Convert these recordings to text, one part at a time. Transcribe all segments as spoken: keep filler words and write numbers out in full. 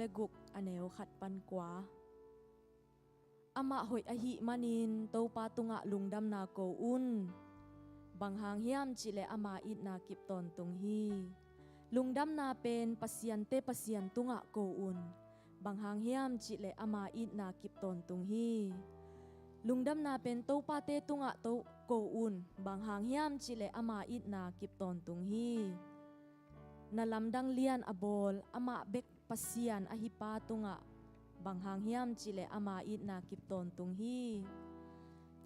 guk, a neu khat pan kua. Amah hoih ahih manin Topa tungah lungdamna ko un. Bang hang hiam cihleh ama itna kip tawntung hi. Lungdamna pen pasiante Pasian tungah ko un. Bang hang hiam cihleh ama itna kip tawntung hi. Lungdamna pen topate tungah to ko un. Bang hang hiam cihleh ama itna kip tawntung hi. Na lamdang lian a bawl amah bek Pasian ahi pa tungah, bang hang hiam cihleh ama itna kip tawntung hi.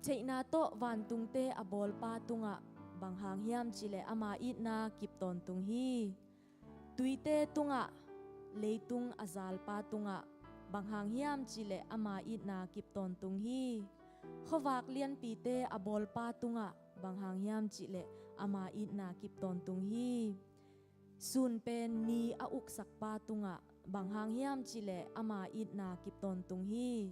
Theihna tawh vantungte a bawl pa tungah, bang hang hiam cihleh ama itna kip tawntung hi. Tuite tungah, leitung a zal pa tungah, bang hang hiam cihleh ama itna kip tawntung hi. Khuavak lianpite a bawl pa tungah, bang hang hiam cihleh ama itna kip tawntung hi. Sun pen ni a uksak pa tungah, bang hang hiam cihleh ama itna kip tawntung hi.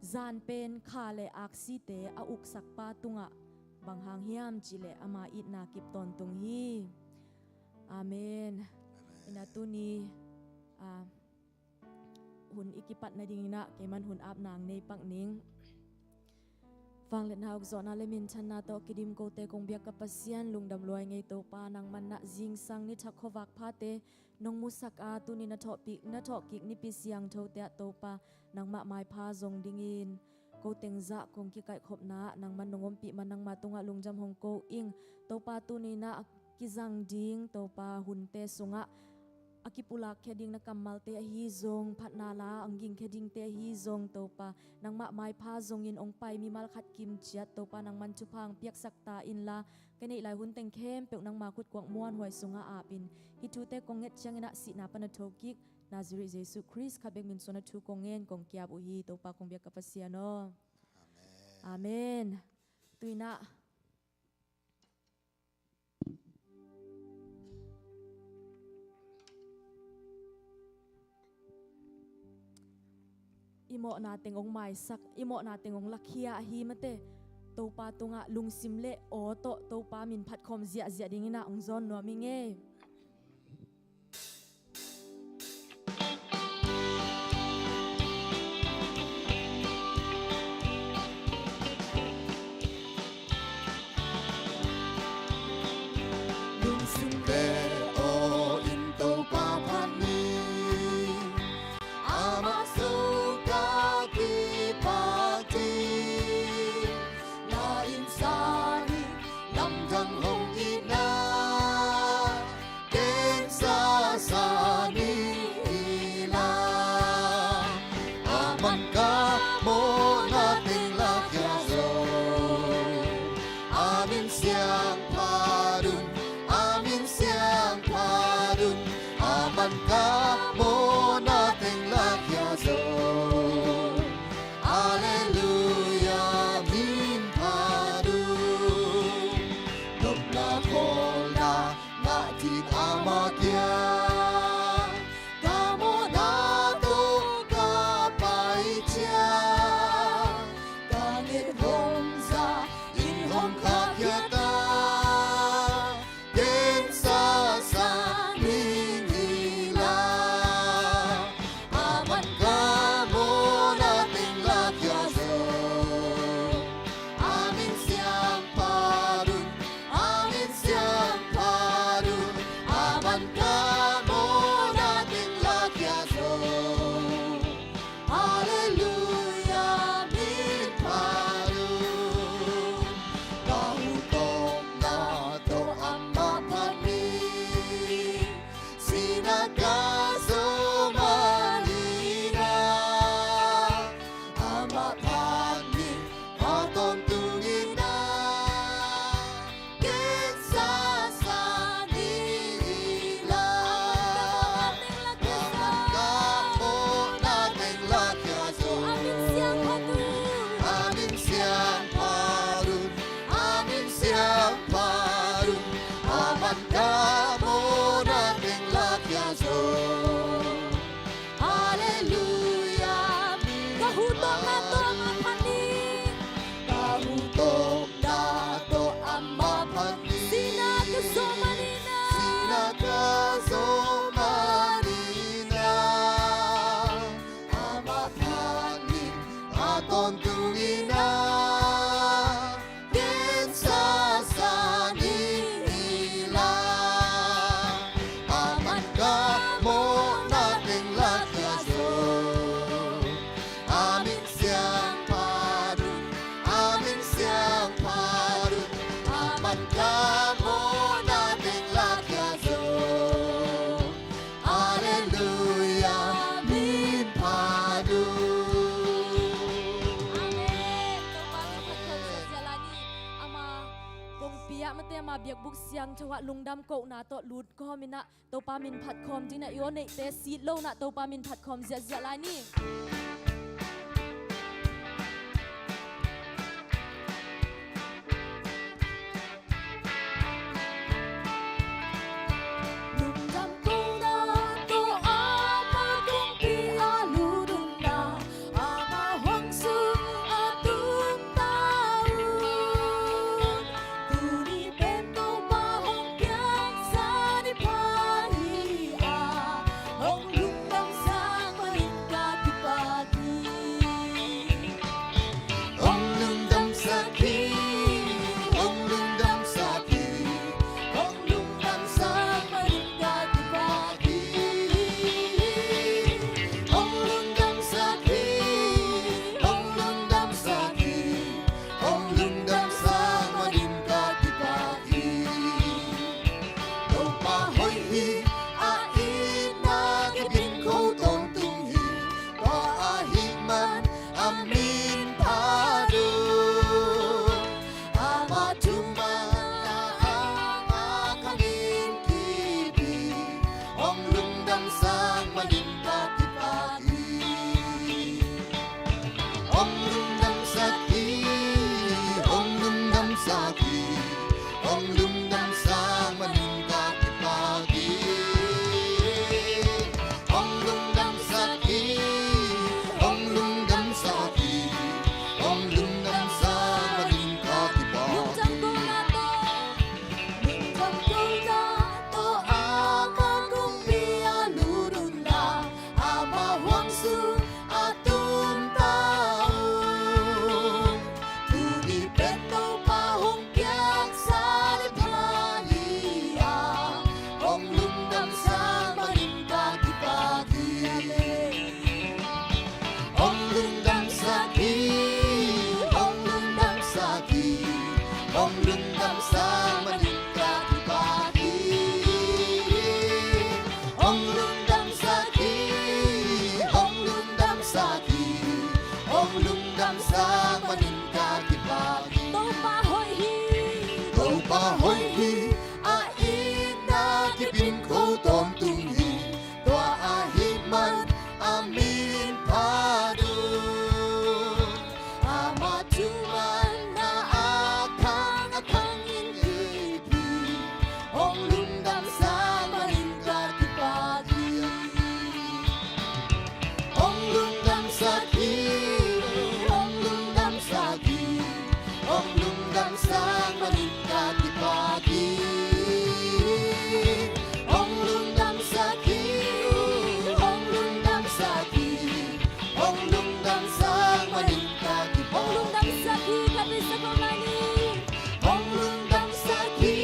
Zan pen kha le aksite a uksak pa tungah, bang hang hiam cihleh ama itna kip tawntung hi. Amen. Amen. Ina tuni, ah, hun i kipat nading inah keiman hun ap nang nei pak ning. Vangliatna, ukzawhna le minthanna tawh kidim kote kong biak ka Pasian, lungdam luai ngei Topa, nangman na zingsang ni thak khuavak phate nong musak a, tuni na thawhpik, na thawhkik nipi siangthote ah Topa, nangmah maipha zong dingin ko teng zah kong kikaihkhopna ah nangman nong ompih man nangma tungah lungdam hong ko ing. Topa, tuni na kizang ding Topa, hunte sungah a kipulak khia ding na kammalte ahi zong, phatna la ang ging khia dingte ahi zong Topa, nangmah maipha zongin ong pai mimal khat kim ciat Topa, nangman thupha ang piaksak ta inla, ka neih lai hun teng khempeuh nangma khutkuak muanhuai sungah apin, hih thute kong nget ciangin ah sihna pan a thokik Nazareth Jesu Khrist khat bek min suan a thu kong ngen kong kiap uh hi. Topa kong biak ka Pasian aw. Amen. Amen. Tuinah i mawhna teng hong maisak, i mawhna teng hong lakhia ahi mate, Topa tungah lungsim le aw tawh Topa min phatkhawm ziahziah dingin ah hong zawn nuam ing ei. Lungsim le aw in Topa phat ni, amah sungah kipak ding, na innsang ni, lamdang hong itna gensa sa ni inla, a man ka mawhna teng lakhia zo. A min siangtho un, a min siangtho un, a man ka mawhna teng lakhia zo. Halleluiah, min phat un. Nopna khawlna ngah ding ama kiang, ka mawhna tawh ka pai thei. Biakbuk siangtho ah lungdam kohna tawh lut kawm in ah Topa min phat khawm ding in ah i aw neihte sit lo in ah Topa min phat khawm ziahziah lai ni. Lungdam kohna tawh ama kongpi ah lut un la, ama huang sung a tung ta un. Tuni pen Topa hong piangsa ni pha hi a, hong lungdamsak manin ka kipak hi. Hong lungdamsak hi, hong lungdamsak hi, hong lungdamsak manin ka kipak hi. Hong lungdamsak hi, hong lungdamsak hi, hong lungdamsak manin ka kipak hi. Topa hoih hi, a itna kip in ko tawntung hi. Tua ahih man a min phat uh. Ama thumanna a khang in kip hi. Hong lungdamsak manin ka kipak hi. Hong lungdamsak hi, hong lungdamsak hi, hong lungdamsak manin ka kipak hi. Hong lungdamsak hi, hong lungdamsak hi, hong lungdamsak manin ka kipak hi. Lungdam kohna tawh, lungdam kohna tawh ama kongpi ah lut un la, ama huang sung a tung ta un. Tuni pen Topa hong piangsa ni pha hi a, hong lungdamsak manin ka kipak hi. Hong lungdamsak hi, hong lungdamsak hi, hong lungdamsak manin ka kipak hi. Hong lungdamsak hi, hong lungdamsak hi, hong lungdamsak manin ka kipak hi. Topa hoih hi. Topa hoih hi, a itna kip in ko tawntung hi. Tua ahih man a min phat uh. Ama thumanna a khang, a khang in kip hi. Hong lungdamsak manin ka kipak hi. Hong lungdamsak hi, hong lungdamsak hi, hong lungdamsak manin ka kipak hi. Hong lungdamsak hi, hong lungdamsak hi, hong lungdamsak manin ka kipak. Hong lungdamsak hi, ka pi sa ko mani. Hong lungdamsak hi,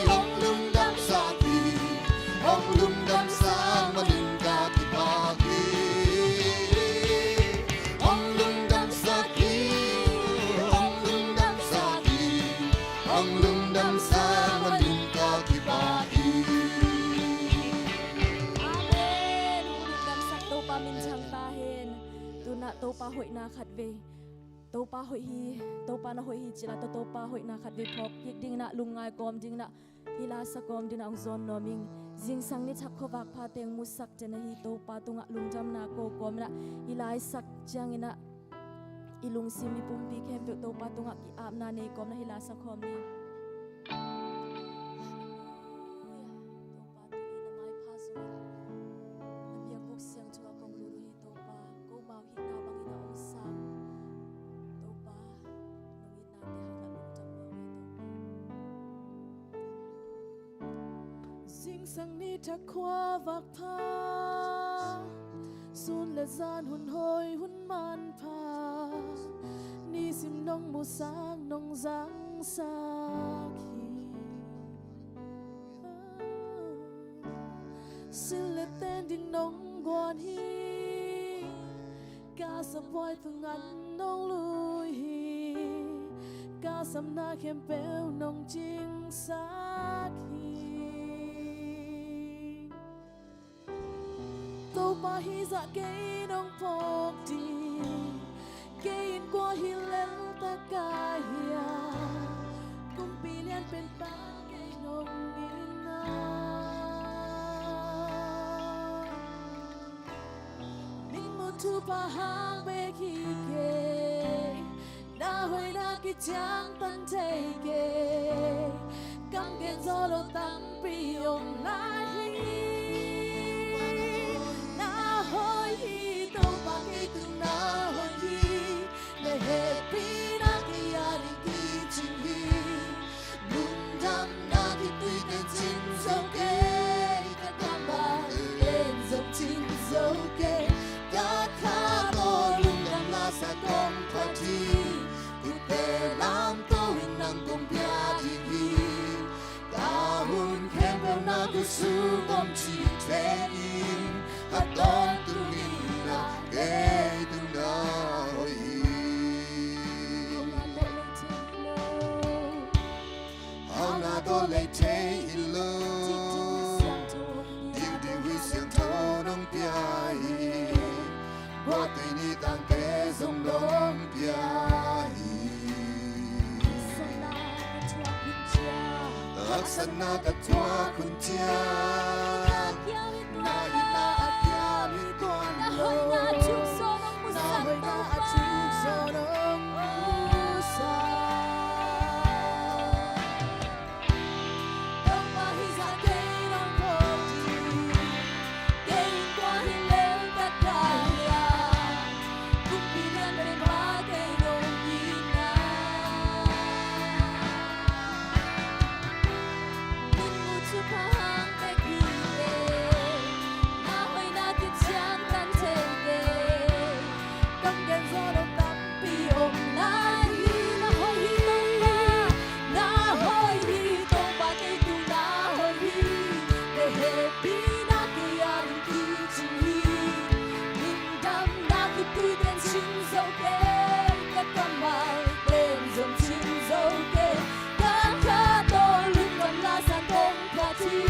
hong lungdamsak hi, hong lungdamsak manin ka kipak hi. Hong lungdamsak hi, hong lungdamsak hi, hong lungdamsak manin ka kipak hi. Amen. Hong lungdamsak Topa min thang ta hen. Tu-in ah Topa hoihna khatvei, Topa hoih hi, Topa na hoih hi ci-in ah tawh Topa hoihna khatvei phawk kik ding in ah, lungngai kawm ding in ah, hih la sa kawm ding in ah hong zawn nuam ing. Zingsang ni thak khuavak pha teng musakte na hi Topa tungah lungdamna ko kawm in ah, hih la i sak ciangin ah i lungsim i pumpi khempeuh Topa tungah ki-apna nei kawm in ah hih la sa kawm ni. Halleluia. Topa, tuni na maipha zong na biakbuk siangtho ah kong lut uh hi Topa, ko mau hihna bangin a hong sang Topa, nong itnate hangah lungdam nuam hi Topa. Zingsang ni thak khuavak pha, sun le zan hun hoi hun manpha, nisim nong musak nong zangsak hi. Sil le ten ding nong guan hi. Ka sabuai thungan nong lui hi. Ka samna khempeuh nong cingsak hi. Topa hih zah kei nong phawk ding, kei in kua hi lel ta ka hiam? Kumpi Pen pan kei nong in a, min mu thupha hang bek hi kei, na hoihna kiciangtan thei kei. Kam gen zo lo tampi om lai hi. Na hoih hi Topa, kei tung na hoih hi. Na hehpihna kei a ding kicing hi. Lungdamna khitui ten cing zo kei. Ka kam ah len zong cing zo kei. Ka kha tawh lungdam la sa kong phat hi. Khutte lamto in nang kong pia ding hi. Ka hun khempeuh na khutsung om ci thei in, a tawntung in na kei tung na hoih hi. Hauhna tawh lei thei hi lo. Dingding Huih Siangtho nong pia hi. Guahtui ni tangte zong nong pia hi. Haksatna ka thuak hun ciang, na itna a kiam hi tuan lo. Na hoihna a thuk zaw nong musak. Topa, hih zah kei nong phawk ding. Kei in kua hi lel ka kai a, kumpi lian pen pa kei nong hi na. Min mu thupha hang bek hi kei, na hoihna kiciangtan thei kei. Kam gen zo lo tampi om lai hi. Na hoih hi Topa, na hoih hi Topa, kei tung na hoih hi. Na hehpihna kei a ding kicing hi. Lungdamna khitui ten cing zo kei. Ka kam ah len zong cing zo kei. Ka kha tawh lungdam la sa kong phat hi.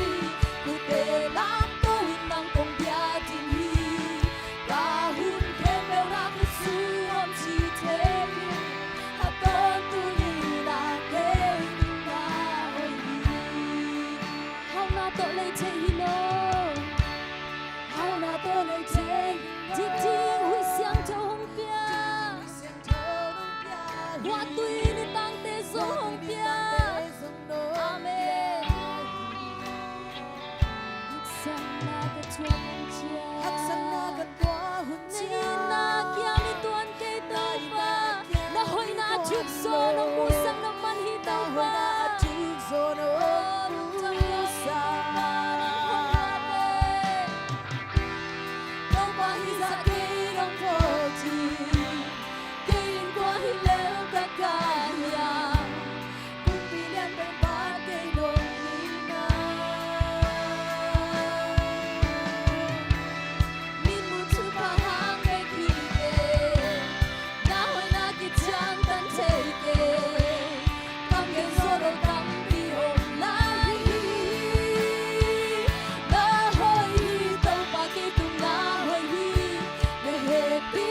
Khutte lamto in nang kong pia ding hi. Ka hun khempeuh na khutsung om ci thei in, a tawntung in na kei tung na hoih hi. Hauhna tawh lei thei hi lo. Hauhna tawh lei thei hi lo. Dingding Huih Siangtho hong pia. Guahtui ni tangte zong hong pia. Amen. Haksatna ka thuak hun ciang, haksatna ka thuak hun ciang, na itna a kiam hi tuan kei Topa. Na hoihna a thuk zaw nong musak na man hi Topa. Topa, hih zah kei nong phawk ding. Kei in kua hi lel ka kai a, kumpi lian pen pa kei nong hi na. Min mu thupha hang bek hi kei, na hoihna kiciangtan thei kei. Kam gen zo lo tampi om lai hi. Na hoih hi Topa, kei tung na hoih hi. Na hehpih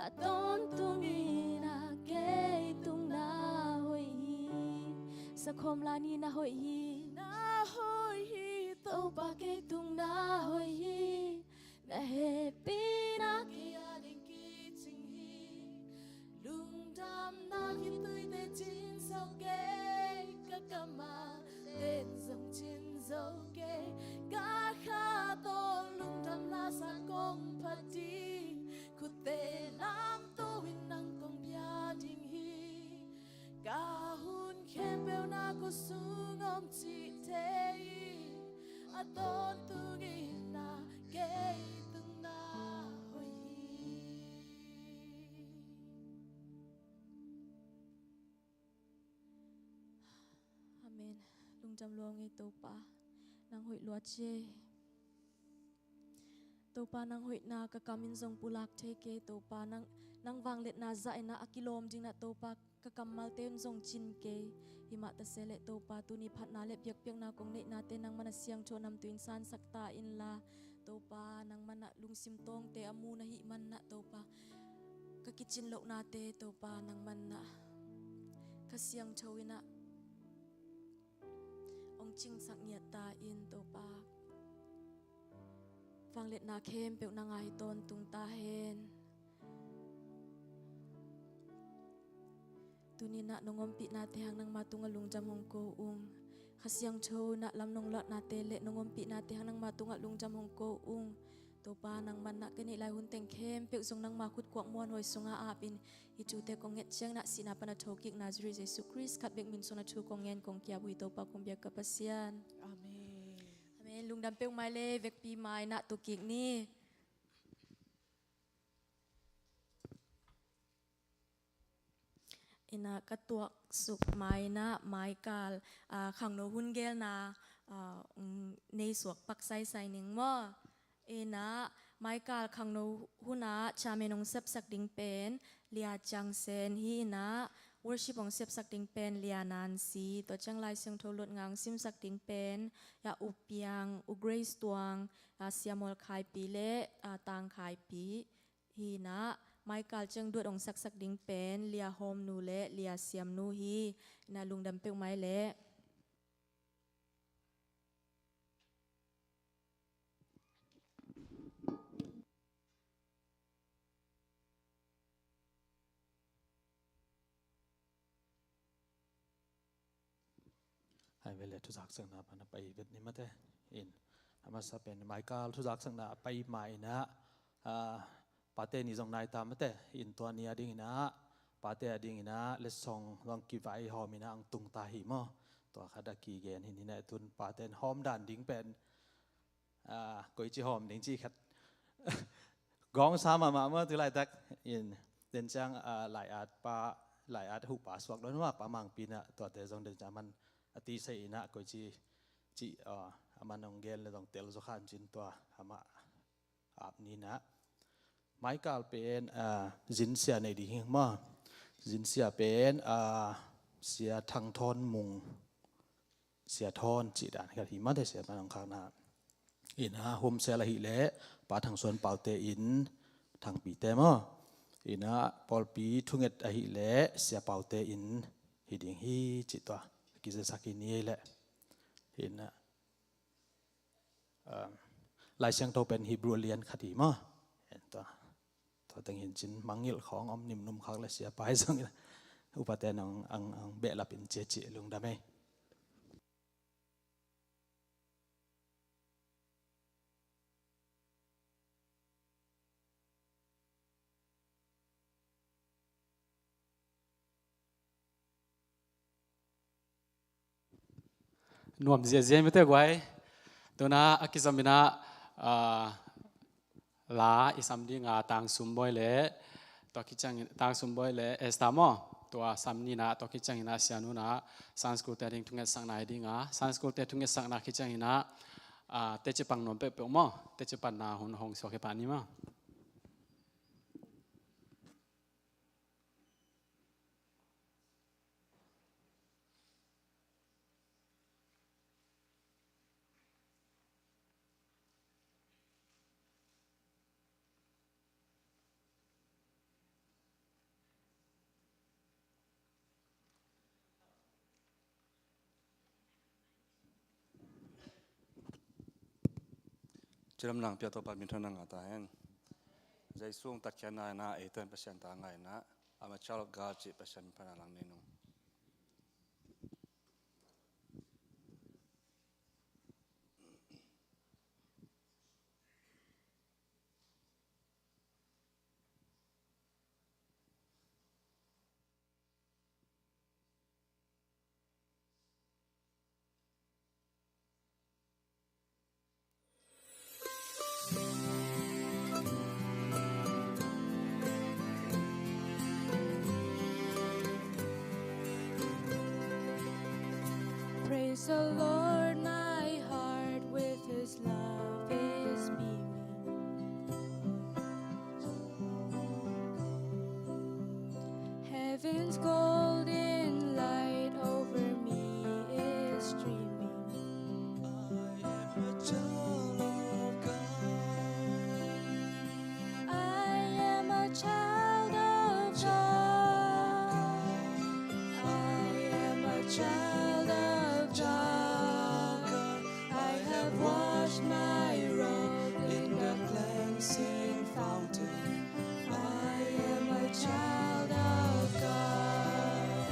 A tawntung in ah kei tungah na hoih hi. Sakhawm la ni: na hoih hi. Na hoih hi Topa, kei tungah na hoih hi. Na hehpihna kei a ding kicing hi. Lungdamna khituite cin zo kei, ka kam a ten zong cin zo kei. Ka kha tawh lungdamna sang kong phat ding, khutte lamto in nang kong pia ding hi. Ka hun khempeuh na ko sung om cihte in, a tawntung in ah kei tungah na hoih hi. Amen. Lungdam lua ung ei Topa, nang hoih lua ci ei. Topa, nang hoihna ka kam in zong pulak thei kei. Topa, nang, nang vangliatna zah in ah a kilawm ding in ah Topa, ka kammalte un zong cin kei. Himah ta se leh Topa, tuni phatna le biakpiakna kong neihnate nangman a siangtho namtui in sansak ta inla, Topa, nangman ah lungsim tawngte a mu na hih man ah Topa, ka kicin lohnate Topa, nangman ah Kha Siangtho in ah hong cingsak ngiat ta in Topa. Vangliatna khempeuh nang a hi tawntung ta hen. Tuni in ah nong ompihnate hang nangma tungah lungdam hong ko ung. Kha Siangtho in ah lam nong luahnate le nong ompihnate hang nangma tungah lungdam hong ko ung. Topa, nangman ah ka neih lai hun teng khempeuh zong nangma khut kuak muanhuai sungah ap in, hih thute kong nget ciangin ah sihna pan a thokik Nazareth Jesuh Khrist khat bek min suangin a thu kong ngen kong ki-ap uh hi, Topa kong biak ka Pasian. Amen. Amen. Lungdam peuhmah ei leh, vekpi mai in ah tu kik ni. In ah ka tuaksuk mai in ah maikal, ah, khangno hun geelna, ah, mm, nei suak pak saisai ning maw. In ah maikal khangno hun ah chairman hong sepsak ding pen Lia Ciang Sen hi. In ah worship hong sepsak ding pen Lia Nancy. Tua ciang Lai Siangtho luatna hong simsak ding pen, ya, U Piang, U Grace Tuang, ah, Sia Mual Khai Pi le, ah, Tang Khai Pi hi. In ah maikal ciang duet hong saksak ding pen Lia Hawm Nu le Lia Siam Nu hi. In ah lungdam peuhmah ei leh. Hai ve le, thuzaksakna pan a pai vet ni mate. In, a masa pen maikal thuzaksakna a pai ma in ah, ah, pate ni zong nai ta mate. In tua ni a ding in ah, pate a ding in ah letsong zong kivaihawm in ah hong tung ta hi maw. Tua khat a kigen hi. In ah tun pate in hawm dan ding pen, ah, koici hawm ding cih khat gawng sa mahmah maw tu laitak. In, den ciang, ah, lai-at pa, lai-at huhpa suak dawn maw, Pa Mang Pi in ah, tuate zong den ciang aman a tisei in ah koici cih, ah, aman hong gen le zong tel zaw kha in cin tua amah ap ni. In ah maikal pen, ah, zinsia nei ding hi maw. Zinsia pen, ah, Sia Thang Thawn Mung, Sia Thawn cih dan khat hi mate, sia pan hong khakna. In ah home cell ahih leh Pa Thang Suan Pau te in, Thang Pi te maw. In ah pawlpi thunget ahih leh Sia Pau te in hi ding hi cih tua kizasak hi ni ei leh. In ah, um, Lai Siangtho pen Hebrew a lian khat hi maw. En tua, tua teng hi in cin mangngilh khawng om nimnum khak le sia pai zong in upate in hong, hong, hong behlap in ci a ci. Lungdam ei. Nuam ziahziah mite guai. Tuna a kizom in ah, ah, la i sam ding a Tang Sum Bawi le, tua khit ciangin Tang Sum Bawi le Esther maw. Tua sam ni in ah, tua khit ciangin ah Sia Nu in ah Sunday School te ding thungetsakna hi ding a, Sunday School te thungetsakna khit ciangin ah, ah, teci pang nuam peuhpeuh maw. Teci panna hun hong suak hi pah ni maw. Cilam nang pia Topa min thang na ngah ta hen. Jesu hong tatkhiatna in ah eite in Pasian ta ngah in ah, I'm a child of God cih Pasian min phatna lang nei nung. Praise the Lord, my heart with his love is beaming. Heaven's golden light over me is streaming. I am a child of God. I am a child of God. I am a child of God. I have washed my robe in the cleansing fountain. I am a child of God.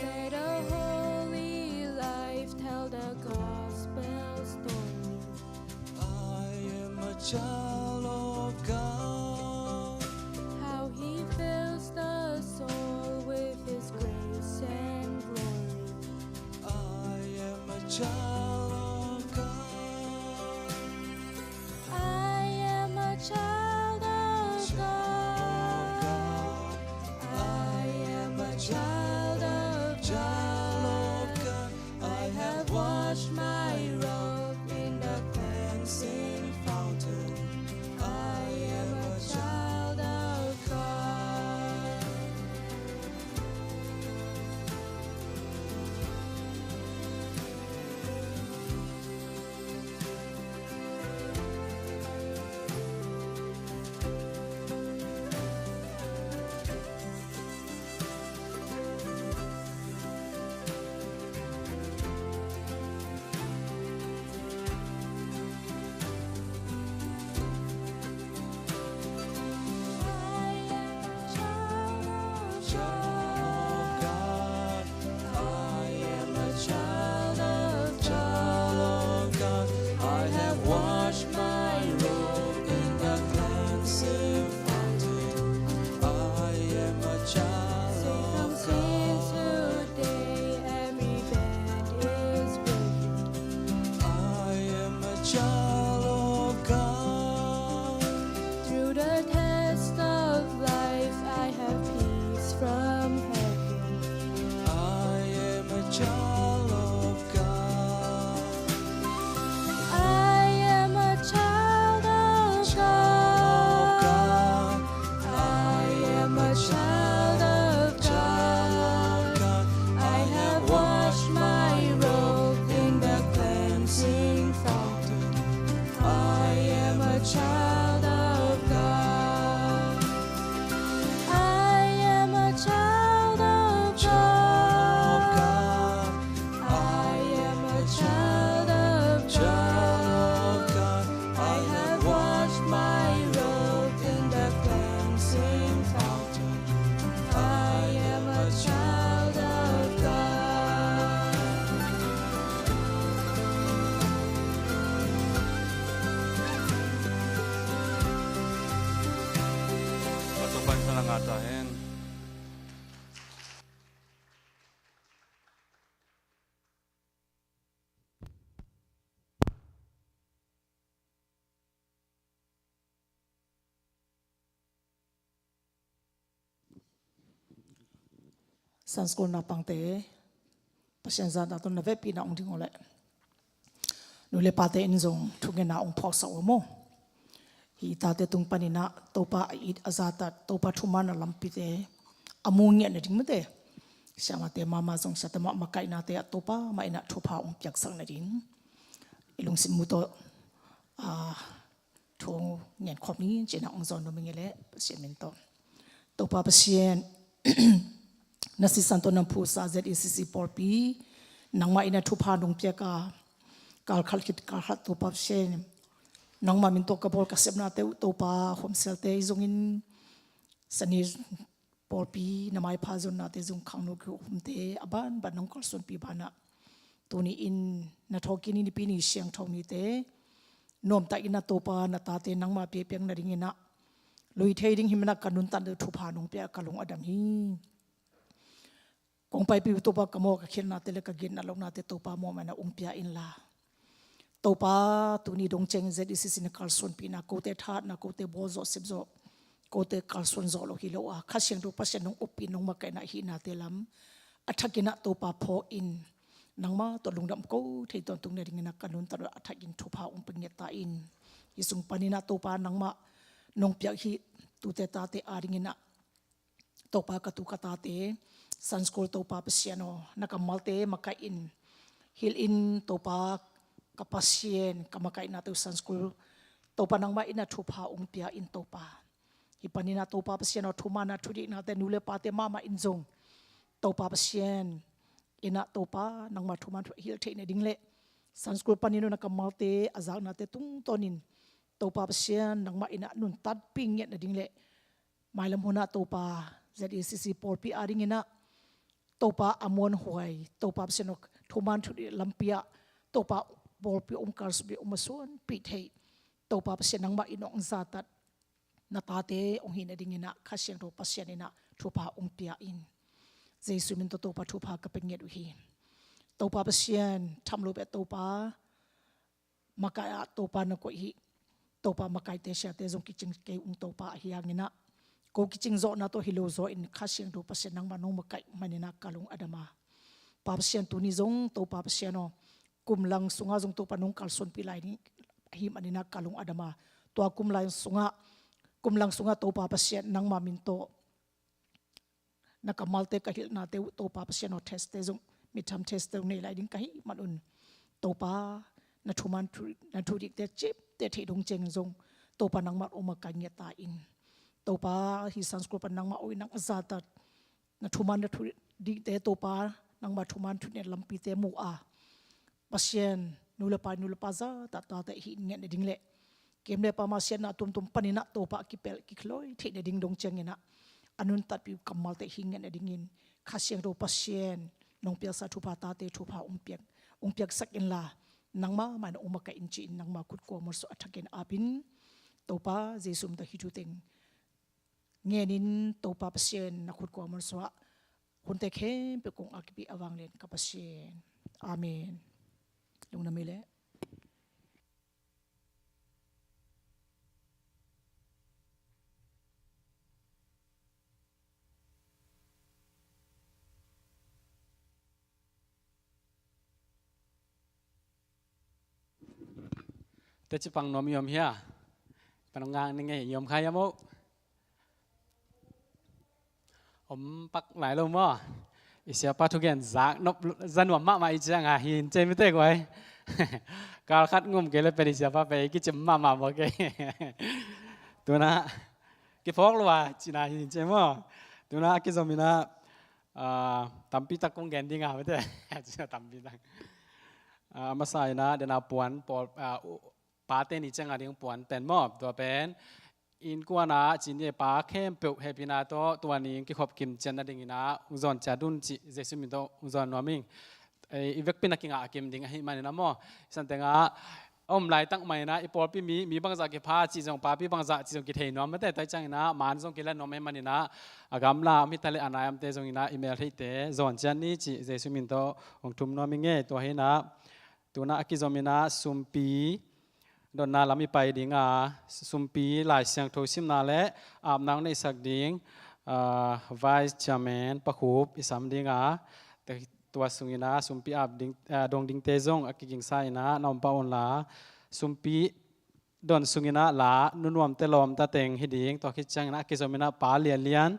Let a holy life tell the gospel story. I am a child of God. How he fills the soul with his grace and glory. I am a child of God. I am a child of God. I am a child of God. I have washed my robe in the cleansing fountain. I am a child of God. I am a child of God. I am a child of God. I have washed my robe in the cleansing fountain. I am a child of God. Today every bed is broken. I am a child of God. Through the test of life, I have peace from heaven. I am a child of God. I am a child of God. I am a child of God. I have washed my robe in the cleansing fountain. I am a child of God. I am a child of God. I am a child of God. I have washed my robe in the cleansing fountain. I am a child of God. Patupan sa langata hen. Sunday school naupangte, Pasian zahtakna tawh na vekpi-in ah hong ding uh leh, nu le pate in zong thungetna hong phawksak uh maw. Hih i tate tung panin ah Topa a it a zahtak, Topa thuman a lampite a mu ngiat nading mate, siamahte mahmah zong siate mah makaihnate ah Topa mah in ah thupha hong piaksak nading i lungsim mu tawh, ah, thu ngen khawm ni. Cih na hong zawn nuam ing ei leh, Pasian min tawh. Topa Pasian, Na sisan tawh na phusa Z E C C pawlpi, nangmah in a thupha nong piak a, kalkhat khit kalkhat Topa Pasian, nangmah min tawh ka bawl ka sepnate uh Topa, homsialte zongin, sani pawlpi na maipha zonnate zong khangno kikhopte a banban nong kalsuanpih banah, tuni in na thawhkik ni, Nipi ni, Siangtho nite nuamtak in a Topa na tate nangmah piakpiak nadingin ah, lui thei ding hi manah ka nuntat uh thupha nong pia ka lung a dam hi. Kong paipih uh Topa, ka mawh ka khialhnate le ka gennat lohnate Topa mawh manah ong pia inla, Topa, tuni dong ciangin Z E C C na kalsuanpihna, kote thatna, kote bawl zawh sep zawh, kote kalsuan zawh lo hi lo a, Kha Siangtho Pasian nong uppih nong makaihna hihnate lam a thakin ah Topa phaw in, nangmah tawh lungdam ko thei tawntung nadingin ah ka nuntat uh a thakin thupha ong pia ngiat ta in. Hih sung panin ah Topa, nangmah nong piak hih tute tate adingin ah Topa, ka tu ka tate Sunday school Topa Pasian aw, na kammalte makaih in, hilh in Topa, ka Pasian, ka makaihnate uh Sunday school Topa nangmah in a thupha ong pia in Topa. Hih panin ah Topa Pasian aw, thuman a thudiknate nu le pate mahmah in zong Topa Pasian in ah Topa nangmah thuman thu hilh theih nading le Sunday school panin uh na kammalte a zaknate tungtawnin Topa Pasian nangmah in ah nuntatpih ngiat nading le mailam hunah Topa, Z E C C pawlpi adingin ah Topa a muanhuai, Topa Pasian aw, thuman thu lampi ah Topa pawlpi ong kalsuanpih, ong masuanpih thei, Topa Pasian nangmah in ong zahtak na tate ong hih nadingin ah Kha Siangtho Pasian in ah thupha ong pia in. Jesu min tawh Topa thupha ka pia ngiat uh hi. Topa Pasian, tham lo pia Topa, makaih ah Topa na koih hi. Topa, makaite siate zong kicing kei ung Topa, ahi hangin ah ko kicing zawhna tawh hi lo zaw in Kha Siangtho Pasian nangmah nong makaih manin ah ka lung a dam a, Pa Pasian, tuni zong Topa Pasian aw, kum lang sungah zong Topa nong kalsuanpih lai ding ahi manin ah ka lung a dam a, tua kum lang sungah, kum lang sungah Topa Pasian nangmah min tawh na kammalte ka hilhnate uh Topa Pasian aw, test te zong, midterm test te uh nei lai ding ka hih manun Topa, na thuman thu, na thudikte cipte theih dong ciangin zong Topa nangmah ong makaih ngiat ta in. Topa, hih Sunday school pan nangmah ong in nang a zahtak, na thuman na thudikte Topa, nangmah thuman thunget lampite mu a, Pasian, nu le pa, nu le pa zahtak tate hih ngiat nading le kem le pam a siatna tuamtuam panin ah Topa a kipelh kikhloih theih nading dong ciangin ah a nuntatpih uh kammalte hih ngiat nadingin Kha Siangtho Pasian nong piaksa thupha tate thupha ong piak, ong piaksak inla, nangmah mah in ong makaih in ci-in nangmah khut kua mualsuah a thakin ap in. Topa Jesu min tawh hih thu teng ngenin Topa Pasian na khut kua mualsuah hunte khempeuh kong a kipih a vanglian ka Pasian. Amen. Lungdam ei leh. Teci pang nuam i om hia? Panung ngang ni ngei i om kha hia maw? Om pak lai lo maw? I siapa thugen zak nop za nuam mahmah i ciang a hin cei mite guai. Kal khat ngum kei le pen i siapa pe i kicim mahmah maw kei. Tuna kiphawk lua cina hin cei maw? Tuna a kizom ina, ah, tampi tak kong gen ding a mite. Cina tampi tak. Ah, masa ina dena puan pawl, ah, u-, pate ni ciang a ding puan pen maw, tua pen innkuan a ci ni pa khempeuh hehpihna tawh tua ni kikhop kim cian nading ina ung zawn ciat un ci Jesu min tawh ung zawn nuam ing. Eh, i vekpi na kingah a kim ding ahi manin a maw, i san tengah a om laitak manin a i pawlpi mi, mi bangzah kipha ci zong, papi bangzah ci zong kithei nuam mate, tua ciang ina man zong kila nuam ahi manin a, a gamla om hi ta le a nai omte zong ina i mel theite zawn ciat ni ci Jesu min tawh ung thum nuam ing e. Tua hi ina tuna a kizom ina sumpi dotna lam i pai ding a, sumpi Lai Siangtho simna le apna ong neihsak ding, ah, Vice Chairman Pa Khup i sam ding a, te-, tua sung ina sumpi ap ding, ah, dong dingte zong a kigingsa ina na om pah un la, sumpi don sung ina la nunuamte lawmta teng hi ding, tua khit ciang ina a kizom ina Pa Lian Lian,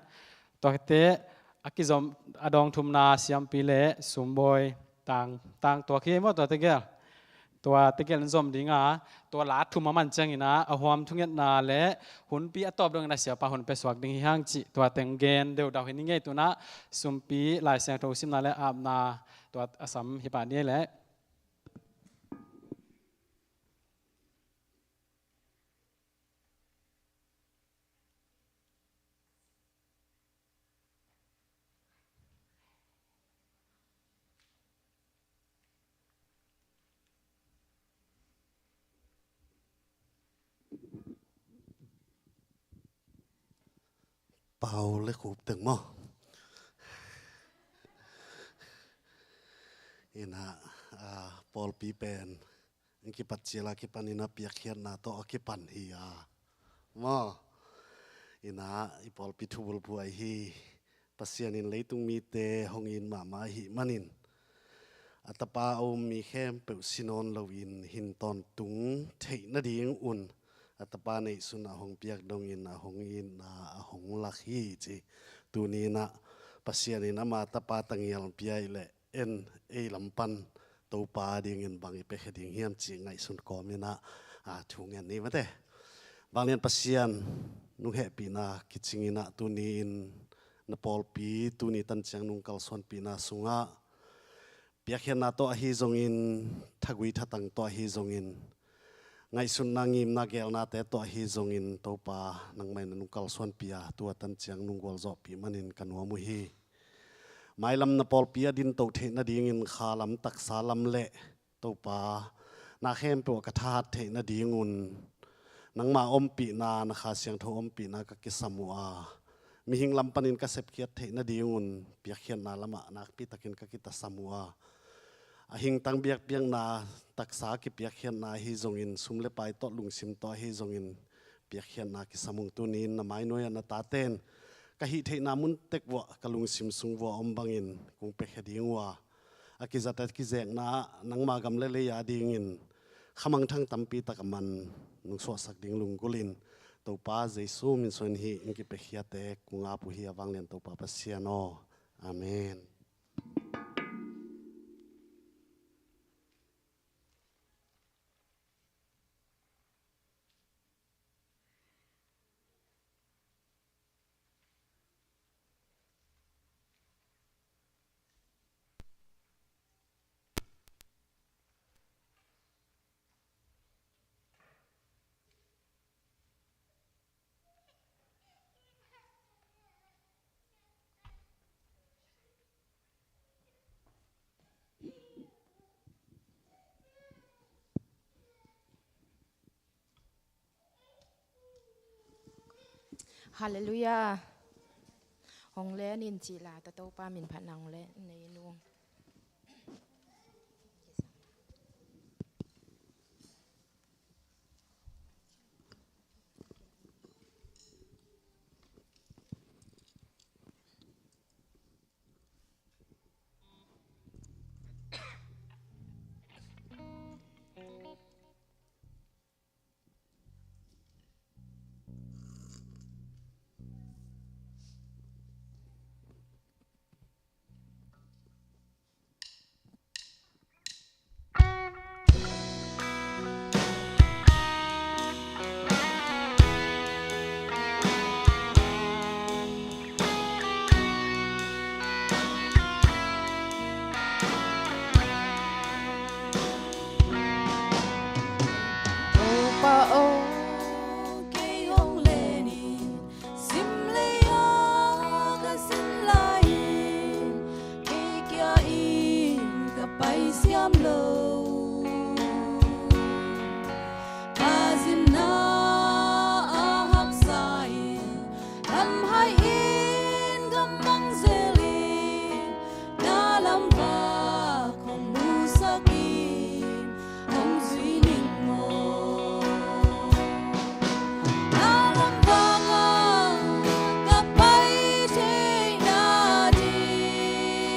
tuate a kizom a dawng thumna siampi le sumbawi tang, tang tuak hi maw tuate gel. tua tegel in zom ding a, tua la thum a man ciangin ah a huam thungetna le hunpi a tawp dongin a siapa hun pia suak ding hi hang cih tua teng gen deuhdau hi ni ngei. Tu-in ah sumpi Lai Siangtho simna le apna tua a sam hi pah ni leh. Pau le khup teng maw? Ina, a, pawlpi pen hong kipat ciang a kipan ina piakkhiatna tawh a kipan hi a, maw? Ina, i pawlpi thubulphuh ahi hi. Pasian in leitung mite hong it mahmah ahih manin a tapa a um mi khempeuh si nawn loin hin tawntung theih nadingun a tapa neihsun a hong piak dongin a hong itna a hong lak hi ci. Tuni-in ah Pasian in ama tapa tangial pia i leh en ei lam pan Topa dingin bang i piakhia ding hiam cih ngaihsun kawmin ah, a, thu ngen ni mate. Vanglian Pasian, nong hehpihna kicingin ah tuni-in na pawlpi tuni tan ciang nong kalsuanpihna sungah piakkhiatna tawh ahi zongin, thagui thatang tawh ahi zongin, ngaihsutna ngimna geelnate tawh ahi zongin Topa nangmah in nong kalsuanpih a, tua tan ciang nong gualzawhpih manin ka nuam uh hi. Mailam na pawlpi a dinto theih nadingin kha lam taksa lam le Topa na khempeuh ah ka thahat theih nadingun nangma ompihna, na Kha Siangtho ompihna ka kisam uh a, mihing lam panin ka sepkhiat theih nadingun piakkhiatna lamah nakpitakin ka kitasam uh a, a hingtang biakpiakna taksa kipiakkhiatna ahi zongin, sum le pai tawh lungsim tawh ahi zongin piakkhiatna kisam ung. Tuni-in na mainuai ah na taten ka hih theihna mun tek vuah ka lungsim sung vuah om bangin kong piakhia ding uh a, a kizat a kizekna ah nangma gam le lei a dingin khamangthang tampi tak a man nong suahsak ding lunggulhin Topa Jesu min suangin hih hong kipiakkhiate kong ap uh hi a, vanglian Topa Pasian aw. Amen. Halleluiah. Hong len in cih la, ta Topa min phatna hong len nei in ung. Topa aw, kei hong len in, sim lei-ah ka sim lai-in, kei kia-in ka pai siam lo. Ka zinna a haksa-in, lamhai-in ka mang zel-in, na lamvak hong musak in, hong zui ning maw. Na lamvak ah ka pai theihna ding,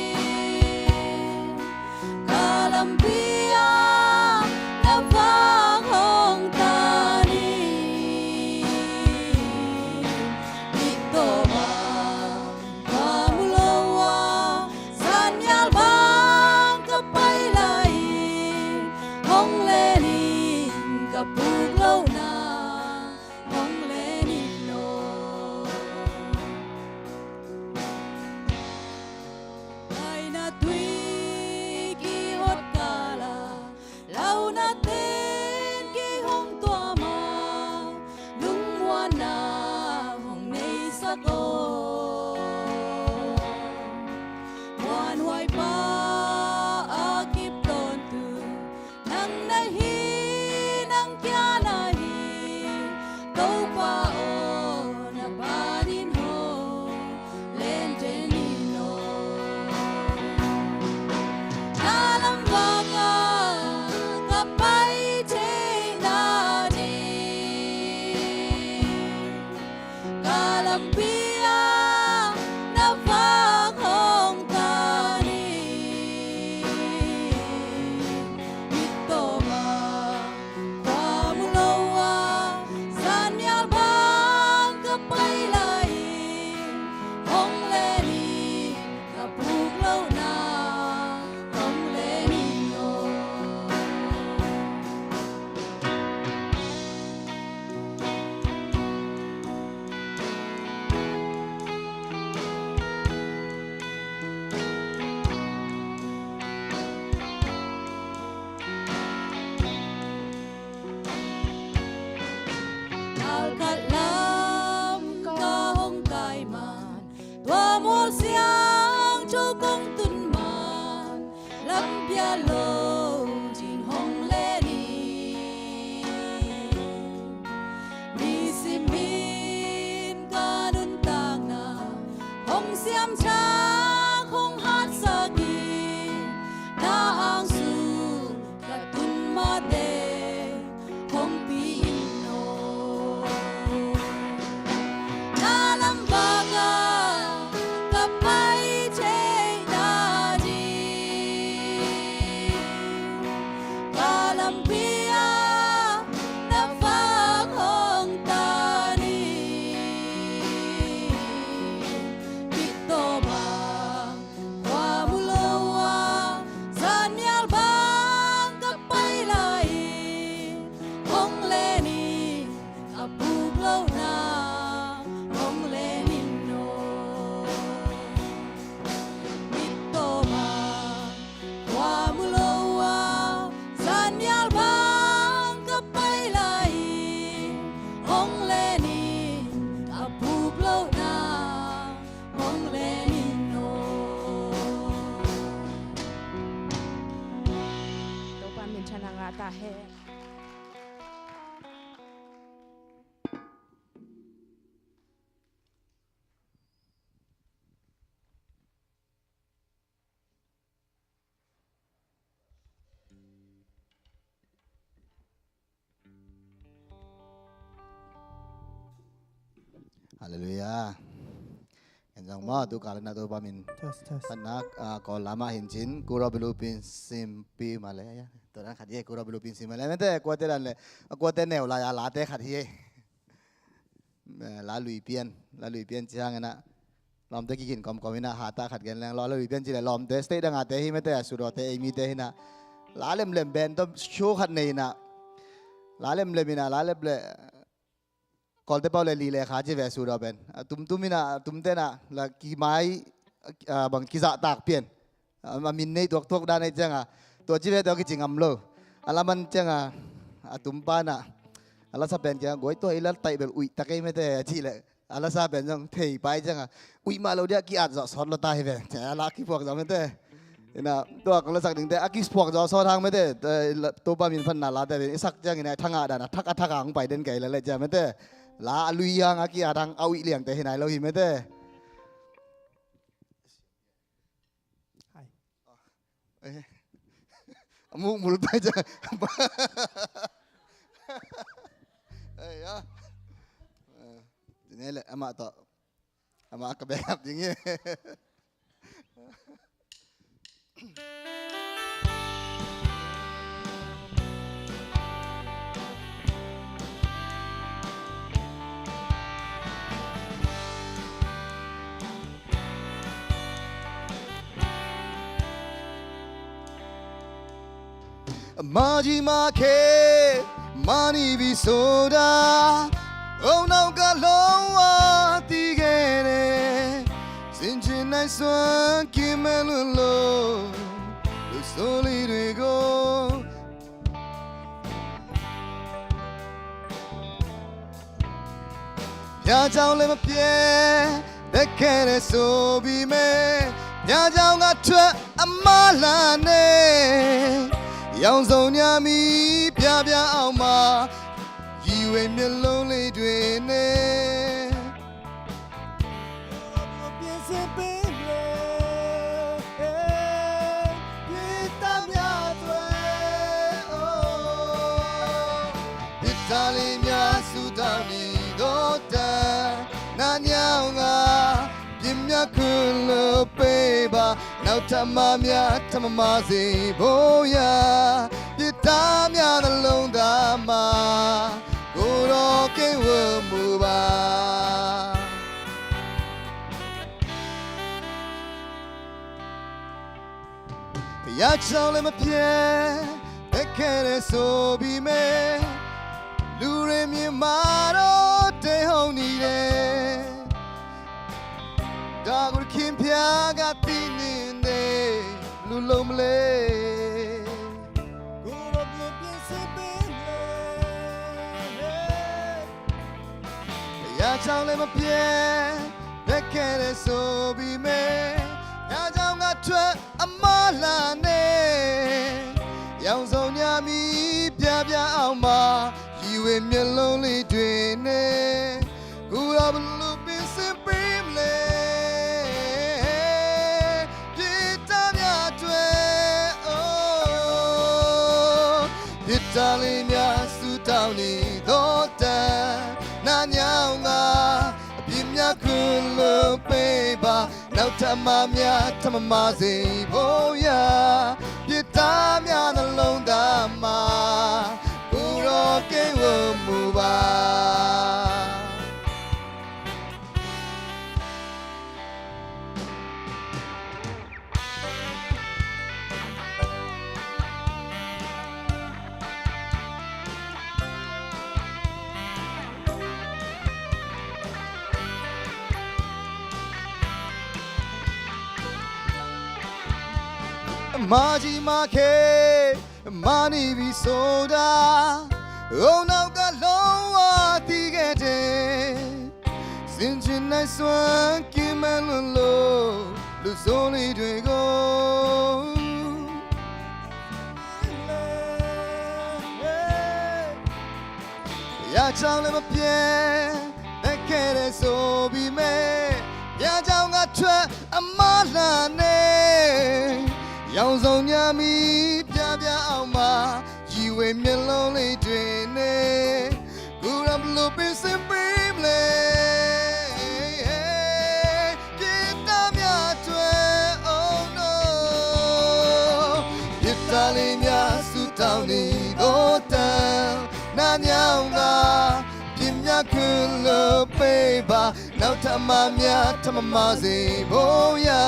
ka lampi ah na vak hong tan in, dik tawh bang ka mu lo a, zannial bang ka pai lai-in, hong le Puk lohna hong len in aw. Kaina tui kihot kala, launa ten kihong tuama, lungmuanna hong neisak aw. Muanhuai pa a kip tawntung nang na hi, nang kia na hi, Topa aw, na panin hong len den in aw. Na lam vaka ka pai theihna ding, ka lampi ah na vak hong tan in. Mittawm a khua mu lo a, zanmial bang ka pai lai in, hong len in, ka puk lohna hong len in aw. Kalkhat lam ka hong kai man, tua mual siangtho kong tun man, lampi ah lo ding hong len in. Nisimin ka nuntakna hong siamsak, hong hatsak in, na angsung ka tun mate hong pi in aw. Na lam vaka ka pai theihna ding, ka lampi ah na vak hong tan in. Mittawm a khua mu lo a, zanmial bang ka pai lai in, hong len in, a puk lohna hong len in aw. Mittawm a khua mu lo a, zanmial bang ka pai lai in, hong len in, a puk lohna hong len in aw. Topa min thang a ngah ta hen. Halleluiah. Ken zong maw, tu kal na Topa min. Test, test. Khatna, ah, Kawl lam ah hin cin, Kura Bilupin Simpi male. Tua dan khat hi e, Kura Bilupin Simpi male. Mete, kuate dan le, kuate neu lai a late khat hi e. Eh, la lui pian, la lui pian ci hang ina. Lawmte kikin kawmkawm ina, hata khat gen leng, la lui pian ci le lawmte state dang a te hi mete, a sudawte ei mite hi ina. La lemlem ben tawh show khat nei ina. La lemlem ina, la lem le, Kawlte pau le li le kha ci ve a sudawte pen. A tumtum ina, a tumte ina, la kimai, a, bang kizahtak pian. A, a min nei tuaktuak dan ei cianga. Tua ci ve tua kici ngam lo. A laman cianga, a tumpa ina. A lasa pen cianga, guai tua i la taih bel uih tak ei mete, a ci le. A lasa pen zong thei pai cianga. Uih mah lo dia ki-at zawh sawt lo ta hi ve. Cia a la kiphuak zawh mete. Ina, tua kong lasak dingte, a kiphuak zawh sawt hang mete. Topa min phatna late pen. I sak ciangin a thangah dan, a thak a thak hang pai den kei la le cia mete. La a lui hang a ki-at hang a uih liangte hi nai lo hi mete. Hai. Eh. A mukmul pai ciang. Eh, ya. Eh, ci ni le, amah tawh. Amah ka backup ding hi. မကြီးမခဲ မနီပြီးဆိုတာ အုံနောက်ကလုံးဝသိခဲ့တယ်။ စင်ချင်နိုင်စွမ်းကင်းမဲ့လွတ်လို့ လူဆိုးလေးတွေကို ဘုရားကြောင့်လည်းမပြတ် သက်ခဲ့တယ်ဆိုပေမဲ့ ဘုရားကြောင့်ငါအတွက်အမလာနဲ့ ရောင်စုံညမီးပြပြအောင်မှာ ရည်ဝဲမျက်လုံးလေးတွေနဲ့ ပြင်ဆင်ပေးမယ် ပြစ်တာများအတွက် ပြစ်တာလေးများဆူတောင်းနေတော့တန် နာညောင်းက ပြစ်များခွင့်လွှတ်ပေးပါ နောက်ထပ်မများထပ်မမစေဖို့ရာ ပြစ်တာများနှလုံးသားမှာ ကိုယ်တော်ကင်ဝတ်မှုပါ ဘုရားကြောင့်လည်းမပြတ် သက်ခဲ့တယ်ဆိုပေမဲ့ လူတွေမြင်မှာတော့တဲဟုတ်နေတယ်။ ဒါကိုသခင်ဘုရားကသိနေတယ် လူလုံးမလဲ ကိုယ်တော်ပြင်ဆင်ပေးမယ် ဘုရားကြောင့်လည်းမပြတ် သက်ခဲ့တယ်ဆိုပေမဲ့ ဘုရားကြောင့်ငါအတွက်အမလာနဲ့ ရောင်စုံညမီးပြပြအောင်မှာ ရည်ဝဲမျက်လုံးလေးတွေနဲ့ ကိုယ်တော်ဘယ်လိုပြင်ဆင်ပေးမလဲ ပြစ်တာများအတွက် ပြစ်တာလေးများဆူတောင်းနေတော့တန် နာညောင်းက အပြစ်များခွင့်လွှတ်ပေးပါ နောက်ထပ်မများထပ်မမစေဖို့ရာ ပြစ်တာများနှလုံးသားမှာ ကိုယ်တော်ကင်ဝတ်မှုပါ မကြီးမခဲ မနီပြီးဆိုတာ အုံနောက်ကလုံးဝသိခဲ့တယ်။ စင်ချင်နိုင်စွမ်းကင်းမဲ့လွတ်လို့ လူဆိုးလေးတွေကို ဘုရားကြောင့်လည်းမပြတ် သက်ခဲ့တယ်ဆိုပေမဲ့ ဘုရားကြောင့်ငါအတွက်အမလာနဲ့ ရောင်စုံညမီးပြပြအောင်မှာ ရည်ဝဲမျက်လုံးလေးတွေနဲ့ ကိုယ်တော်ဘယ်လိုပြင်ဆင်ပေးမလဲ ပြစ်တာများအတွက် oh no ပြစ်တာလေးများဆူတောင်းနေတော့တန် နာညောင်းက ပြစ်များခွင့်လွှတ်ပေးပါ နောက်ထပ်မများထပ်မမစေဖို့ရာ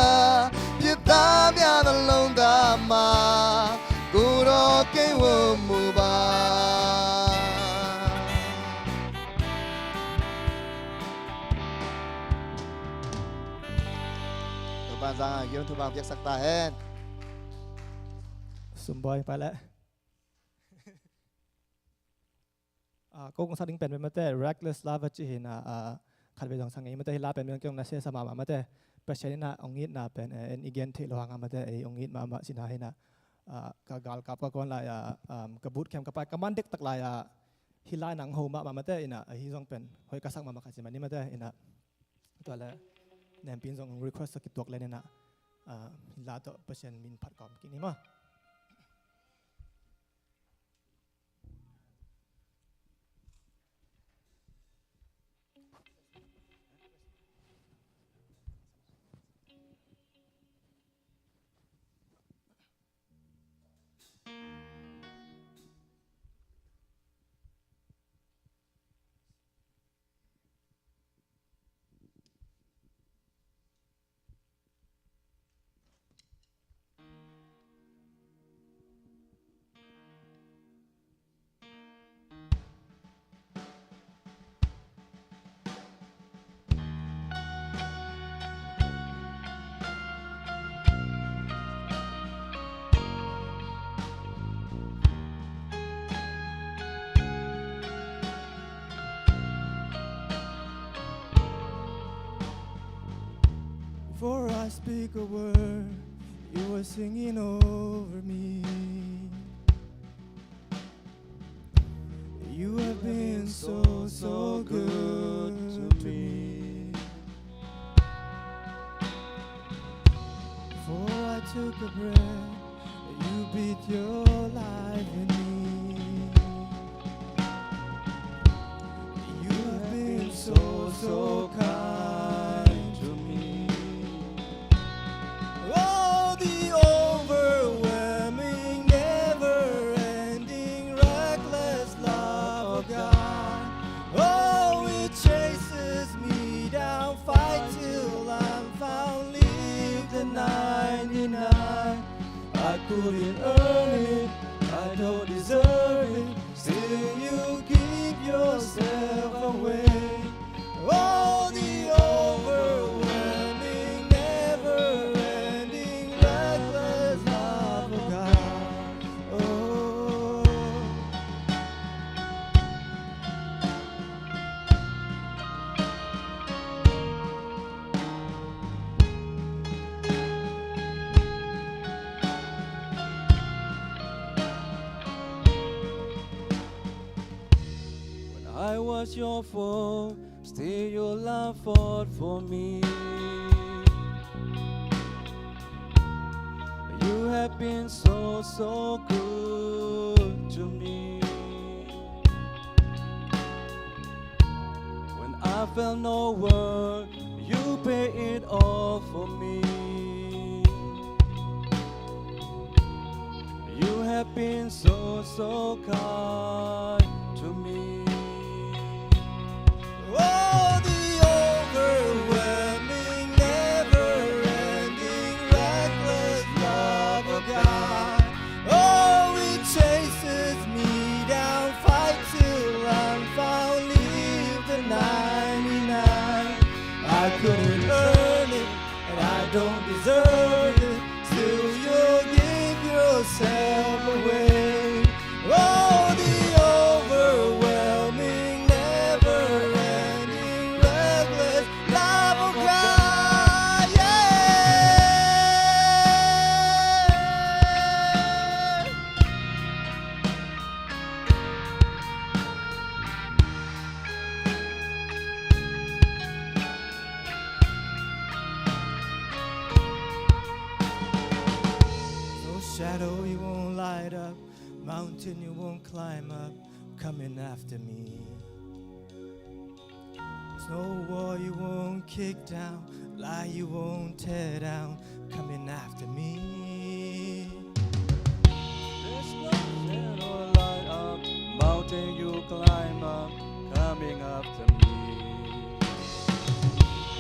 ပြစ်သားများနှလုံးသားမှာကိုယ်တော်ကင်ဝတ်မှုပါ Tupa zang a giun thupha piaksak ta hen. Sumbawi pa le. Ah, ko kong sa ding pen mate, reckless love a ci hi na, ah, khat ve zong sa ngei mate, hi la pen mi kiong na se sa mama mate, Pasian in a ong itna pen, eh, en i gen thei lo hanga mate, ei ong it mama sina hi na, ah, ka galkap ka kuan lai a, um, ka boot camp ka pai, ka man dektak lai a, hi lai nang ho mama mate, ina, ah, hi zong pen, hoi ka sak mama ka ci mani mate, ina, tua le, nempin zong request sa kituak le nina, ah, hi la to Pasian min phat kawm kini ma. I speak a word, you are singing over me. You have been so, so good to me. Before I took a breath, you breathed your life in me. You have been so, so kind to me. Oh, the overwhelming, never-ending, reckless love of God. Oh, it chases me down, fight till I'm found, leave the ninety-nine. I couldn't earn it, I don't deserve it, still you give yourself away. Oh, the overwhelming, never-ending, reckless love of God. Oh. When I was your foe, still your love fought for me. You have been so, so good to me. When I felt no worth, you pay it all for me. You have been so, so kind to me. Oh, the overwhelming, never-ending, reckless love of God. Oh, it chases me down, fight till I'm found, leave the ninety-nine. I couldn't earn it, and I don't deserve it, still you give yourself away. Oh, the overwhelming, never-ending, reckless love of God, yeah. No shadow you won't light up, mountain you won't climb up, coming after me. There's no wall you won't kick down, lie you won't tear down, coming after me. There's no shadow light up, mountain you climb up, coming after me.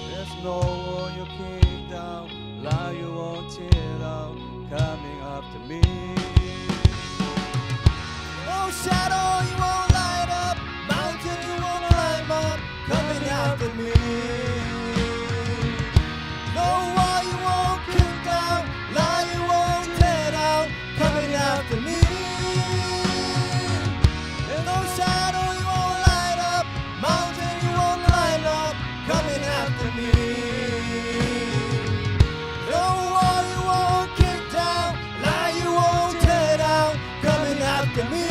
There's no wall you kick down, lie you won't tear down, coming after me. No shadow you won't light up, mountain you won't climb up, coming after me. No wall you won't kick down, lie you won't tear down, coming after me. There's no shadow you won't light up, mountain you won't climb up, coming after me. No wall you won't kick down, lie you won't tear down, coming after me.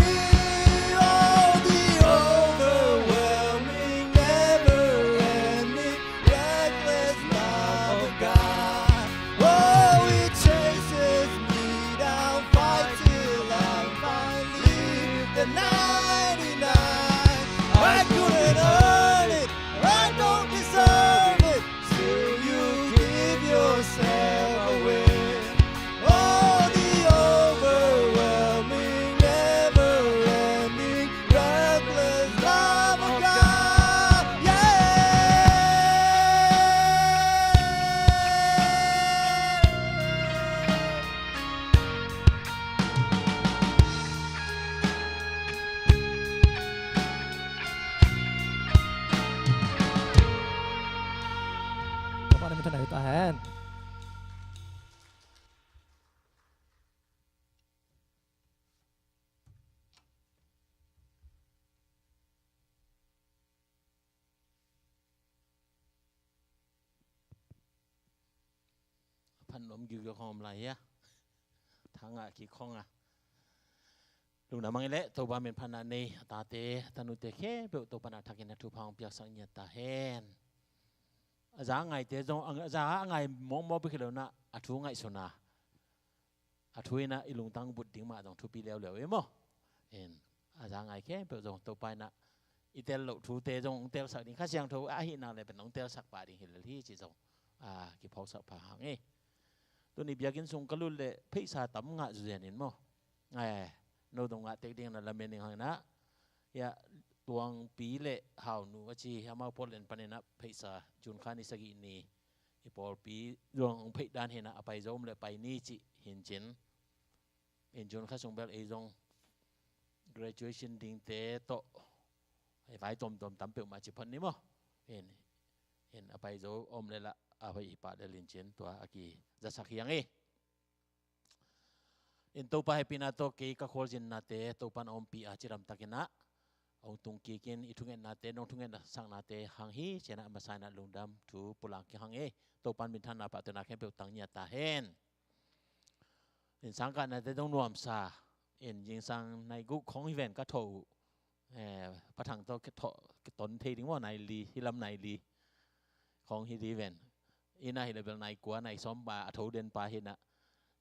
Oh, the overwhelming, never-ending, reckless love of God. Oh, it chases me down, fight till I'm found, leave the ninety-nine. I couldn't earn it, I don't deserve it, still you give yourself away. Oh, the overwhelming, never-ending, reckless love of God, yeah. Nom giugiau khong om lai hia? Thangah kik khong a. Lungdam hang i leh, Topa min phatna nei a tate a tanute khempeuh Topa na thakin a thupha hong piaksak ngiat ta hen. A za a ngaite zong, a za a ngai mawkmawk bek hi lo in ah, a thu ngaihsun a, a thu in ah i lungtang but ding mah zong thupi leuleu i maw. In, a za a ngai khempeuh zong Topa in ah i tel loh thute zong hong telsak ding, Kha Siangtho ahih nak leh pen hong telsak pah ding hi lel hi cih zong a kiphawksak pha hang e. Tuni biakinn sung ka lut leh pheisa tam ngah zuzen in maw. Eh, no dong ngah tek ding na lamen ning hang in ah. Hia, Tuangpi le Haunu a ci, amau Portland panin ah pheisa June kha ni sagih ni i pawlpi zong hong pheih dan hi in ah, a pai zo om leh pai ni cih hi in cin. In June kha sung bel ei zong graduation dingte tawh ei vai tuamtuam tam peuhmah ci phot ni maw. In, in a pai zo om leh lah a hoih hi pah lel in cin, tua a kizasak hi hang e. In Topa hehpihna tawh kei ka khualzinnate Topa'n a ompih a, cidamtakin ah hong tung kik in, i thungetnate, nong thungetsaknate hang hi ci-in ah a masa in ah lungdam thu pulak kik hang e. Topa'n minthanna, pahtawina khempeuh tang ngiat ta hen. In sangkahnate zong nuamsa, in zingsang nai guk khong hi ven ka tho uh. Eh, Pa Thang tawh ka tho, ka ton thei ding maw, nai li, hih lam nai li khong hi ding ven. Inn ah hi leh bel nai kua, nai sawm pa, a tho den pa hi in ah,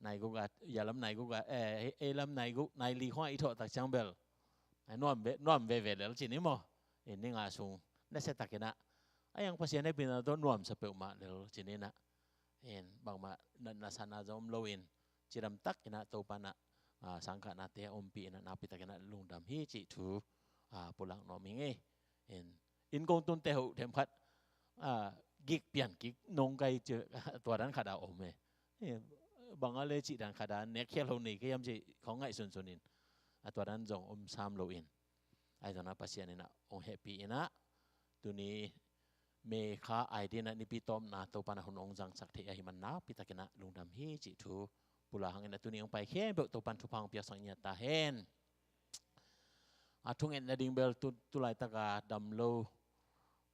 nai guk a, hia lam nai guk a, eh, ei lam nai guk, nai li khong ah i thawh tak ciang bel, eh, nuam ve, nuam veve lel ci ni maw. In ni nga sung nasia takin ah, a iang Pasian hehpihna tawh nuamsa peuhmah lel ci ni in ah. In bangmah natna satna zong om lo in, cidamtakin ah Topa'n ah, ah, sangkahnate a ompih in ah nakpi takin ah lungdam hi cih thu, ah, pulak nuam ing e. In, inn kong tunte hoh themkhat, ah, gik pian kik nong kai ci, tua dan khat a om e. Eh, bang a leh cih dan khat a nek khial ho nei kei hiam cih khong ngaihsunsun in, a tua dan zong om sam lo in. Ahi zongin ah Pasian in ah hong hehpih in ah, tuni May kha a ding in ah nipi tawpna Topa'n ah hun hong zangsak thei ahih man nakpi takin ah lungdam hi cih thu pulak hang in ah, tuni hong pai khempeuh Topa'n thupha hong piaksak ngiat ta hen. A thungetna ding bel tu, tu laitak a dam lo,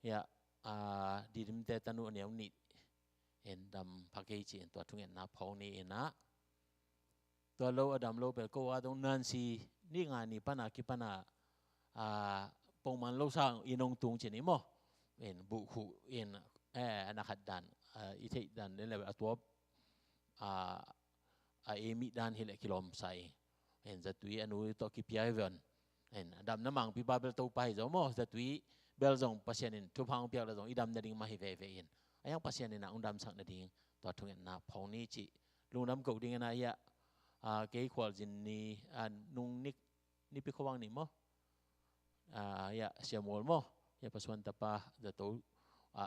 hia, a, Didimte tanu a neu nih in dam pha kei ci-in tua thungetna phawk ni in ah, tua lo a dam lo bel ko a dong Nancy, ni nga ni pan a kipan a, a, pongman lo sang i nong tung ci ni maw. In buh khuh in, eh, a na khat dan, a, i theih dan le le a tuap, a, a ei mih dan hi leh kilawm sa ing. In zatui a nu tawh kipia hi ven. In a damna mangpi pa bel Topa hi zaw maw, zatui bel zong Pasian in thupha hong piak leh zong i damna ding mah hi veve in. A iang Pasian in ah hong damsak nading tua thungetna phawk ni cih lungdam koh ding in ah, hia, a, kei khualzin ni, a, nung ni, nipi khuavang ni maw. A, hia, Sia Mual maw, hia, Pa Suan tapa Zato, a,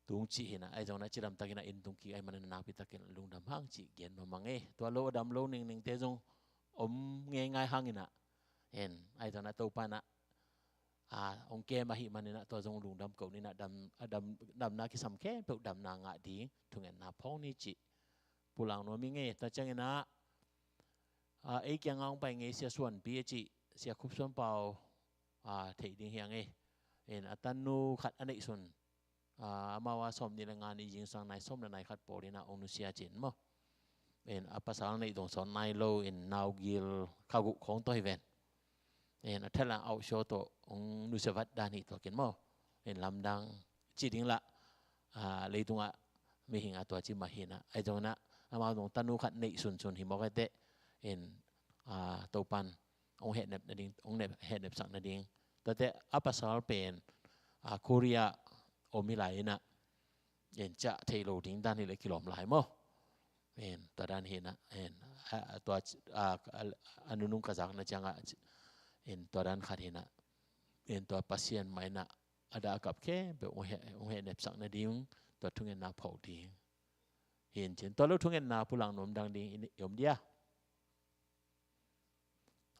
tung cih hi in ah, ahi zongin ah cidamtakin ah inn tung kik ahih manin nakpi takin lungdam hang cih gen nuam hang e. Tua lo a dam lo ningningte zong om ngeingai hang in ah. In, ahi zongin ah Topa'n ah, a, hong kem ahih manin ah tua zong lungdam koh ni in ah, dam, a dam, damna kisam khempeuh damna ngah ding thungetna phawk ni cih pulak nuam ing e. Tua ciangin ah, a, ei kiangah hong pai ngei Sia Suanpi a cih, Sia Khup Suan Pau, a, theih ding hi hang e. In a tanu khat a neihsun, a, amau a sawmnih le nga ni zingsang nai sawm le nai khat pawl in ah hong nusia ci-in maw. In a pasal neih dong sawn nai lo in naugil kha guk khong tawh hi ven. In a thalang auh sio tawh hong nusia vat dan hi tuak in maw. In lamdang ci ding lah, a, leitungah mihing a tua ci mah hi in ah, ahi zongin ah amau zong tanu khat neih sunsun hi mawk e teh. In, a, Topa'n hong hehnep nading, hong nep, hehnepsak nading. Tuate a pasal pen, a, Korea om hi lai in ah, in ciah thei lo ding dan hi leh kilawm lai maw. In tua dan hi in ah, in, a, a, tua, a, a, a nunung ka zakna ciangah, in tua dan khat hi in ah, in tua Pasian mah in ah a dah a kap khempeuh hong he, hong hehnepsak nading tua thungetna phawk ding hi in cin. Tua lo thungetna pulak nuam dang ding i om dia?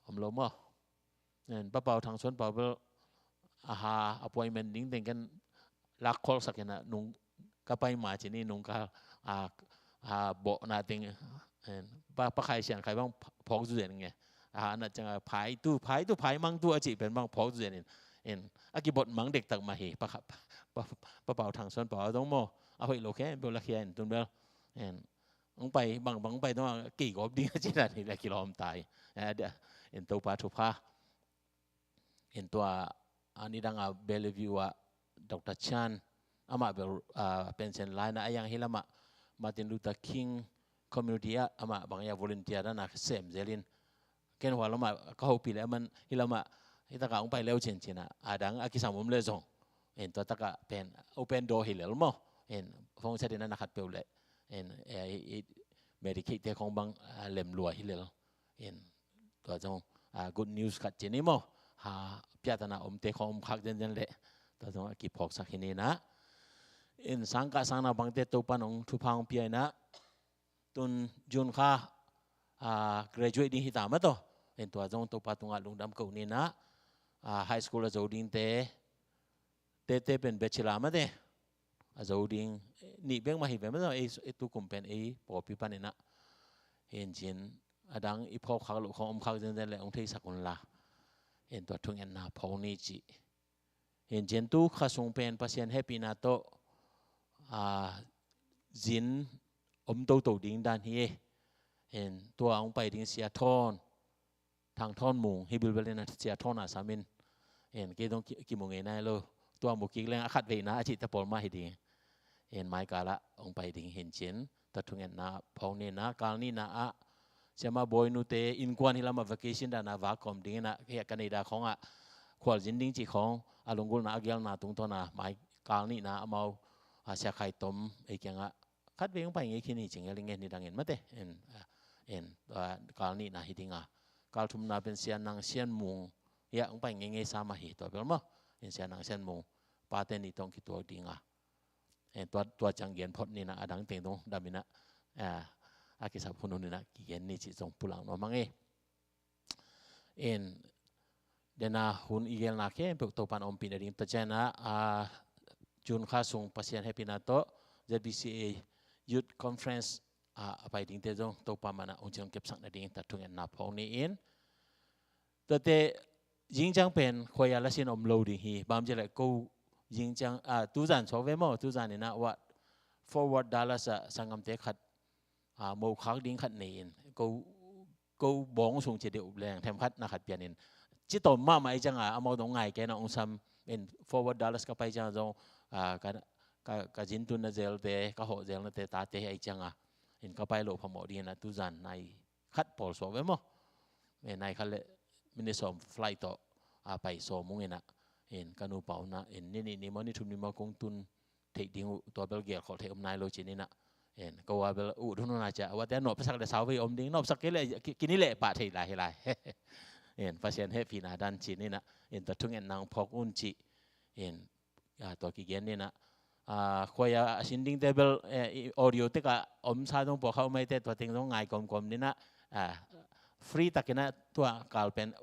Om lo maw. Nen, Pa Pau Thang Suan Pau bel a ha appointment ding teng ken lak kholsak in ah nung ka pai ma ci ni, nung ka, a, a, bawhna teng, nen, Pa, Pa Khai Sian Khai bang phawk zu den nge. A, a nat ciang a phai tu, phai tu, phai mang tu a cih pen bang phawk zu den in. In, a kibot mang dektak mah hi, Pa Kha, Pa, Pa, Pa Pau Thang Suan Pau a dong maw. A hoih lo khempeuh lakhia in tun bel. In, hong pai, bangbang hong pai dong a kei gawp ding a ci dan hi le kilawm ta hi. Eh, dia, in Topa thupha. In tua a nidang a Bellevue ah Doctor Chan, amah bel, ah, pension lai na a, yang hi lamah Martin Luther King Community ah amah bang ya volunteer dan a sem zel in, ken hua lamah ka hopih le aman hi lamah hi taka hong pai leu cincin a, a dang a kisam om le zong, in tua taka pen open door hi lel maw. In phone set in a na khat peuh le, in, eh, i, i Medicaid te khong bang, ah, lem lua hi lel. In tua zong, ah, good news khat ci ni maw. Ha, piatana omte khong om khak zenzen le tua zong a kiphawksak hi ni na. In sangkah sangna bangte Topa nong thupha hong pia in a, tun June kha, ah, graduate ding hi ta mah tawh. In tua zong Topa tungah lungdam ko ni na. Ah, high school a zo dingte, tete pen bachelor mate a zo ding, nih bek mah hi ve mah tawh, ei, ei tukum pen ei pawlpi panin a. Hi in cin, a dang i phawk khak loh khong om khak zenzen le hong theisak un la. In tua thungetna phawk ni ci. Hi in cin tu kha sung pen Pasian hehpihna tawh, ah, zin om toto ding dan hi e. In tua hong pai ding Sia Thawn, Thang Thawn Mung, hi bilbel in a Sia Thawn a sam in. In kei dong ki, kimu ngei nai lo. Tua mu kik leng a khat veina a cihte pawl mah hi ding. In mai kal ah hong pai ding hi in cin. Tua thungetna phawk ni na, kal nihna ah Siama Bawi nute innkuan hi lamah vacation dan a vak kawm ding in a, hia ka nei da khong ah khualzin ding cih khong a lunggulhna a gelna tungtawn a mai kal nihna amau, ah, Sia Khai Tom ei kiangah khat vei hong pai ngei khin hi ci ngel i ngen hi dangin mate. In, ah, in, ah, kal nihna hi ding a, kal thumna pen Sia Nang Sian Mung, hia hong pai ngei ngei sa mah hi tua bel maw. In Sia Nang Sian Mung pate ni tawh hong kituak ding a. In tua, tua ciang gen phot ni na, a dang teng dong dam in a, ah, a kisap hun hun in a kigen ni cih zong pulak nuam hang e. In, dena hun i gelna khempeuh Topan ompih nading ta ciang a, ah, June kha sung Pasian hehpihna tawh Z B C A Youth Conference, ah, a pai dingte zong Topa man a hong ciang kepsak nading ta thungetna phawk ni in. Tuate zingciang pen khuaia lasin om lo ding hi, bang ci le ko zingciang, ah, tuzan suak ve maw, tuzan in a what, Forward Dallas ah sanggamte khat, ah, mokhak ding khat nei in, ko, ko bawng sung ci deuh leng themkhat na khat pian in, ci tawm mahmah i ciang a, amau dong ngai kei na hong sam in, Forward Dallas ka pai ciang a zong, ah, ka, ka, ka zintun na zelte, ka hawh zelnate tate hi a i ciang a, in ka pai loh phamawh ding in a tuzan nai khat pawl suak ve maw. Eh, nai khat le minute sawm flight tawh, ah, pai sawm ung in a. In ka nupa un a, in ni nih ni maw, ni thum ni maw kong tun theih ding uh, tua bel gelkhol theih om nai lo ci ni na. In ka ua bel uh thun hun a cia, uate a nawhpasak le sau vei om ding, nawhpasak kei le ki, kini leh pah thei lai hi lai. In Pasian hehpihna dan ci ni na. In tua thungetna hong phawk un ci. In, ah, tua kigen ni na. Ah, khuaia a sin dingte bel, eh, i audio tek a om sa zong pawlkhat om aite, tua teng zong ngai kawmkawm ni na. Ah, free takin a tua kal pen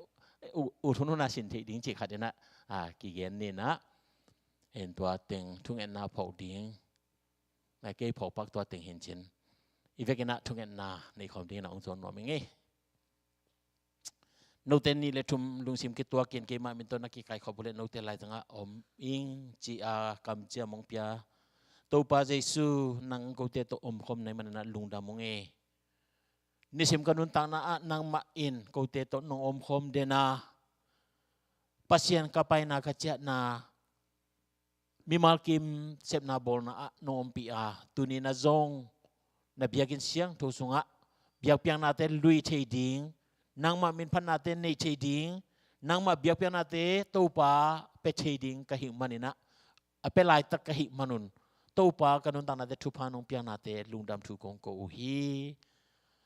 uh, uh thun hun a sin theih ding cih khat in a, ah, kigen ni na. In tua teng thungetna phawk ding. Nai kei phawk pak tua teng hi in cin. I vekin a thungetna nei khawm ding in a hong zawn nuam ing e. Note nih le thum lungsim kituak in keimah min tawh na kikaikhop uh le note laizang ah om ing ci a kamciam hong pia Topa Jesu, nang kote tawh omkhawm na hih manin a lungdam ung e. Nisim ka nuntakna ah nangmah in kote tawh nong omkhawm den a, Pasian ka paina ka ciahna, mimal kim sepna bawlna ah nong ompih a, tuni na zong na biakinn siangtho sungah biakpiaknate lui thei ding, nangmah minphatnate nei thei ding, nangmah biakpiaknate Topa pia thei ding ka hih manin a, a pia laitak ka hih manun, Topa ka nuntaknate thupha nong piaknate lungdam thu kong ko uh hi.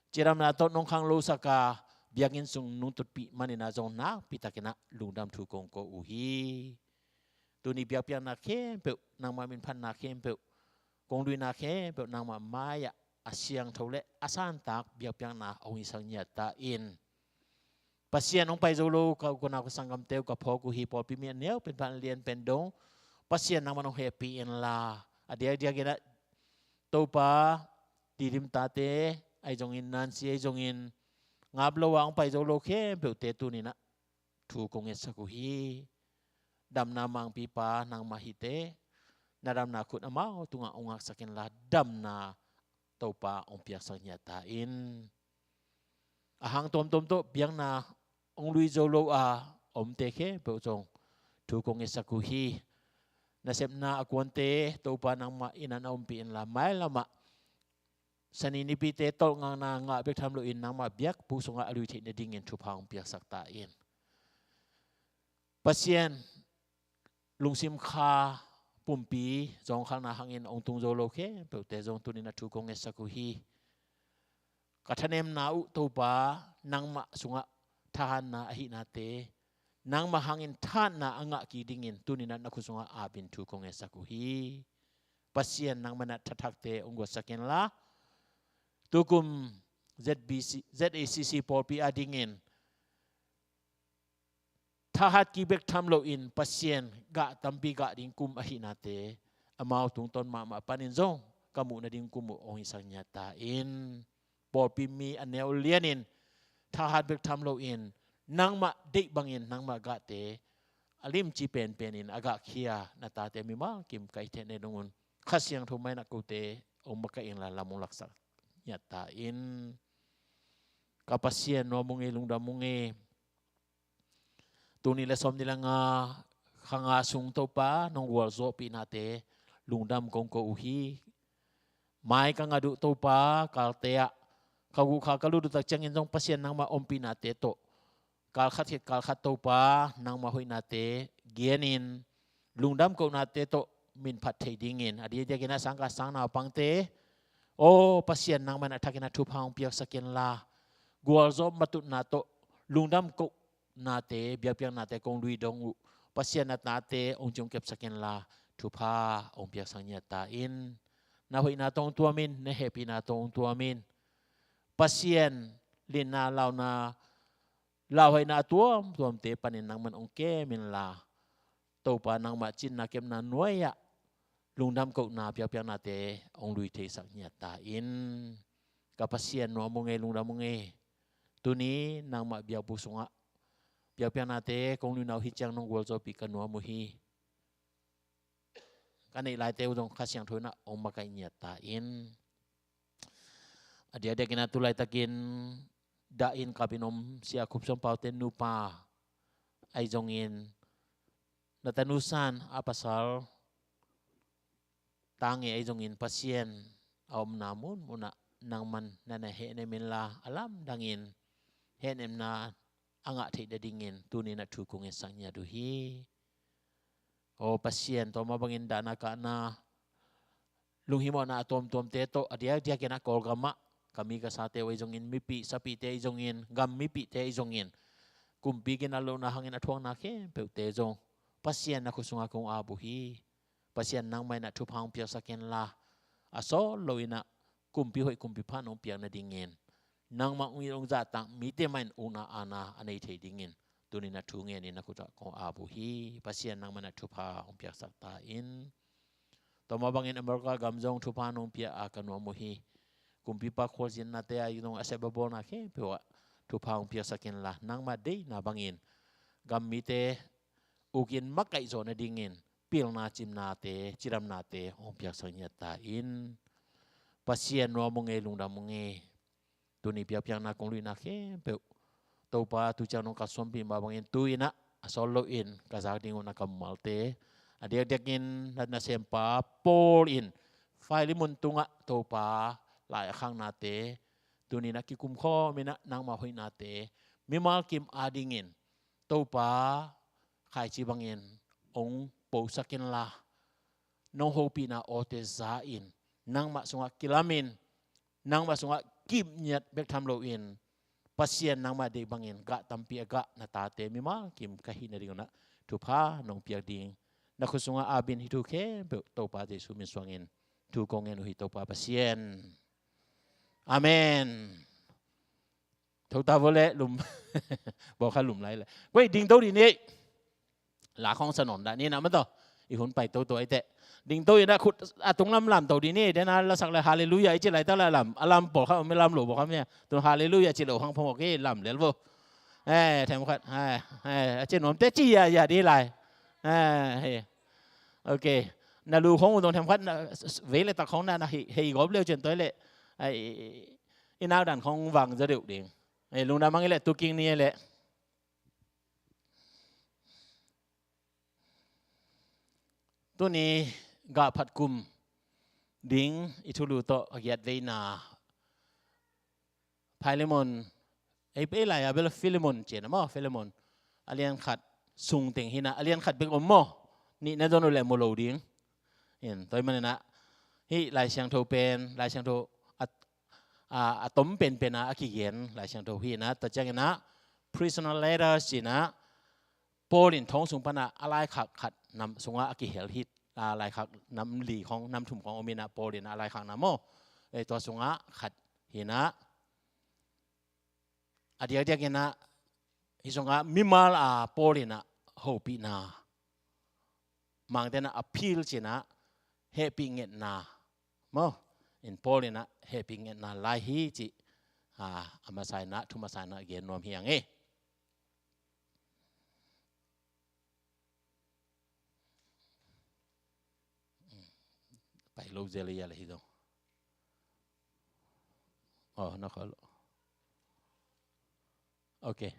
Cidamna tawh nong khanglosak a, biakinn sung nong tutpih manin a zong nakpi takin a lungdam thu kong ko uh hi. Tuni biakpiakna khempeuh, nangmah minphatna khempeuh, kong luina khempeuh nangmah mai-ah a siangtho le a santak biakpiakna hong hisak ngiat ta in. Pasian hong pai zo lo ka u ka nau ka sanggamte uh ka phawk uh hi, pawlpi mi a neu pen pan lian pen dong Pasian nangmah hong hehpih inla, a diakdiakin a Topa, Tidim tate ahi zongin, Nancy ahi zongin, ngap lo a hong pai zo lo khempeuhte tunin a thu kong ngetsak uh hi. Damna mangpipa nangmah hi teh, na damna khut amau tungah hong ngaksak inla, damna Topa hong piaksak ngiat ta in. A hang tuamtuam tawh biakna hong lui zo lo a omte khempeuh zong thu kong ngetsak uh hi. Nasepna a kuante Topa nangmah in na ompih inla, mailamah Sani nipite tolhngakna ngah bek tham loin nangmah biakbuk sungah a lui theih nadingin thupha hong piaksak ta in. Pasian lungsim kha pumpi zawngkhalna hangin hong tung zo lo khempeuhte zong tuni-in a thu kong ngetsak uh hi. Ka thanemna uh Topa nangmah sungah thahatna ahihnate, nangmah hangin thahatna a ngah kik dingin tuni-in na khut sungah apin thu kong ngetsak uh hi. Pasian nangmah in a thathakte hong guatsak inla, tukum Z B C, Z A C C pawlpi adingin thahat kik bek tham loin Pasian gah tampi gah ding kum ahihnate, amau tungtawn mahmah panin zong ka muh nading kum uh hong hisak ngiat ta in. Pawlpi mi a neu lianin thahat bek tham loin nangmah deih bangin nangmah gahte a limci penpenin a gahkhia na tate mimal kim ka hih theih nadingun Kha Siangtho mah in a kote hong makaih inla lam hong laksak ngiat ta in. Ka Pasian, nuam ung ei, lungdam ung ei. Tul nih le sawmnih le nga, kha nga sung Topa nong gualzawhpihnate lungdam kong ko uh hi. Mai ka ngat uh Topa, kalte ah ka guh kha ka lut uh tak ciangin zong Pasian nangmah ompihnate tawh kal khat khit kal khat Topa nangmah hoihnate genin lungdam kohnate tawh min phat thei dingin a diakdiakin a sangkah sang naupangte, aw Pasian nangmah in a thakin a thupha hong piaksak inla, gualzawh matutna tawh lungdam kohnate, biakpiaknate kong lui dong uh Pasian na tate hong ci hong kepsak inla, thupha hong piaksak ngiat ta in. Na hoihna tawh hong tuam in, na hehpihna tawh hong tuam in. Pasian linna launa lauhuaina a tuamtuamte panin nangman hong kem inla, Topa nangmah cinna kepna nuai-ah lungdam kohna biakpiaknate hong lui theisak ngiat ta in. Ka Pasian, nuam ung ei, lungdam ung ei. Tuni nangmah biakbuk sungah biakpiaknate kong luina uh hi ciang nong gualzawhpih ka nuam uh hi. Ka neih laite uh zong Kha Siangtho in a hong makaih ngiat ta in. A diakdiakin a tu laitakin dahin kapin om Sia Khup Suan Pau te nupa ahi zongin, na tanu San a pasal Tange ahi zongin Pasian a omna munmunah nangman na na hehnem inla, a lamdangin hehnemna a ngah theih nadingin tuni-in a thu kong ngetsak ngiat uh hi. Aw Pasian, tua mah bangin dahna kahna, lunghimawhna a tuamtuamte tawh a diakdiakin a Kawlgamah ka mi ka sate uh ahi zongin, mipih sapihte ahi zongin, gam mipihte ahi zongin, kumpi ginat lohna hangin a thuakna khempeuhte zong Pasian na khut sungah kong ap uh hi. Pasian nangmah in a thupha hong piaksak inla, a sawt loin a kumpi hoih kumpi pha nong piak nadingin nangmah hong it hong zahtak mite mah in ukna aana a nei thei dingin tuni-in a thu ngenin na khut ah kong ap uh hi. Pasian nangmah in a thupha hong piaksak ta in. Tua mah bangin America gam zong thupha nong pia a ka nuam uh hi. Kumpipa khualzinnate ah zong a sep a bawlna khempeuh ah thupha hong piaksak inla, nangmah deihna bangin gam mite ukin makaih zawh nadingin pilna, cimnate, cidamnate hong piaksak ngiat ta in. Pasian, nuam ung ei, lungdam ung ei. Tuni biakpiakna kong luina khempeuh Topa tu ciang nong kalsuanpih mah bangin tu-in ah a sawt loin ka zak ding uh na kammalte, a diakdiakin na nasempa Paul in Filemon tungah Topa lai a khaknate, tuni-in a kikum khawmin ah nangmah hoihnate mimal kim adingin Topa khaici bangin hong posak inla, nong hopihna awte za-in, nangmah sungah kilamin, nangmah sungah kipngiat bek tham loin, Pasian nangmah deih bangin gah tampi a gah na tate mimal kim ka hih nadingun ah thupha nong piak ding, na khut sungah apin hih thu khempeuh Topa Jesu min suangin thu kong ngen uh hi, Topa Pasian. Amen. Thota vua le lum. Bawlkha lum lai le. Koi dingto dih ni. La khong sa nawn dah ni na ma tawh. I hun pai toto ai teh. Dingto i na khut a tung lam lamto dih ni. Dena lasak le halleluia i ci laitak le lam. A lam bawlkha om i lam lo bawlkha mia. Tun halleluia ci lo hang phong ok i lam lel vo. Eh, them khat. Eh, eh, a ci nuam te ci ya ya dih lai. Eh, he. Ok. Na lu khong u dong them khat na vei le tak khong na na hei, hei gawp leu cen toi le. Ai, i, i, i nak dan khong vang zaw deuh ding. Ai, lungdam mang i leh, tuking ni i leh. Tuni gah phat kum ding i thulu tawh a giat veina Philemon, ei, ei lai a bel Philemon ci na maw, Philemon. A lian khat sung teng hi na, a lian khat bek om maw. Nihna zon uh leh mu lo ding. In, tua ahih manin ah, hih Lai Siangtho pen, Lai Siangtho a, a, a tom penpen a, a kigen Lai Siangtho hi na, tua ciangin ah, personal letters ci na, Paul in thong sung pan a, a laikhak khat nam sungah a kihel hi, a, laikhak nam li khong, nam thum khong om in ah, Paul in a laikhak nam maw. Eh, tua sungah khat hi na, a diakdiak in ah, hih sungah mimal a Paul in ah hopihna, Mangte in ah appeal ci na, hehpih ngetna maw. In Paul in ah hehpih ngetna lai hi cih, a, a masa in ah, thu masa in ah gen nuam hi hang e. Pai lo zel a hi dong. Oh, na khol. Ok.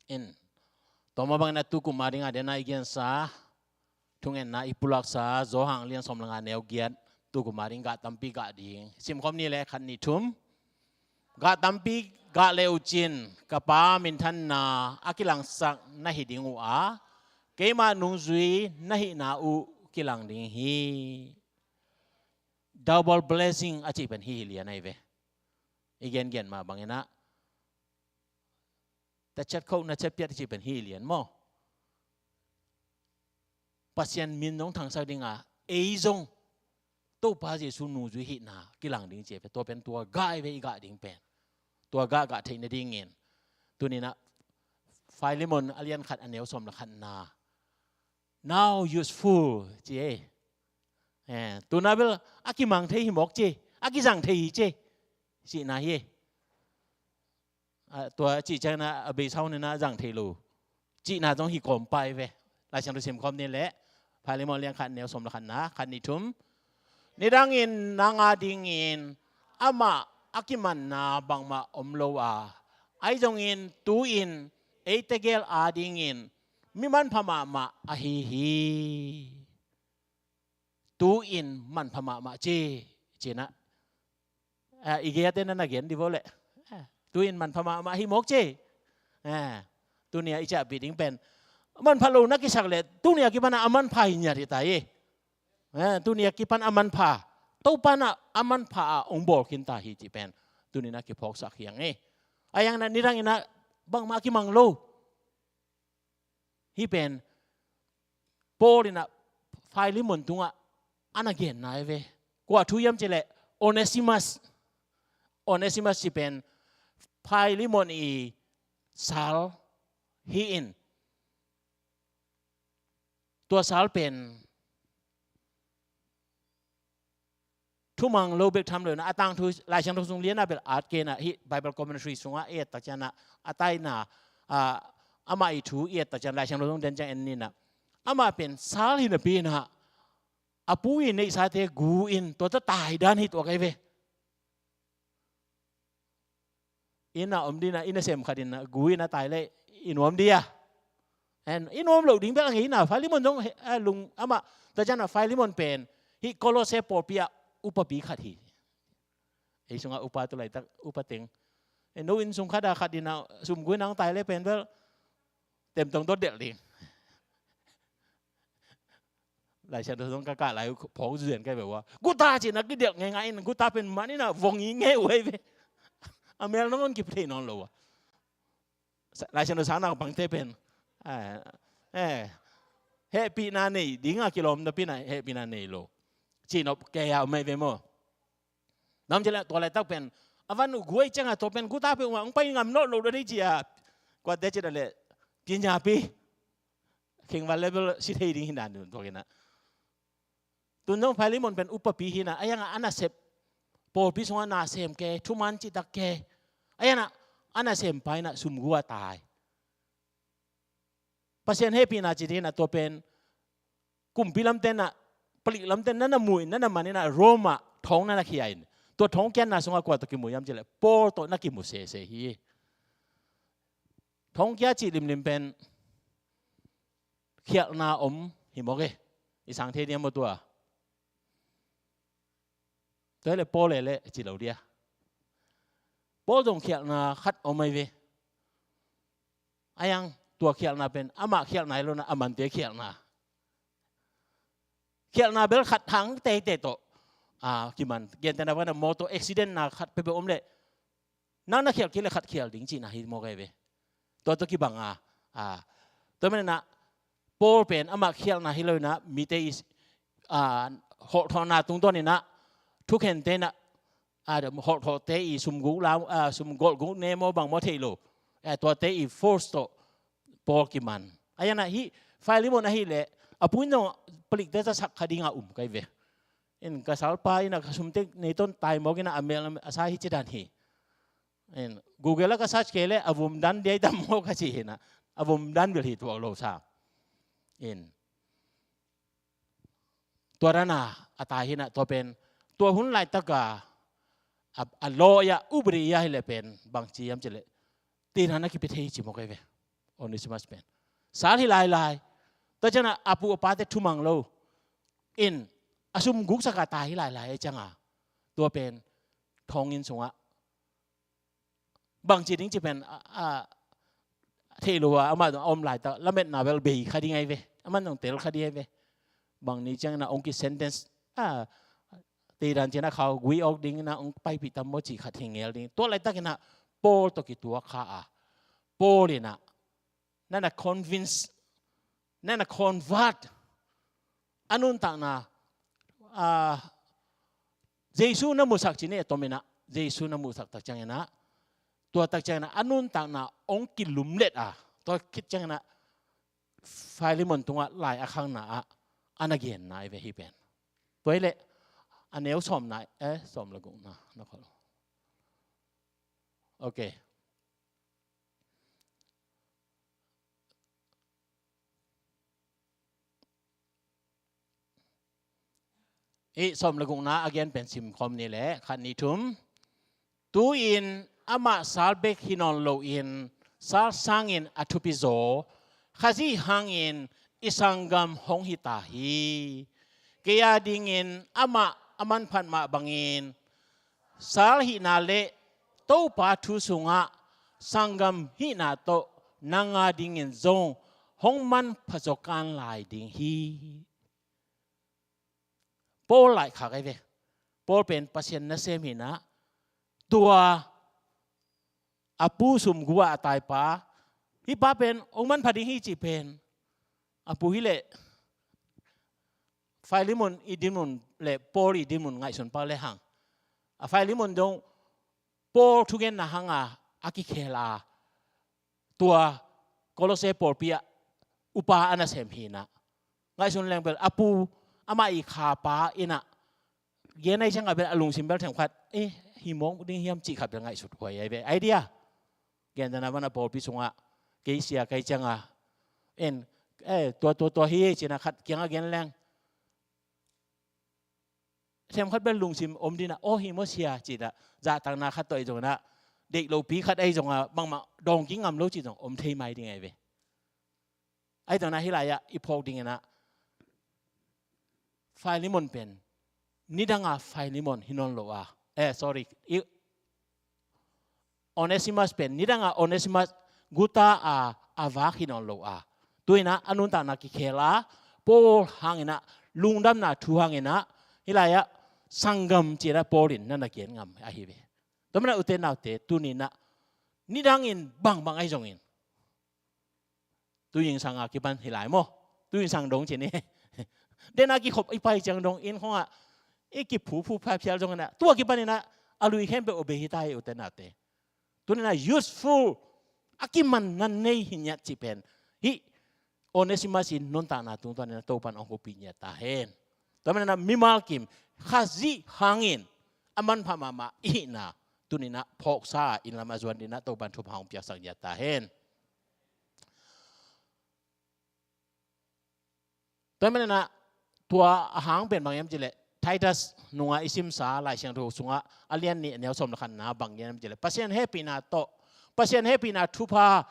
In, tua mah bangin ah tu kum a ding a den a i gensa, thungetna i pulaksa, Johan lian sawm le nga neu giat, tu kum a ding gah tampi gah ding. Simkhawm ni leh, khat, nih, thum. Gah tampi gah le uh cin, ka Pa minthanna a kilangsak na hi ding uh a, keima nungzui na hihna uh kilang ding hi. Double blessing a cih pen hih hi lian ahi ve. I gengen mah bangin ah, ta ciat khauh na ciat piat a cih pen hih hi lian maw. Pasian min zong thangsak ding a, ei zong Topa Jesu nungzui hihna kilang ding ci a pen, tua pen tua gah ahi ve i gah ding pen. Tua gah gah theih nadingin, tuni in ah Philemon a lian khat a neu sawm le khatna, now useful ci e. Eh, tu in ah bel a kimang thei hi mawk ci, a kizang thei hi ci, cihna hi e. A, tua cih ciangin ah a beisa hun in ah zang thei lo cihna zong hi kawm pah hi ve. Lai Siangtho simkhawm ni leh, Philemon lian khat neu sawm le khatna, khat, nih, thum. Nidangin nang a dingin amah a kimanna bangmah om lo a, ahi zongin tu-in ei tegel a dingin mi manpha mahmah ahi hi. Tu-in manpha mahmah ci, ci in ah, a, i gei a te na na gen di vo leh. A, tu-in manpha mahmah hi mawk ci. A, tuni a i ciahpih ding pen, manpha lo na kisak leh, tuni a kipan a a manpha hi ngiat hi ta hi. A, tuni a kipan a manpha, Topa in ah a manpha a hong bawl khin ta hi cih pen tuni in ah kiphawksak hi hang e. Ahi hangin ah nidangin ah bangmah a kimang lo. Hih pen Paul in ah Philemon tungah a na genna ahi ve. Kua thu hiam cih leh Onesimus. Onesimus cih pen Philemon i sal hi in, tua sal pen thumang lo bek tham lo in ah, a tangthu Lai Siangtho sung lian a bel at kei in ah, hih Bible commentary sungah i et tak ciangin ah, a taina, a, amah i thu i et tak ciangin Lai Siangtho sung den ciang en ni in ah, amah pen sal hi napi in ah, a pu i neihsate gu in tua tawh tai dan hi tuak ahi ve. Inn a om ding a, inn a sem khat in a, gu in a tai leh i nuam ding a. En, i nuam loh ding bel a ngei in a, Philemon zong he, a lung amah, tua ciang a Philemon pen hih Kolosse pawlpi ah upapi khat hi. Ei sungah upa tu laitak, upa teng. En, no inn sung khat a khat in a sum gu in a hong tai leh pen bel temtong dot delh ding. Lai Siangtho zong ka kah lai phawk zuzen ka hi ve ua. Guta cih na kidelh ngeingai in, guta pen man in a vong i ngei uh hi ve. A mel nangawn kithei nawn lo ua. Lai Siangtho sang naupangte pen, eh, eh, hehpihna nei ding a kilawm napi in a hehpihna nei lo. Cihnop kei a om hi ve maw. Nam ci leh tua laitak pen a van uh gu ahih ciang a tua pen guta pen uh a hong pai ngam nawn lo ding ci a. Kuate ci leh, pinyapi khengval level si thei ding hi na ding tua kei in a. Tun zong Philemon pen upapi hi in a, a yang a a nasep, pawlpi sungah na sem kei, thuman cihtak kei. A yang a a nasem pa in a sum gu a tai. Pasian hehpihna ci ding in a tua pen kumpi lamte in a palik lamte na na mu in, na na man in ah, Rome ah thong na na khia in, tua thong kiatna sungah kua tawh kimu hiam cih leh Paul tawh na kimu sese hi. Thong kia cih limlim pen khialhna om hi mawk e. I sang thei diam maw tua? Tua hi leh Paul leh leh ci lo dia. Paul zong khialhna khat om ahi ve. A yang tua khialhna pen amah khialhna hi lo in ah, a mante khialhna. Khialhna bel khat hang teitei tawh, a, kiman. Gentehna bangin ah motor accident na khat peuhpeuh om leh, nang na khial kei leh khat khial ding cihna hi mawk ahi ve. Tua tawh kibang a, a, tua manin ah Paul pen amah khialhna hi lo in ah, mite i, a, holhthawhna tungtawn in ah, thukhente in ah, a, holhthawhte i sum guk lam, a, sum golh guk ne maw bang maw thei lo. A, tuate i force tawh Paul kiman. A yang ah hih Philemon ahih leh a pu in zong palikte za sak kha ding a um ka hi ve. In ka salpa in ah ka sumte nei tawn tai mawk in ah, a mel a sa hi ci dan hi. In Google ah ka search kei leh a vum dan dia i tam mawk ka ci hi in ah, a vum dan bel hi tuak lo sa. In tua dan a a tai hi in ah, tua pen tua hun laitak a, a, a law ah, upadi ah hi leh pen bang ci hiam cih leh, teidan a kipia thei ci mawk ahi ve. Onesimus pen sal hi lailai. Tua ciang ah a pu a pate thumang lo in, a sum guksak a tai hi lailai ahih ciang a, tua pen thong inn sungah bang ci ding cih pen, a, a, thei lo a, amah zong a om laitak lametna bel bei kha ding ahi ve. Amah zong tel kha ding ahi ve. Bang ni ciangin ah hong ki sentence, a, teidan ciangin ah khau gui awk dingin ah hong paipih tam maw cih khat hi ngel ding. Tua laitakin ah Paul tawh kituak kha a, Paul in ah na na convince, na na convert, a nuntakna, a, Jesu na musak ci ni, a tom in ah Jesu na musak tak ciangin ah, tua tak ciangin ah a nuntakna hong kilumlet a, tua khit ciangin ah Philemon tungah lai a khangna ah a na genna ahi ve hih pen. Tua hi leh a neu sawmna, eh, sawm le gukna na khol. Ok. Hih sawm le gukna a gen pen sim khawm ni leh, khat, nih, thum. Tu-in amah sal bek hi nawn loin, sal sangin a thupi zaw Khazih hangin i sanggam hong hi ta hi. Kei a dingin amah a manphat mah bangin, sal hihna le Topa thu sungah sanggam hihna tawh nang a dingin zong hong manpha zaw kan lai ding hi. Paul laikhak ahi ve. Paul pen Pasian nasem hi-in ah, tua a pu sumgu ah a taipa, hih pa pen hong manpha ding hi cih pen a pu hi leh Philemon i dinmun le Paul i dinmun ngaihsun pak le hang, a Philemon dong Paul thugenna hanga a kikhel a, tua Kolose pawlpi ah upa a nasem hi-in ah, ngaihsun leng bel a pu, amah i khapa in ah, gen ahih ciangah bel a lungsim bel themkhat, eh, hi mawk ding hiam cih khat bel ngaihsut huai ahi ve. Idea gentehna bangin a pawlpi sungah kei sia ka hih ciangah, en, eh, tua, tua, tua hi ci-in ah khat kiangah gen leng, themkhat bel lungsim om ding in ah, aw, hi maw sia ci-in ah, zahtakna khat tawh ahi zongin ah, deih lopi khat ahi zongah, bangmah dawng kik ngam lo cih zong om thei mai ding ahi ve. Ahi zongin ah hih lai-ah i phawk dingin ah, Philemon pen nidanga Philemon hi nawn lo a, eh, sorry, i, Onesimus pen nidanga Onesimus guta a, a vak hi nawn lo a, tu-in ah a nuntakna kikhel a, Paul hangin ah, lungdamna thu hangin ah, hih lai-ah sanggam ci-in ah Paul in na na gen ngam ahi ve. Tua manin ah ute naute, tuni-in ah nidangin bangbang ahi zongin, tuizingsang a kipan hi lai maw? Tuizingsang dong ci ni. Den a kikhop i pai ciang dong, inn khawngah i kiphu phu phial phial zongin ah, tua kipanin ah a lui khempeuh a bei hi ta hi, ute naute. Tuni-in ah useful, a kimanna nei hi ngiat cih pen, hih Onesimus i nuntakna tungtawnin ah Topa'n hong hopih ngiat ta hen. Tua manin ah mimal kim, Khazih hangin a manpha mahmah i hihna, tuni-in ah phawksa a, inn lam a zuan dingin ah Topa'n thupha hong piaksak ngiat ta hen. Tua manin ah Tua a hang pen bang hiam cih leh Titus nungah i simsa Lai Siangtho sungah a lian nih a neu sawm le khatna bang hiam cih leh Pasian hehpihna tawh, Pasian hehpihna thupha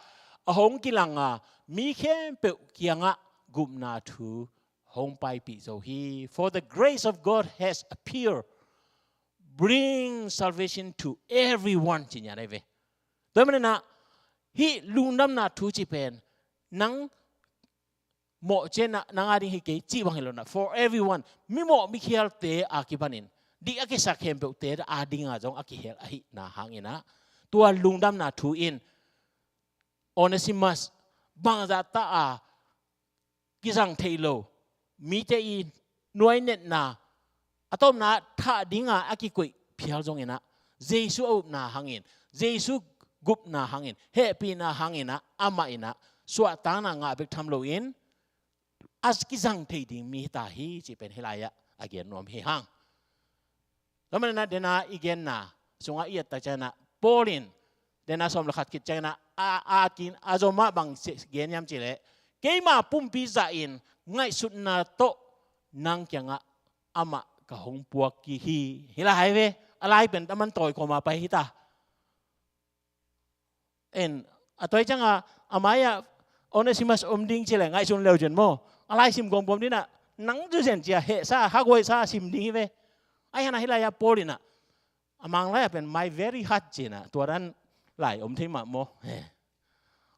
a hong kilang a, mi khempeuh kiangah gupna thu hong paipih zo hi. For the grace of God has appeared, bring salvation to everyone, ci nia nai ve. Tua manin ah hih lungdamna thu cih pen nang mawh ciangin ah nang a ding hi kei cih bang hi lo in ah, for everyone, mimawh mikhialte a kipanin dih a kisak khempeuhte a dingah zong a kihel ahihna hangin ah, tua lungdamna thu in Onesimus bangzah ta a kizang thei lo mite i nuainetna, a tawpna thah dinga a kikoih phial zongin ah, Jesu a upna hangin, Jesu gupna hangin, hehpihna hangin ah, amah in ah suahtakna ngah bek tham loin a kizang thei ding mi hi ta hi cih pen hih lai-ah a gen nuam hi hang. Tua manin ah dena i genna sungah i et tak ciangin ah Paul in dena sawm le khat khit ciangin ah a, a kin a zom ah bang gen hiam cih leh, keima pumpi zahin ngaihsutna tawh nang kiangah amah ka hong puak kik hi. Hih lai hi ve, a lai pen a man tawi kawma pai hi ta. En, a tawi ciangah a mai-ah Onesimus om ding cih leh ngaihsun leu cin maw? A lai sim gomgom ding ah, nang cu zen cia hehsa, hakhuaisa sim ding hi ve. Ahi hang ah hih lai-ah Paul in ah, a Mang lai-ah pen my very heart ci-in ah, tua dan lai om thei mah maw? He.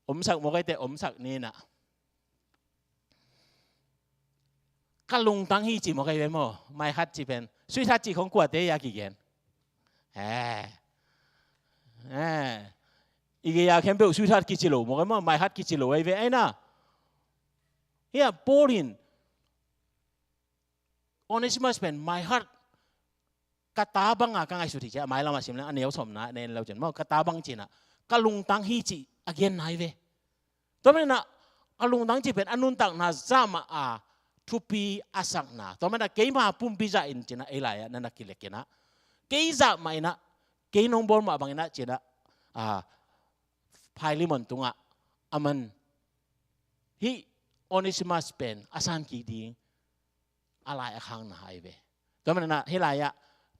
Omsak maw, kaite omsak ni in ah. Ka lungtang hi ci maw, kai ve maw? My heart ci pen sweetheart ci khong kuate a kigen. Eh. Eh. I gei a khempeuh sweetheart kici lo maw, kai maw? My heart kici lo ai ve ai na. Hih ah Paul in Onesimus pen my heart, ka ta banga ka ngaihsut hi ci a, mai lamah sim leng a neu sawmna nen lo cin maw, ka ta bang ci-in ah, ka lungtang hi ci a gen nai ve. Tua manin ah a lungtang cih pen a nuntakna zah mah a thupi a sakna. Tua manin ah keima pumpi zahin ci-in ah ei lai-ah na na kilek in ah, kei zah mah in ah, kei nong bawl mah bangin ah ci-in ah, a, Philemon tungah a man hih Onesimus pen a san kik ding a lai a khangna ai ve. Tua manin ah hih lai-ah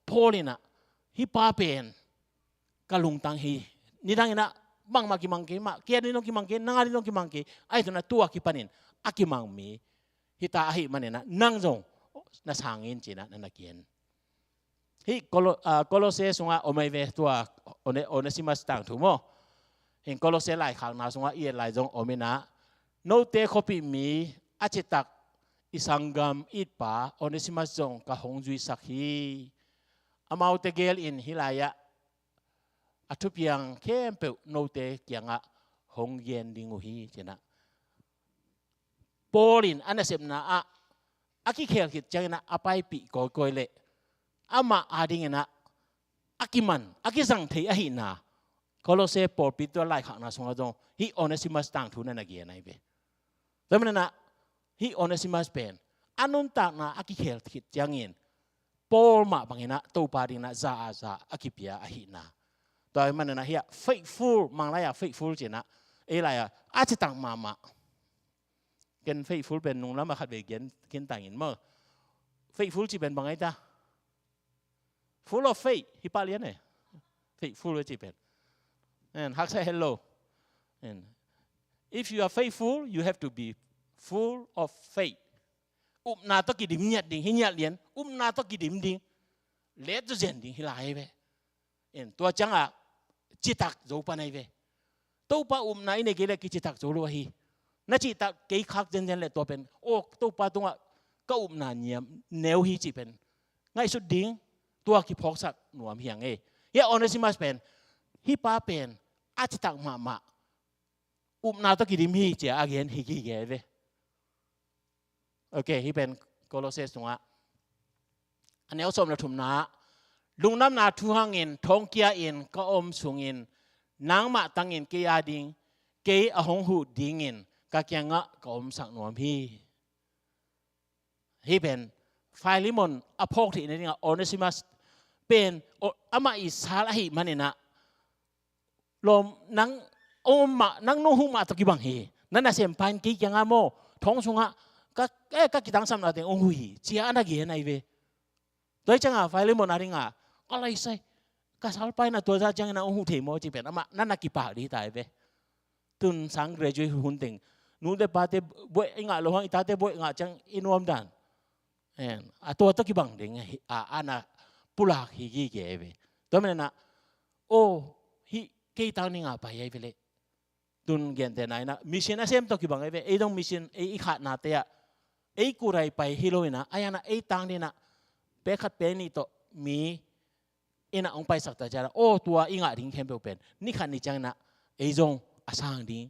Paul in ah, hih pa pen ka lungtang hi. Nidang in ah bangmah kimang kei mah, kei a ding zong kimang kei, nang a ding zong kimang kei. Ahi zongin ah tua kipanin a kimang mi hi ta ahih manin ah nang zong na sang in ci-in ah na na gen. Hih Kolo-, ah, Kolose sungah om ai ve tua One-, Onesimus tangthu maw. Hih Kolose laikhakna sungah i et lai zong om in ah, note khuapih mi a citak i sanggam i itpa Onesimus zong ka hong zuisak hi. Amaute gel in hih lai-ah a thupiang khempeuh note kiangah hong gen ding uh hi ci-in ah. Paul in a nasepna ah a kikhel khit ciangin ah a paipih kawikawi leh amah a dingin ah a kiman, a kizang thei ahihna Kolose pawlpi tua laikhakna sungah zong hih Onesimus tangthu na na gen ai ve. Tua manin ah hih Onesimus pen a nuntakna a kikhel khit ciangin Paul mah bangin ah Topa dingin ah za a za a kipia ahihna. Tua manin ah hih ah faithful, Mang lai-ah faithful ci-in ah, ei lai-ah a citak mahmah. Ken faithful pen nunglam ah khatvei gen khin tangin maw. Faithful cih pen bang ai ta? Full of faith, hi pah lian e. Faithful cih pen. And haksa hello. And if you are faithful, you have to be full of faith. Upna tawh kidim ngiat ding, hi ngiat lian, upna tawh kidim ding. Let to zen ding hi lai ve. En, tua ciangah citak zo pan ai ve. Topa upna i nei kei leh kicitak zo lo ahi. Na cihtak kei khak zenzen leh tua pen, aw, Topa tungah ka upna niam neu hi cih pen ngaihsut ding, tua kiphawksak nuam hi hang e. Hih Onesimus pen, hih pa pen a citak mahmah, upna tawh kidim hi ci-a a gen hi gige ve. Ok, hih pen Kolose sungah a neu sawm le thumna ah, lungdamna thu hangin thawngkia in ka om sungin nangmah tangin kei a ding, kei a hong huh dingin ka kiangah ka omsak nuam hi. Hih pen Philemon a phawk theih nadingah Onesimus pen, o, amah i sal ahih maninah, lawm, nang om mah, nang nong huh mah tawh kibang hi. Na nasem pa in kei kiangah maw, thong sungah ka, eh, ka kitangsapna teng hong huh hi, ci-a a na gen ahi ve. Tua hi ciangah Filemon a dingah, ka laisai, ka salpa in a tua zah ciangin a hong huh thei maw ci pen amah na na kipak ding ta hi ve. Tun sang graduate hun teng, nute pate buaih i ngah loh hang i tate buaih ngah ciang i nuam dan. En, a tua tawh kibang ding a, a na pulak hi gige hi ve. Tua manin ah, aw, hih kei tang dingah pai ahi ve leh. Tun gentehna in ah mission a sem tawh kibang ahi ve. Ei dong mission, ei i khatnate ah, ei kurai pai hi lo in ah, a ian ah ei tang ding in ah, pek khat pek nih tawh mi in ah hong paisak ta ciang ah, aw, tua i ngah ding khempeuh pen ni khat ni ciangin ah ei zong a sang ding,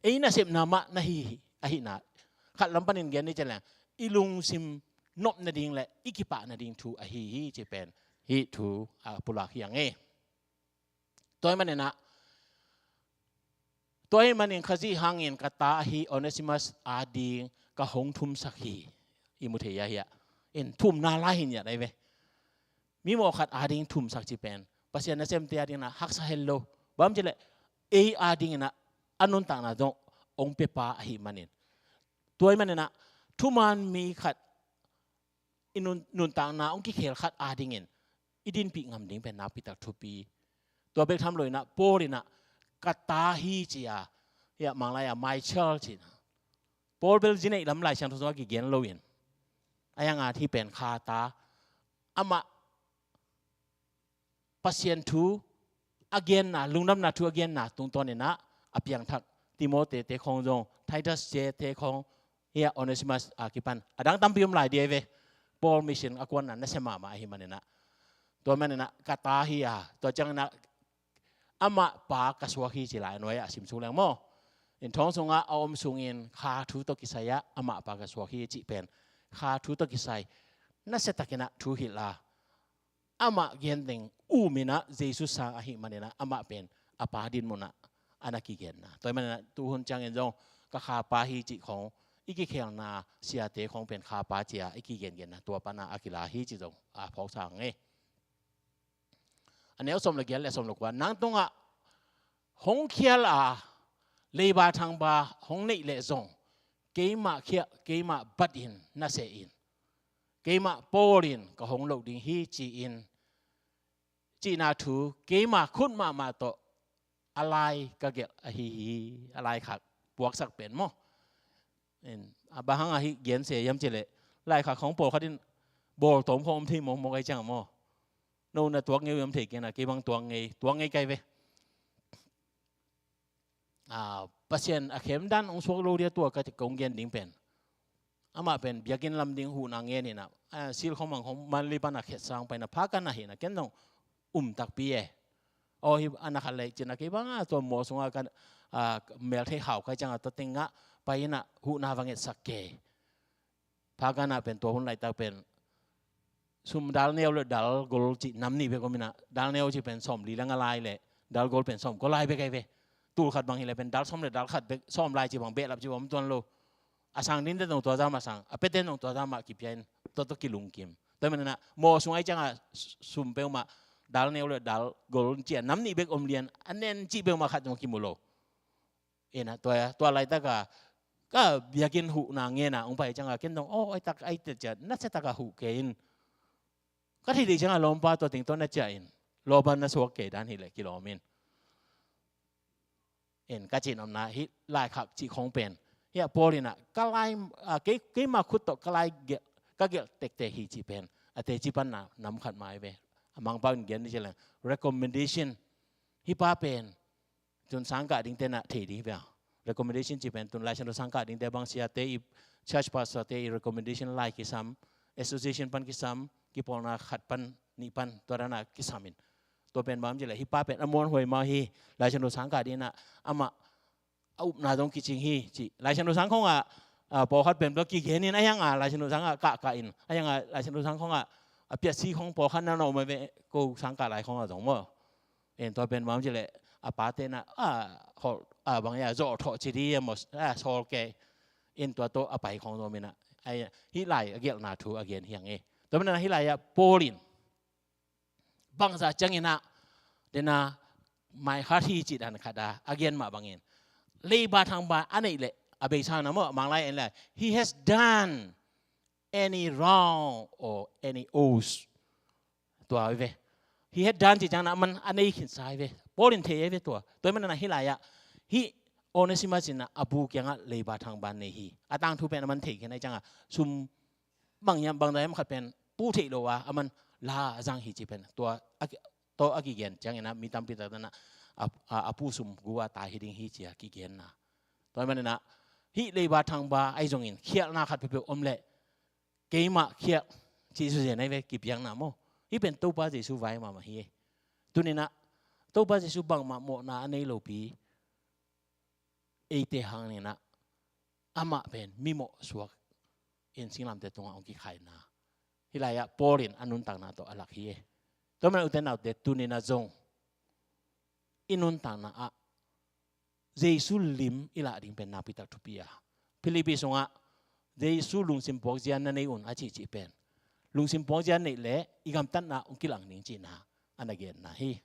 ei nasepna mah na hi hi, ahihna khat lam panin gen ni ciang leng, i lungsim nop nading le i kipak nading thu ahi hi ci pen hih thu a pulak hi ang e. Tua ahih manin ah, tua ahih manin Khazih hangin ka ta ahi Onesimus a ding ka hong thumsak hi. I mu thei a hi ah. In thumna lai hi ngiat ahi ve. Mi mawh khat a ding thumsak ci pen Pasian nasemte a dingin ah haksa hel lo. Bang ci leh ei a dingin ah a nuntakna zong hong pia pa ahih manin. Tua ahih manin ah thuman mi khat i nun, nuntakna hong kikhel khat a dingin i dinpih ngam ding pen nakpi tak thupi. Tua bek tham lo in ah Paul in ah ka ta hi ci-a, hi ah Manglai ah my child ci-in ah. Paul bel zi neih lam Lai Siangtho sungah kigen lo in, a iang a hih pen kha ta, amah Pasian thu a genna, lungdamna thu a genna tungtawn in ah a piangthak Timote te khawng zong, Titus te khawng, hi ah Onesimus a kipan a dang tampi om lai ding ahi ve. Paul mission a kuanna nasia mahmah ahih manin ah. Tua manin ah ka ta hi a, tua ciangin ah amah pa ka suak hi ci lai a nuai ah sim suk leng maw. In thong sungah a om sungin kha thu tawh kisai ah amah pa ka suak hi cih pen kha thu tawh kisai nasia takin ah thu hilh a, amah genteng um in ah Jesu sang ahih manin ah amah pen a pa dinmun ah a na kigenna. Tua ahih manin ah tuhun ciangin zong ka kha pa hi cih khawng, i kikhelna siate khawng pen kha pa ci-a i kigengenna tua pan ah a kila hi cih zong a phawksa ang e. A neu sawm le giat le sawm le kua, nang tungah hong khial a, leiba thangba hong neih leh zong keimah khiah, keimah bat in na seh in, keimah Paul in ka hong loh ding hi ci-in, cihna thu keimah khut mahmah tawh a lai ka gelh ahi hi. A laikhak puaksak pen maw. In, a bang hang ahi gensia hiam cih leh, laikhak khawng pawlkhat in bawltawm khawng om thei mawkmawk ahi ciang maw. No na tuak ngei uh hiam thei kei na, kei bang tuak ngei, tuak ngei kai ve. A, Pasian a khem dan hong suak lo dia tua ka kong gen ding pen. Amah pen biakinn lam ding huhna ngen in ah, a, sil khawng mang khawng Mandalay pan a khetsang pai in ah, pha ka na hi in ah, ken zong um takpi e. Aw, hi a na khat leh ci-in ah kei bang a tua maw sungah kan, a, meltheih hau kai ciang a tua teng ah pai in ah huhna va ngetsak kei. Pha ka na pen tua hun laitak pen sum dal neu le dal gol cih nam nih bek om in ah, dal neu cih pen sawmli le nga lai le dal gol pen sawmkua lai bek ahi ve. Tul khat bang hi leh pen dal sawm le dal khat bek, sawm lai cih bang behlap cih bang om tuan lo. A sang dingte zong tua zah mah sang, a piate zong tua zah mah kipia in, tua tawh kilungkim. Tua manin ah maw sung ahi ciang a sum peuhmah dal neu le dal gol cih a nam nih bek om lian, a nen cih peuhmah khat zong kimu lo. In ah tua, tua laitak a ka biakinn huhna ngen a hong pai ciang a ken zong, aw, ai tak ai tet ciat nasia tak a huh kei in. Ka theih theih ciang a lawmpa tua teng tawh na ciah in, lawmpa na suak kei dan hi leh kilawm in. In ka cih nopna hih laikhak cih khawng pen, hi ah Paul in ah ka lai, a, kei, keimah khut tawh ka lai gelh, ka gelh tektek hi cih pen a teci pan na nam khat mah ahi ve. A Mangpau in gen ni ci leng recommendation. Hih pa pen tun sangkah dingte na thei ding hi ve. Recommendation cih pen tun Lai Siangtho sangkah dingte bang siate i, church pastor te i recommendation lai kisam, association pan kisam, kipawlna khat pan nih pan tua dan a kisam in. Tua pen bang ci leh hih pa pen a muanhuai mah hi, Lai Siangtho sangkah ding in ah amah a upna zong kicing hi ci. Lai Siangtho sang khawng ah, a, pawlkhat pen bel kigen in, a hiang a Lai Siangtho sang ah kahkah in, a hiang a Lai Siangtho sang khawng ah a piasi khawng pawlkhat na na om ahi ve, ko sangkah lai khawng ah zong maw. In tua pen bang ci leh a pate na, a, hol, a, bang ia zawh thawh ci di a maw, a, sawl kei. In tua tawh a pai khawng zong om in ah, a, hih lai a gelhna thu a gen hi ang e. Tua manin ah hih lai ah Paul in bangzah ciangin ah, dena mai khat hi cih dan khat a, a gen mah bangin, leiba thangba a neih leh a beisa na maw, Manglai en lai, he has done any wrong or any oath. Tua hi ve. He had done ci ciangin a man a nei khinsa hi ve. Paul in thei hi ve tua. Tua hi manin a hih lai-ah hih Onesimus in a bu kiangah leiba thangba nei hi. A tangthu pen a man thei khin a hi ciangah sum bang hiam bang dai hiam khat pen pu theih lo a, a man la a zang hi ci pen. Tua a ki-, tua a kigen ciangin a mi tampi tak in a, a, a, a pu sum gu a tai hi ding hi ci a kigenna. Tua hi manin a hih leiba thangba ahi zongin khialhna khat peuhpeuh om leh keimah khialh Jesu zen ahi ve kipiakna maw. Hih pen Topa Jesu vai mahmah hi. Tuni-in ah Topa Jesu bangmah mawhna a nei lopi eite hangin ah amah pen mimawh suak in singlamteh tungah hong kikhaina. Hih lai-ah Paul in a nuntakna tawh a lak hi. Tua manin ute naute tuni-in ah zong i nuntakna ah Jesu lim i lah ding pen nakpi tak thupi a. Philippi sungah Jesu lungsim puakzia na nei un a cihcih pen lungsim puakzia neih leh i gamtatna hong kilang ding cihna a na genna hi.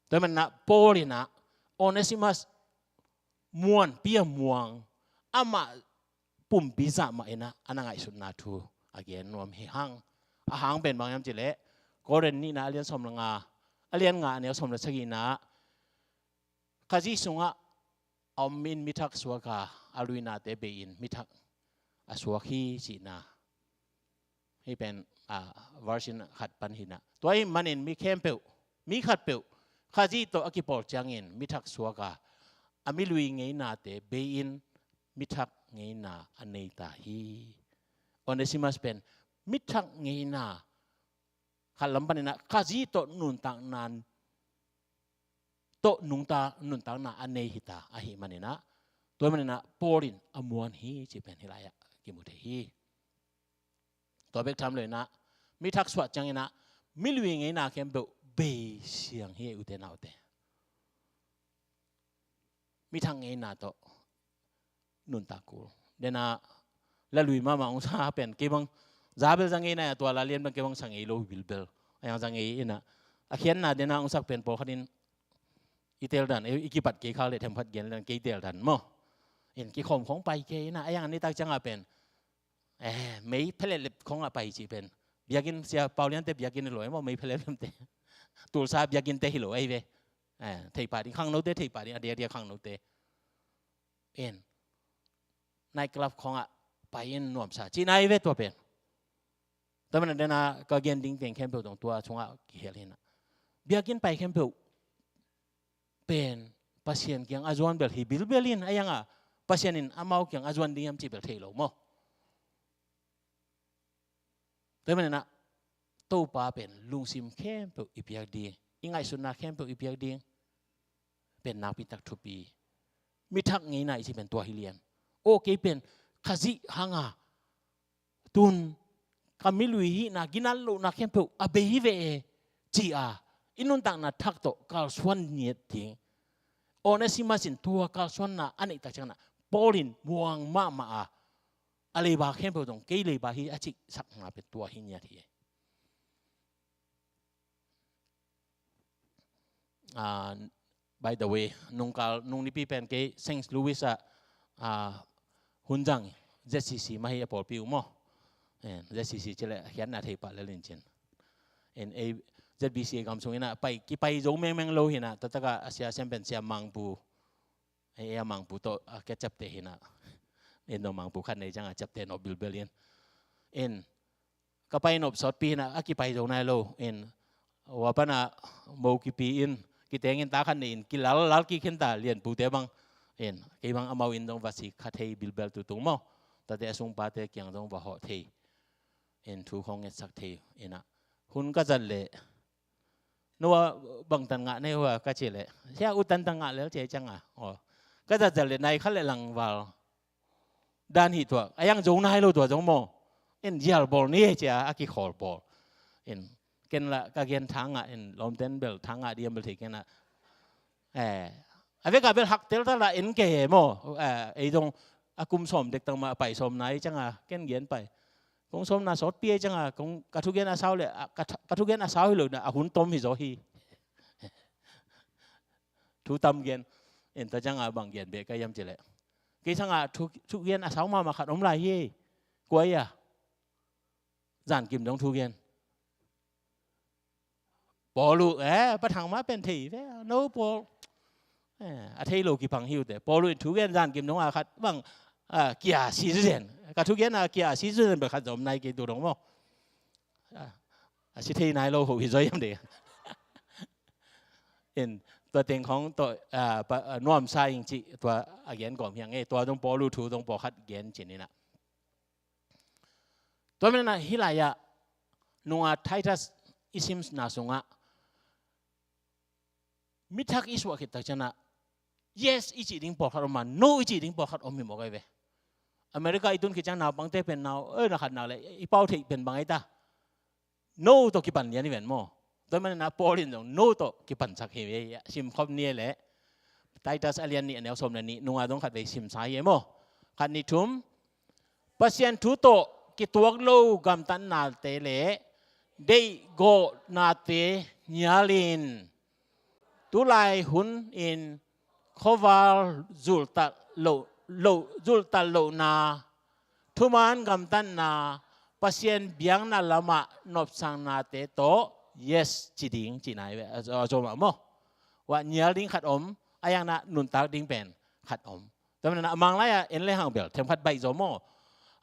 Tua hi manin ah Paul in ah Onesimus muanpi a muang amah pumpi zah mah in ah a na ngaihsutna thu a gen nuam hi hang. A hang pen bang hiam cih leh Korin nihna a lian sawm le nga, a lian nga a neu sawm le sagihna ah Khazih sungah a om in mithak suak a, a luinate bei in mithak a suak hi cihna. Hih pen, ah, version khat pan hi-in ah. Tua ahih manin mi khempeuh, mi khatpeuh Khazih tawh a kipawl ciangin mithak suak a, a milui ngeinate bei in mithak ngeina a nei ta hi. Onesimus pen mithak ngeina khat lam panin ah Khazih tawh nuntakna tawh nungta, nuntakna a nei hi ta ahih manin ah, tua manin ah Paul in a muan hi cih pen hih lai-ah kimu thei hi. Tua bek tham lo-in ah mithak suah ciangin ah milui ngeina khempeuh bei siang hi ute naute. Mithak ngeina tawh nuntak kul. Dena la lui mahmah hong sa pen kei bang za bel za ngei na, tua la lian bang kei bang sa ngei lo bilbel. A yang za ngei in ah a khiatna dena hong sak pen pawlkhat in i tel dan, i kipat kei khak leh themkhat gen leng kei tel dan maw. In kikhawm khawng pai kei in ah a yang a nitak ciangah pen, eh, mei phelep khawngah pai cih pen biakinn, Sia Pau Lian te biakinn hi lo ei maw, mei phelep lemte. Tulsa biakinn te hi lo ei ve. Eh, thei pah ding khangnote, thei pah ding a diakdiak khangnote. In night club khawngah pai in nuamsa cihna hi ve tua pen. Tua manin dena ka gen ding teng khempeuh dong tua sungah kihel hi-in ah biakinn pai khempeuh pen Pasian kiang a zuan bel hi bilbel in, a yang a Pasian in amau kiang a zuan ding hiam cih bel thei lo maw. Tua manin ah Topa pen lungsim khempeuh i piak ding, i ngaihsutna khempeuh i piak ding pen nakpi tak thupi. Mithak ngeina i cih pen tua hi lian. Aw kei pen Khazih hang a tun ka milui hihna ginat lohna khempeuh a bei hi ve e, ci a i nuntakna thak tawh kalsuan ngiat ding. Onesimus in tua kalsuanna a neih tak ciangin ah Paul in muang mahmah a, a leiba khempeuh zong kei leiba hi a cihsakna pen tua hi ngiat hi. Ah, by the way, nungkal, nung nipi pen kei Saint Louis ah, ah, hun zang, Z C C mah hi a pawlpi uh maw. Eh, Z C C ci leh a khiatna thei pah lel in cin. In ei Z B C a gam sung in ah pai, kipai zo mengmeng lo hi-in ah, taktak a a sia siam pen Sia Mangpu. Ei, ei a Mangpu tawh a kia ciapteh hi-in ah. In dong Mangpu khat nei ciangah ciapteh nop bilbel in. In ka pai nop sawtpi hi-in ah, a kipai zo nai lo. In hua pan ah mo kipi in, kiteng in, ta khat nei in, kilal lal kik khin ta, lianpute bang. In kei bang amau inn dong va sik kha thei bilbel tutung maw. Tate a sungpate kiang dong va hawh thei. In thu khawng ngetsak thei in ah. Hun ka zat leh, no a bang tan ngah na hi uh a ka cih leh, sia, u tan tan ngah lel ci ciangah. Aw, ka zat zat leh nai khat leh lang val dan hi tuak. A yang zo nai lo tua zong maw. In zial bawl ni ci a, a kikhawl bawl. In ken lah ka gen tha ngah in, lawmten bel tha ngah diam bel thei ken ah. Eh, a vek a bel hak tel ta lah in kei e maw. Eh, ei zong a kum sawm dek tang mah a pai sawm nai ciangah ken gen pai. Kong sawmna sawtpi ei ciangah, kong ka thugen a sau leh, a, ka thu, ka thugen a sau hi lo na, a hun tom hi zaw hi. Thu tam gen. In ta ciangah bang gen beh ka hiam cih leh, Kei sangah thu, thugen a sau mahmah khat om lai hi. Kua ia? Zankim dong thugen. Paul uh, eh, Pa Thang mah pen thei ve, no Paul. Eh, a thei lo kipang hi uh teh. Paul uh in thugen zankim dong a khat bang, ah, kia si zen. Ka thugen a kia si zen bel khat zom nai kei tu dong maw. Ah, a si thei nai lo ho hi zaw hiam de. In, tua teng khong tua, ah, pa, ah, nuamsa ing cih tua a gen gawm hi hang e, tua dong Paul uh thu dong pawlkhat gen cin in ah. Tua manin ah hih lai-ah nunga Titus i simna sungah mi thak i suah khit tak ciangin ah yes i cih ding pawlkhat om a, no i cih ding pawlkhat om hi mawk ai ve. America i tun khit ciang naupangte pen nau, eh, na khat nak leh i pau theih pen bang ai ta. No tawh kipan lian hi ven maw. Tua manin ah Paul in zong no tawh kipansak hi ve. Sim khop ni leh Titus a lian nih a neu sawm le nih nunga dong khat vei simsa hi e maw. Khat nih thum. Pasian thu tawh kituak lo gamtatnate le deihgawhnate nialin tulai hun in khuaval zulhtat loh, loh, zulhtat lohna, thuman gamtatna, Pasian biakna lamah nopsaknate tawh yes ci ding cihna hi ve. A, a, a, maw. Tua nial ding khat om, a iang na nuntak ding pen khat om. Tua manin ah a Manglai ah en le hang bel themkhat baih zaw maw.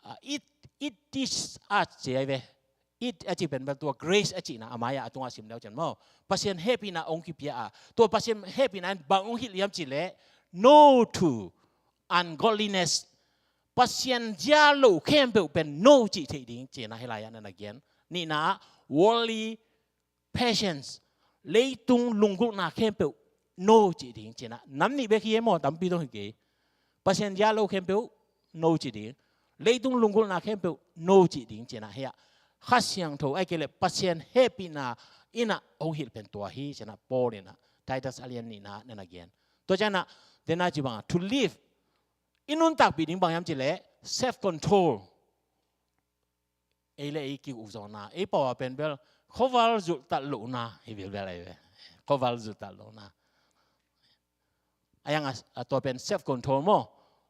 Ah, it, it is us ci ai ve. It a cih pen bel tua grace a cihna a mai-ah a tungah sim deuh ciang maw. Pasian hehpihna hong kipia a, tua Pasian hehpihna in bang hong hilh hiam cih leh no to ungodliness. Pasian zia lo khempeuh pen no cih theih ding cihna hih lai-ah na na gen. Nihna ah worldly passions, leitung lunggulhna khempeuh no cih ding cihna. Nam nih bek hi e maw, tampi dong hi kei. Pasian zia lo khempeuh no cih ding, leitung lunggulhna khempeuh no cih ding cihna hi a. Kha Siangtho ai kei leh Pasian hehpihna in ah hong hilh pen tua hi cihna Paul in ah Titus a lian nihna na na gen. Tua ciangin ah dena ci bang a to live, i nuntakpih ding bang hiam cih leh self control. Ei le ei ki-ukzawhna, ei pau a pen bel khuaval zulhtat lohna hi vilvel ahi ve. Khuaval zulhtat lohna. A iang a, a tua pen self control maw.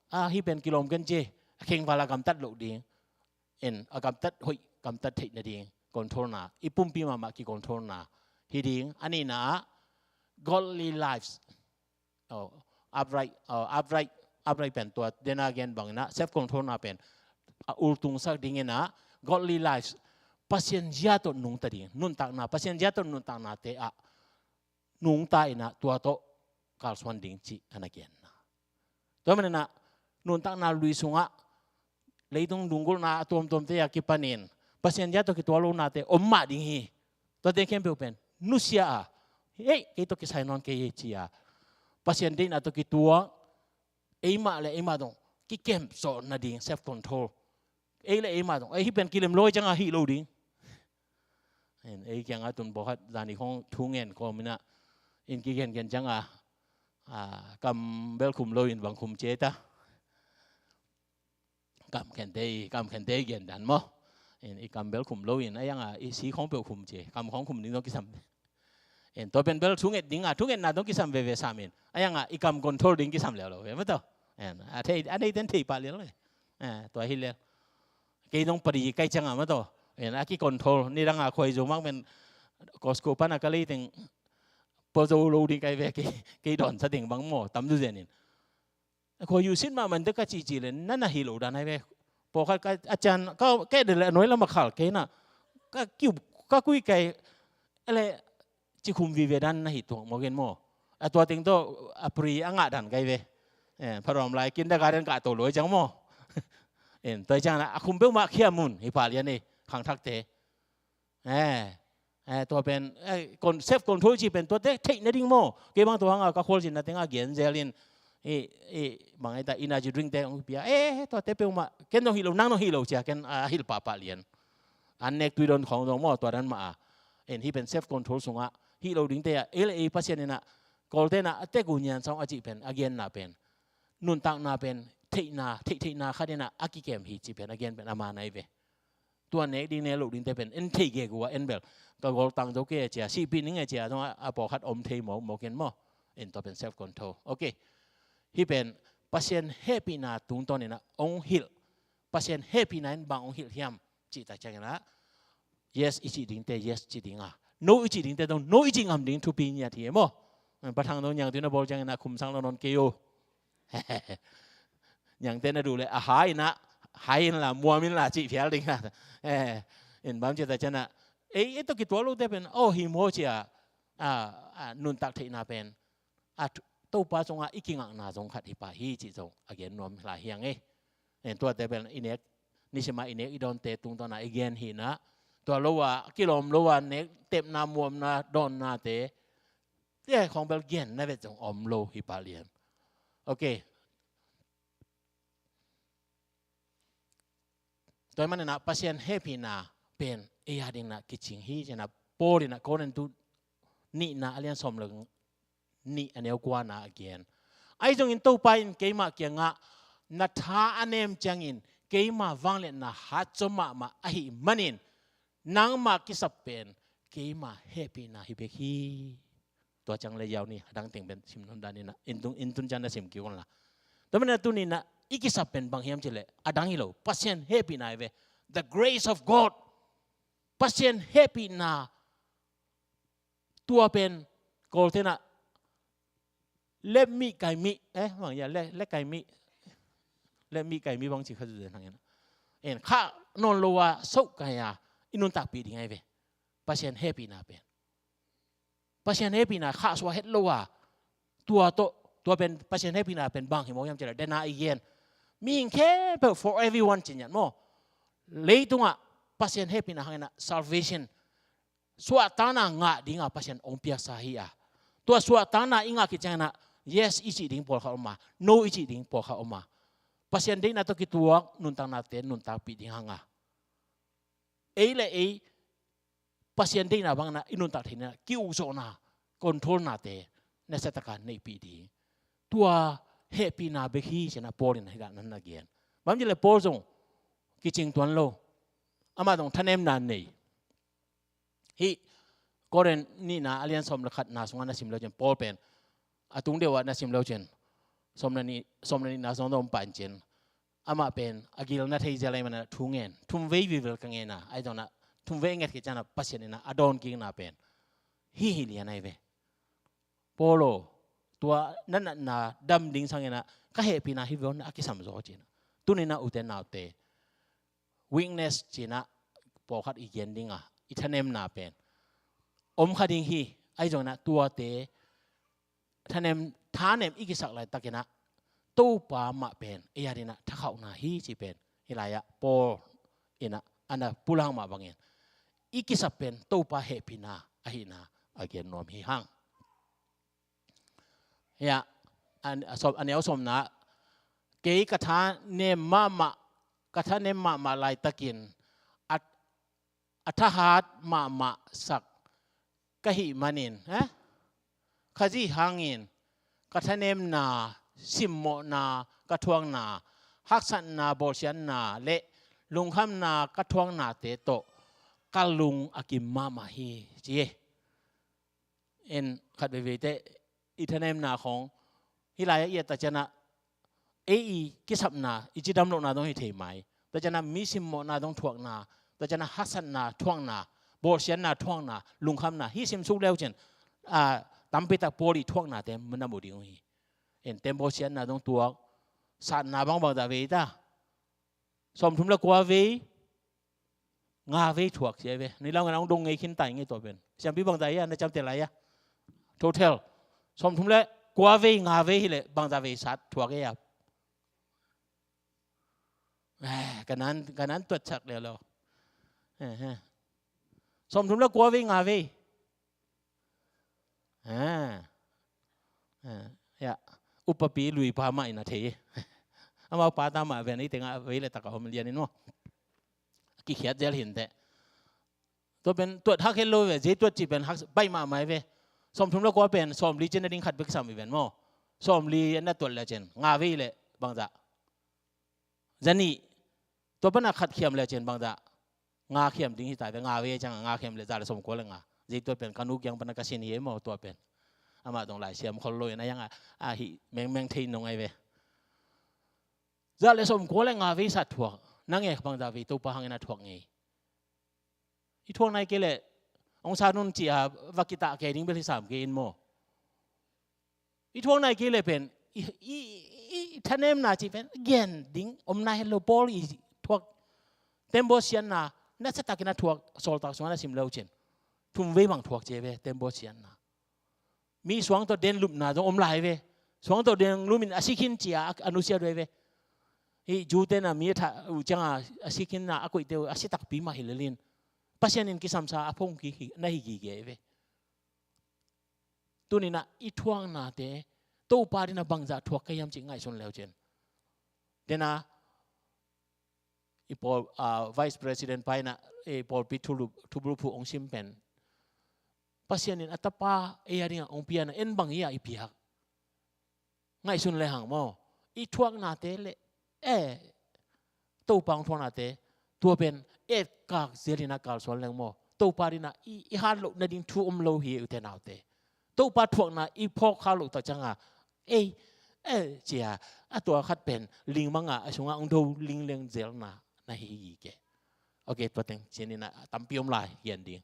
A hih pen kilawm ken ci, a khengval a gamtat loh ding, en a gamtat hoih gamtat theih nading controlna, i pumpi mahmah ki-controlna hi ding. A nihna ah godly lives. Oh, upright, oh, upright, upright pen tua dena gen bangin ah self controlna pen a ultungsak dingin ah godly lives, Pasian zia tawh nungta ding, nuntakna, Pasian zia tawh nuntaknate ah nungta in ah tua tawh kalsuan ding cih a na genna. Tua manin ah nuntakna lui sungah leitung lunggulhna a tuamtuamte a kipanin Pasian zia tawh kituak lonate om mah ding hi. Tuate khempeuh pen nusia a, hei, kei tawh kisai nawn kei hi ci a, Pasian deihna tawh kituak, eimah le eimah dong kikemsawh nading self control. Ei le eimah dong, ei hih pen kilem lo ciangin hih lo ding. Ei kiangah tun pawlkhat zani khong thu ngen kawm in ah, in kigengen ciangin ah, kam bel khum loin bang khum ci ei ta. Kam khente i, kam khente i gen dan maw. In i kam bel khum loin, a iang a i si khong peuh khum ci, kam khong khum ding dong kisam. In tua pen bel thunget ding a, thungetna dong kisam veve sam in, a iang a i kam control ding kisam leuleu ve maw tawh. In a thei, a neiten thei pah lian lo. Eh, tua hi lian. Kei dong padi kai ciangin maw tawh. In a ki control, nidang a khuaizu mak men Costco pan a ka lei teng pua zo lo ding kai ve, kei, kei dawn sa ding bang maw, tam zu zen in. Khua yusit mahmah in teh ka cihcih leh na na hih loh dan ahi ve. Pawlkhat ka a cian ka keh deuh leh a nuai lam a khal kei na, ka kiu, ka kui kai, a leh cikhum vive dan na hih tuak mawk in maw. A tua teng tawh a pri a ngah dan kai ve. Eh, pharawm lai kindergarten kah to lo hi ciang maw. En, tua hi ciang na a khum peuhmah khiam un hi pah lian ei, khangthakte. Eh, eh, tua pen, eh, con-, self control cih pen tuate theih nading maw. Kei bang tua hang a ka khualzinna teng a gen zel in, i, i, bang ei ta energy drink te hong pia, eh, tuate peuhmah, ken dong hih lo, nang dong hih lo cia, ken a hilh pahpah lian. An nek tui dawn khawng dong maw, tua dan mah a. En hih pen self control sungah hih lo dingte ah, ei le ei Pasian in ah, Kawlte in ah, a tek uh nian sawng a cih pen, a genna pen, nuntakna pen, theihna, theihtheihna khat in ah, a kikem hi cih pen, a gen pen, a man ahi ve. Tua nek ding nek loh dingte pen en thei gegu a en bel ka gol tang zo kei a cia, sihpih ning a cia zong a, a pawlkhat om thei mawk mawk in maw. En tua pen self control. Ok. Hih pen Pasian hehpihna tungtawn in ah hong hilh. Pasian hehpihna in bang hong hilh hiam cih tak ciangin ah, yes i cih dingte yes cih ding a, no i cih dingte zong no i cih ngam ding thupi ngiat hi e maw. Pa Thang zong niangtui na bawl ciangin ah khum sang lo nawn kei o. Niangte na duh leh a ha in ah, ha in la, muam in la cih phial ding a. Eh, in bang cih tak ciangin ah, ei, ei tawh kituak lote pen aw hi maw ci a, a, a, nuntak theihna pen a, Topa sungah i kingakna zong khat hi pah hi cih zong a gen nuam lai hi hang e. En, tuate pen i nek, nisim a i nek i dawnte tungtawn a i gen hi in ah, tua lo a kilawm lo a nek tepna muamna dawnnate, tua khawng bel genna vet zong om lo hi pah lian. Ok. Tua ahih manin ah Pasian hehpihna pen ei a dingin ah kicing hi ci-in ah Paul in ah Korin tu nihna a lian sawm le nih a neu kuana a gen. Ahi zongin Topa in keimah kiangah na tha a nem ciangin keima vangliatna hat zaw mahmah ahih manin nangmah kisap pen keima hehpihna hi bek hi. Tua ciang le yau ni, a dang teng pen sim nawn dan in ah, in tun, in tun ciang na sim kik un la. Tua manin ah tuni in ah i kisap pen bang hiam cih leh a dang hi lo, Pasian hehpihna hi ve. The grace of God. Pasian hehpihna, tua pen Kawlte in ah leh mih kai mih, eh, bang hia, leh, leh kai mih, leh mih kai mih bang ci kha zuzen hang in ah, en, khah nawn lo a soh kai a i nuntakpih ding ahi ve. Pasian hehpihna pen, Pasian hehpihna khahsuah het lo a, tua tawh, tua pen Pasian hehpihna pen bang hi maw hiam cih leh, den a i gen, mihing khempeuh, for everyone ci ngiat maw. Leitungah Pasian hehpihna hang in ah salvation, suahtakna ngah ding a Pasian hong piaksa hi a, tua suahtakna i ngah khit ciangin ah yes i cih ding pawlkhat om a, no i cih ding pawlkhat om a, Pasian deihna tawh kituak nuntaknate nuntakpih ding hang a, ei le ei Pasian deihna bangin ah i nuntak theihna, ki-ukzawhna, controlnate nasia takin neihpih ding, tua hehpihna bek hi ci-in ah Paul in hih dan a na gen. Bang hang hiam cih leh Paul zong kicing tuan lo, amah zong thanemna nei. Hih Korin nihna a lian sawm le khatna sungah na sim le uh cin, Paul pen a tung deuh ah na sim le uh cin, sawm le nih, sawm le nihna sungah zong om pah in cin, amah pen a gil na thei zel ahih manin ah thu ngen, thumvei vivel ka ngen a, ahi zongin ah thumvei a nget khit ciangin ah Pasian in ah a dawnkikna pen hih hi lian ahi ve. Paul aw, tua na natna dam ding sangin ah ka hehpihna hih veve a kisam zaw ci-in ah. Tuni in ah ute naute, weakness ci-in ah pawlkhat i gen ding a, i thanemna pen om kha ding hi, ahi zongin ah tuate thanem, thanem i kisak laitakin ah Topa mah pen ei a dingin ah thakhauhna hi cih pen hih lai-ah Paul in ah a na pulak mah bangin i kisap pen Topa hehpihna ahihna a gen nuam hi hang. Hia, a, a sawm, a neu sawmna, kei ka thanem mahmah, ka thanem mahmah laitakin a, a thahat mahmah sak ka hih manin, eh? Khazih hangin ka thanemna, simmawhna ka thuakna, haksatna, bawlsiatna le lungkhamna ka thuaknate tawh ka lung a kim mahmah hi, ci hi. En, khat veivei teh i thanemna khawng hih lai-ah i et tak ciangin ah ei i kisapna, i cidam lohna dong hi thei mai. Tua ciangin ah mi simmawhna dong thuakna, tua ciangin ah haksatna thuakna, bawlsiatna thuakna, lungkhamna, hih sim suk le uh cin, a, tampi tak Paul i thuaknate na mu ding uh hi. En, tem bawlsiatna dong tuak, satna bangbang zah vei ta. Sawmthum le kua vei, nga vei thuak ci hi ve. Ni lau ngan hong dong ngei khin ta hi ngei tua pen. Siampi bangzah hi a, na ciamteh lai a, total sawmthum le kua vei, nga vei hi leh bangzah vei sat thuak hi a. Eh, ka nan, ka nan tuat sak leh lo. Eh, eh. Sawmthum le kua vei, nga vei. Ah. Ah, ya. Upapi lui pa mah in a thei. Amau pa ta mah ven, ei tengah vei le tak a om lian in maw. Kikhiat zel hi inteh. Tua pen tuat hak het lo ve, zei tuat cih pen hak baih mahmah hi ve. Sawmthum le kua pen sawmli cin a ding khat bek sam hi ven maw. Sawmli na tuat le cin nga vei le bangzah. Zanih, tua pan a khat khiam le cin bangzah. Nga khiam ding hi ta ve, nga vei ciang a nga khiam le za le sawmkua le nga. Zei tua pen ka nu kiang pan a ka sin hi e maw tua pen. Amah dong lai siam khol lo in a yang a, a hih mengmeng thei nong ai ve. Za le sawm kua le nga vei sa thuak. Na nge bangzah vei Topa hangin a thuak ngei. I thuak nai kei leh hong sa nun ci-a va kitah kei ding bel hi sam kei in maw. I thuak nai kei leh pen i, i, i, i thanemna ci pen gen ding om nai lo. Paul i thuak tembaw siatna na sa takin a thuak sawltak sungah na sim lo cin. Thum vei bang thuak ci ve tembaw siatna. Mi suang tawh den lupna zong om lai ve. Suang tawh den lumin a si khin ci-a a nusia duai ve. Hih Jew te na mi a thah uh cianga a si khinna a koihte uh a si takpi mah hi lelin Pasian in kisamsa a phongkik hi na hi gige ve. Tuninah i thuaknate Topa dinah bangzah thuak ka hiam cih ngaihsun leu cin. Dena i pawl, ah, Vice President pa inah i pawlpi thulu, thubulphuh hong sim pen Pasian in a tapa ei a dingah hong pianah en bang hi-ah i piak. Ngaihsun le hang maw. I thuaknate le e Topa hong thuaknate tua pen etkak zial inah kalsuan leng maw. Topa dinah i, i hat loh nading thu om lo hi ute naute. Topa thuakna i phawk khak loh tak cianga ei e cia a tua khat pen lingmanga a sungah hong do lingleng zelna na hi hi ke. Ok, tua teng cian inah tampi om lai hian ding.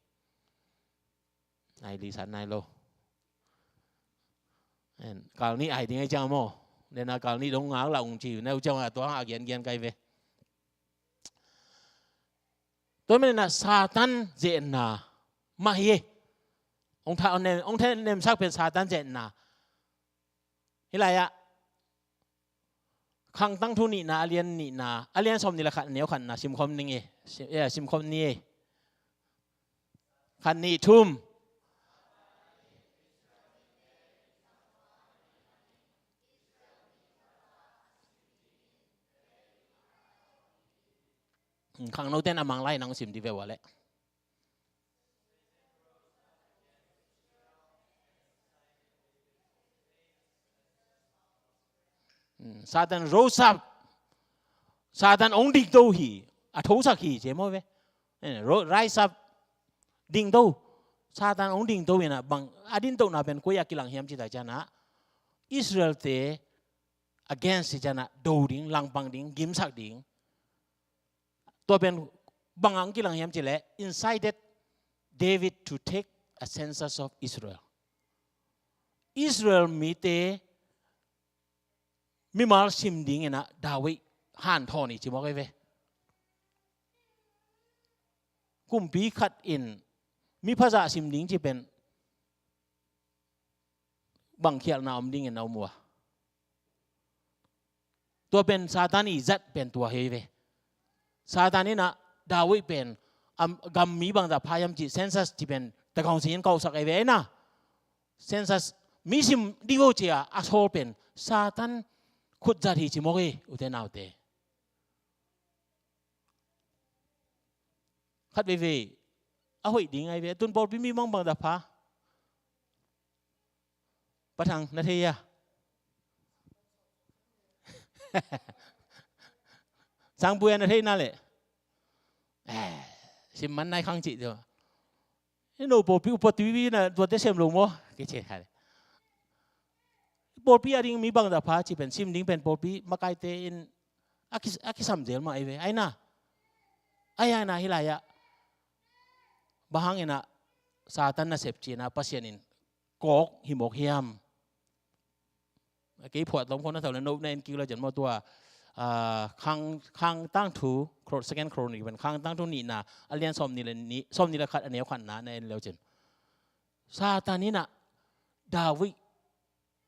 Ai lisan nai lo. Kal nih ai ding ai ciang maw. Nena kal nih dong ngak lah ung ci neu ciang a tua a giangian kai ve. Tua menena Satan zenna mah hi. Ong tha ong nem sak pen Satan zenna. Hi lai-ah Khangtang Thu nihna a lian nihna a lian sawm ni le khat a neu khatna simkhawm ning e. Simkhawm ni e. Khat nih thum. Khangno ten a mang lai nang sim di ve ua leh. Satan rose up. Satan ong dikdo hi. A thosak hi ci maw ve. Rise up. Dingdo. Satan ong dingdo inah bang a dingdona pen koi a kilang hiam ci ta cianah Israel te against ci cianah do ding, langpang ding, gimsak ding. Tua pen bang ang kilang hiam ci leh incited David to take a census of Israel. Israel mite mimal sim ding inah David hanthawn i ci mawk ei ve. Kumpi khat in mi phazah sim ding ci pen bang khialhna om dingin a um uh a. Tua pen Satan i zat pen tua hi ve. Satan inah David pen gam mi bangzah pha hiam cih census ci pen takawng singin kauhsak ei ve ei na. Census mi sim ding vo cia a sawl pen Satan khutzat hi ci mawk hi ute naute. Khat veivei a hoih ding ai ve. Tun pawlpi mi mangbang dah pha. Pathang na thei a. Sangpuia na thei na leh. Simman nai khang cih tua. I no pawlpi upa tuivi na tuate sem lo maw? Kei ce kha le. Pawlpi a ding mi bangzah pha ci pen sim ding pen pawlpi makaite in a kisam zel mah ei ve. Ai na. Ai ai na hi lai-ah. Bang hang inah Satan nasep ci inah Pasian in kawk hi mawk hiam? Kei phuah tawm khawng na thau le no na en kik lo cian maw tua. Khang, Khang Tangthu, Second Chronicle pen Khang Tangthu nihna a lian sawm ni le nih, sawm ni le khat a neu khatna na en leu cin. Satan inah David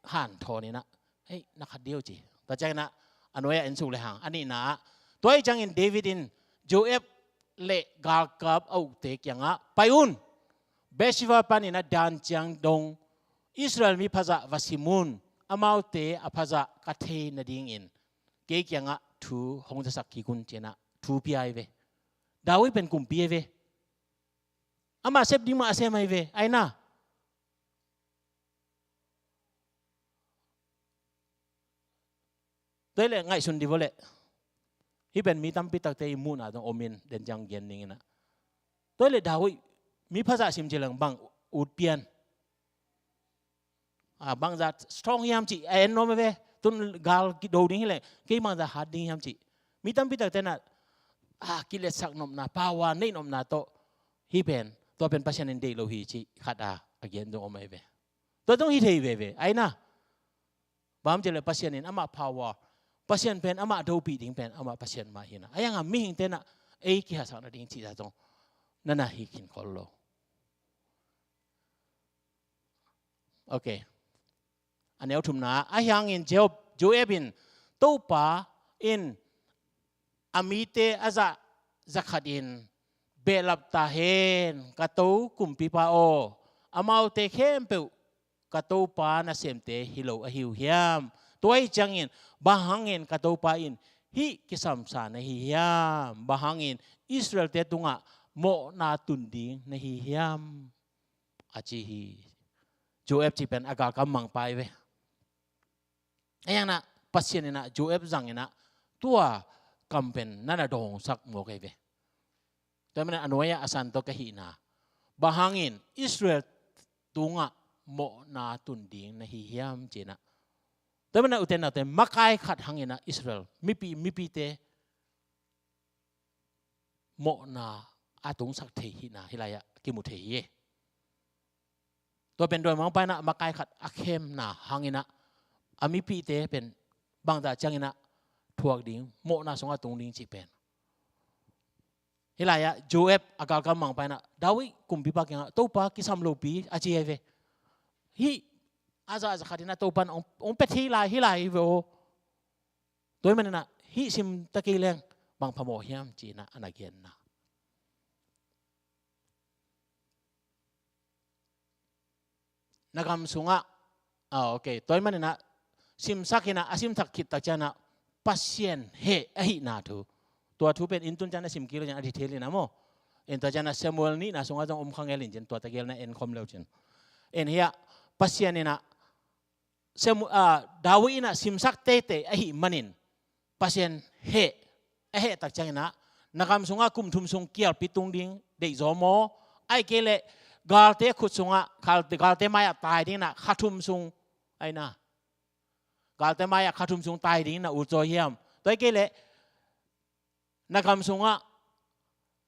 hanthawn inah hei na khat deu ci. Tua ciang inah a nuai-ah en suk le hang a nihna ah tua hi ciangin David in Joab le galkap a ukte kiangah pai un. Bathsheba panin a dan ciang dong Israel mi phazah va sim un. Amaute a phazah ka thei nadingin kei kiangah thu hong zasak kik un ci inah thu pia hi ve. David pen kumpi hi ve. Amah sep ding mah a sem ahi ve. Ai na. Tua hi leh ngaihsun di vo leh. Hih pen mi tampi takte i muhna dong om in den ciang gen ning inah. Tua hi leh David mi phazah sim ci leng bang ut pian. Bangzah strong hiam cih a en nuam ve. tun gal kido ding hileh kei bangzah hat ding hiam cih. Mi tampi takte na, a, kiletsak nopna, power neih nopna tawh hih pen, tua pen Pasian in deih lo hi cih khat a, a gen zong om ahi ve. Tua zong hi thei veve, ahi na. Bang hang hiam cih leh Pasian in amah power, Pasian pen amah dopih ding pen amah Pasian mah hi na. Ahi hangin mihingte na ei kihasak nading cih zah zong na na hi khin khol lo. Ok. A neu thumna, ahi hangin Joab, Joab in, Topa in a mite a zah za khatin behlap ta hen, ka to kumpipa aw, amaute khempeuh ka topa nasemte hi lo ahi uh hiam? Tua ahih ciangin bang hangin ka topa in hih kisamsa na hi hiam? Bang hangin Israel-te tungah mawhna tun ding na hi hiam? A ci hi. Joab cih pen a galkam mangpa hi ve. Ahi hangin ah Pasian in ah Joab zangin ah tua kam pen na na dawngsak mawk ahi ve. Tua manin a nuai-ah a san tawh ka hihna, bang hangin Israel tungah mawhna tun ding na hi hiam ci-in ah. Tua manin ah ute naute, makai khat hangin ah Israel mipi, mipite mawhna a tungsak thei hihna hih lai-ah kimu thei hi. Tua pen dawimangpa in ah makai khat a khemna hangin ah a mipite pen bangzah ciangin ah thuak ding, mawhna sungah tung ding cih pen. Hih lai-ah Joab a galkam mangpa in ah David kumpipa kiangah, Topa kisam lopi a ci ahi ve. Hih a zah a za khatin ah Topa in hong, hong pia thei lai, hih lai hi ve aw. Tua ahih manin ah hih sim ta kei leng bang phamawh hiam ci-in ah a na genna. Na gam sungah, ah, ok, tua ahih manin ah simsak in ah, a simsak khit tak ciangin ah Pasian heh ahihna thu. Tua thu pen in tun ciang na sim kik leu cin a detail in ah maw. In tua ciang na Samuel nihna sungah zong om kha ngel in cin, tua tegel na en khawm leu cin. In hiah Pasian in ah Samu-, ah, David in ah simsak teitei ahih manin Pasian heh, a heh tak ciangin ah na gam sungah kum thum sung kialpi tung ding deih zaw maw? Ahih kei leh galte khut sungah, gal-, galte mai-ah tai dingin ah kha thum sung, ahi na, galte mai-ah kha thum sung tai dingin na ut zaw hiam? Tua ahih kei leh na gam sungah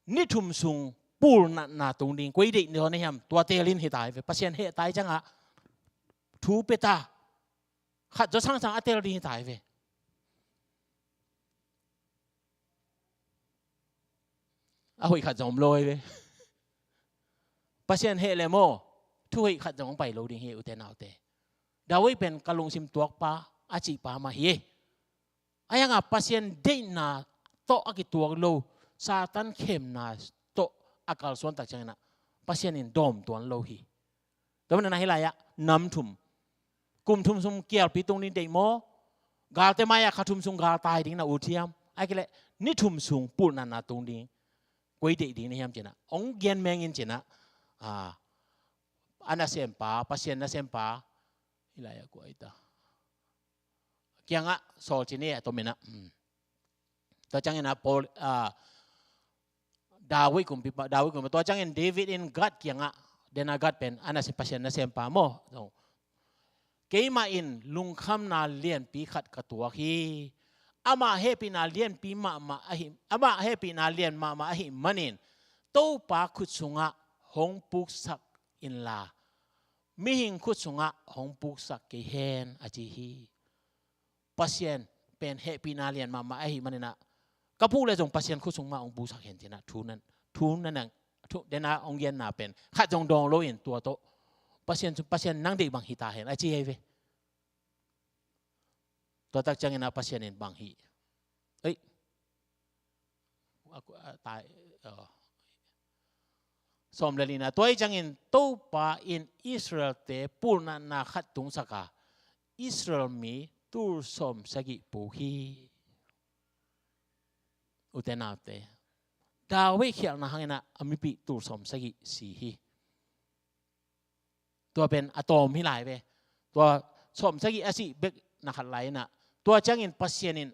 ni thum sung pulnatna tung ding koi deih zaw na hiam? Tua teel in hi ta hi ve. Pasian heh ta ahih ciangah thu pia ta, khat zaw sangsang a teel ding hi ta hi ve. A hoih khat zong om lo hi ve. Pasian heh leh maw, thu hoih khat zong hong pai lo ding hi, ute naute. David pen ka lungsim tuakpa a cihpa mah hi. Ahi hangin Pasian deihna tawh a kituak lo, Satan khemna tawh a kalsuan tak ciangin ah Pasian in dawm tuan lo hi. Tua manin ah hih lai-ah nam thum, kum thum sung kialpi tung ding deih maw? Galte mai-ah kha thum sung gal tai ding na ut hiam? Ahih kei leh ni thum sung pulnatna tung ding koi deih ding na hiam ci-in ah hong gen meng in ci-in ah, ah, a nasempa, Pasian nasempa, hih lai-ah kua hi ta, kiangah sawl ci ni a, tua manin ah, hmm. Tua ciangin ah Paul, ah, David kumpipa, David kumpipa, tua ciangin David in Gad kiangah, den a Gad pen a nasem, Pasian nasempa maw. Keimah in lungkhamna lianpi khat ka tuak hi. Amah hehpihna lianpi mahmah ahi, amah hehpihna lian mahmah ahih manin Topa khut sungah hong puksak inla, mihing khut sungah hong puksak kei hen, a ci hi. Pasian pen hehpihna lian mahmah ahih manin ah, ka puk leh zong Pasian khut sung mah hong puksak hen ci-in ah thu nan, thu nan ang, thu, den a hong genna pen khat zong dawng lo in tua tawh, Pasian, Pasian nang deih bang hi ta hen, a ci hi ve. Tua tak ciangin ah Pasian in bang hi. Ei. A, a, tai, oh. Sawm le lina, tua ahih ciangin Topa in Israel-te pulnatna khat tungsak a, Israel mi tul sawm sagih puk hi. Ute naute, David khialhna hangin ah a mipih tul sawm sagih si hi. Tua pen a tawm hi lai ve. Tua sawm sagih a sih bek na khat lai in ah, tua ciangin Pasian in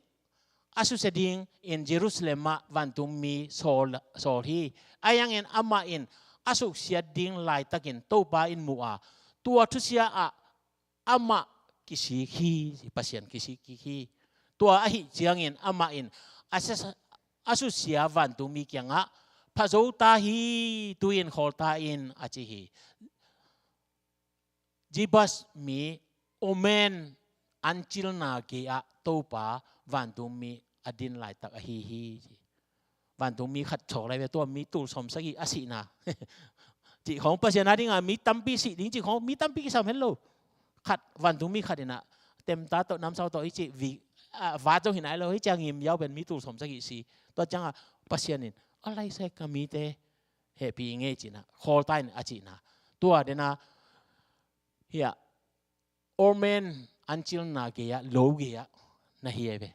a susia dingin Jerusalem ah vantungmi sawl, sawl hi. Ahi hangin amah in a suksiat ding laitakin Topa in mu a, tua thusia ah amah kisik hi, Pasian kisik kik hi. Tua ahih ciangin amah in a sia, a susia vantungmi kiangah, pha zo ta hi, tu-in khawl ta in, a ci hi. Jebus mi Oman ancilna gei-ah Topa vantungmi a din laitak ahi hi, ci. Vantungmi khat thawk lai ve, tua mi tul sawm sagih a sihna cih khawng, Pasian a dingah mi tampi sih ding cih khawng, mi tampi kisam het lo. Khat, vantungmi khat inah, temta tawh namsau tawh hi cih, vi, a, vat zong hi nai lo, hi ciang ngim yau pen mi tul sawm sagih si. Tua ciangah Pasian in, a laisai ka mite hehpih i ngei cinah, khawl ta in a cihna. Tua dena hiah Oman ancilna gei-ah, lo gei-ah na hi ve.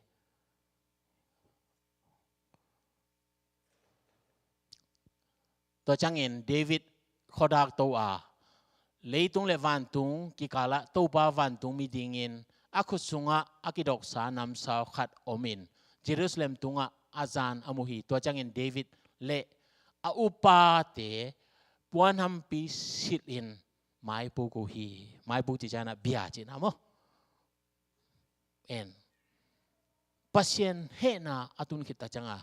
Tua ciangin David khuadak to a, leitung le vantung kikalah Topa vantungmi dingin a khut sungah a kidoksa namsau khat omin, Jerusalem tungah a zan a mu hi. Tua ciangin David le a upate puanhampi silhin maipuk uh hi. Maipuk cih ciangah bia cihna maw? En. Pasian hehna a tun khit ta ciangah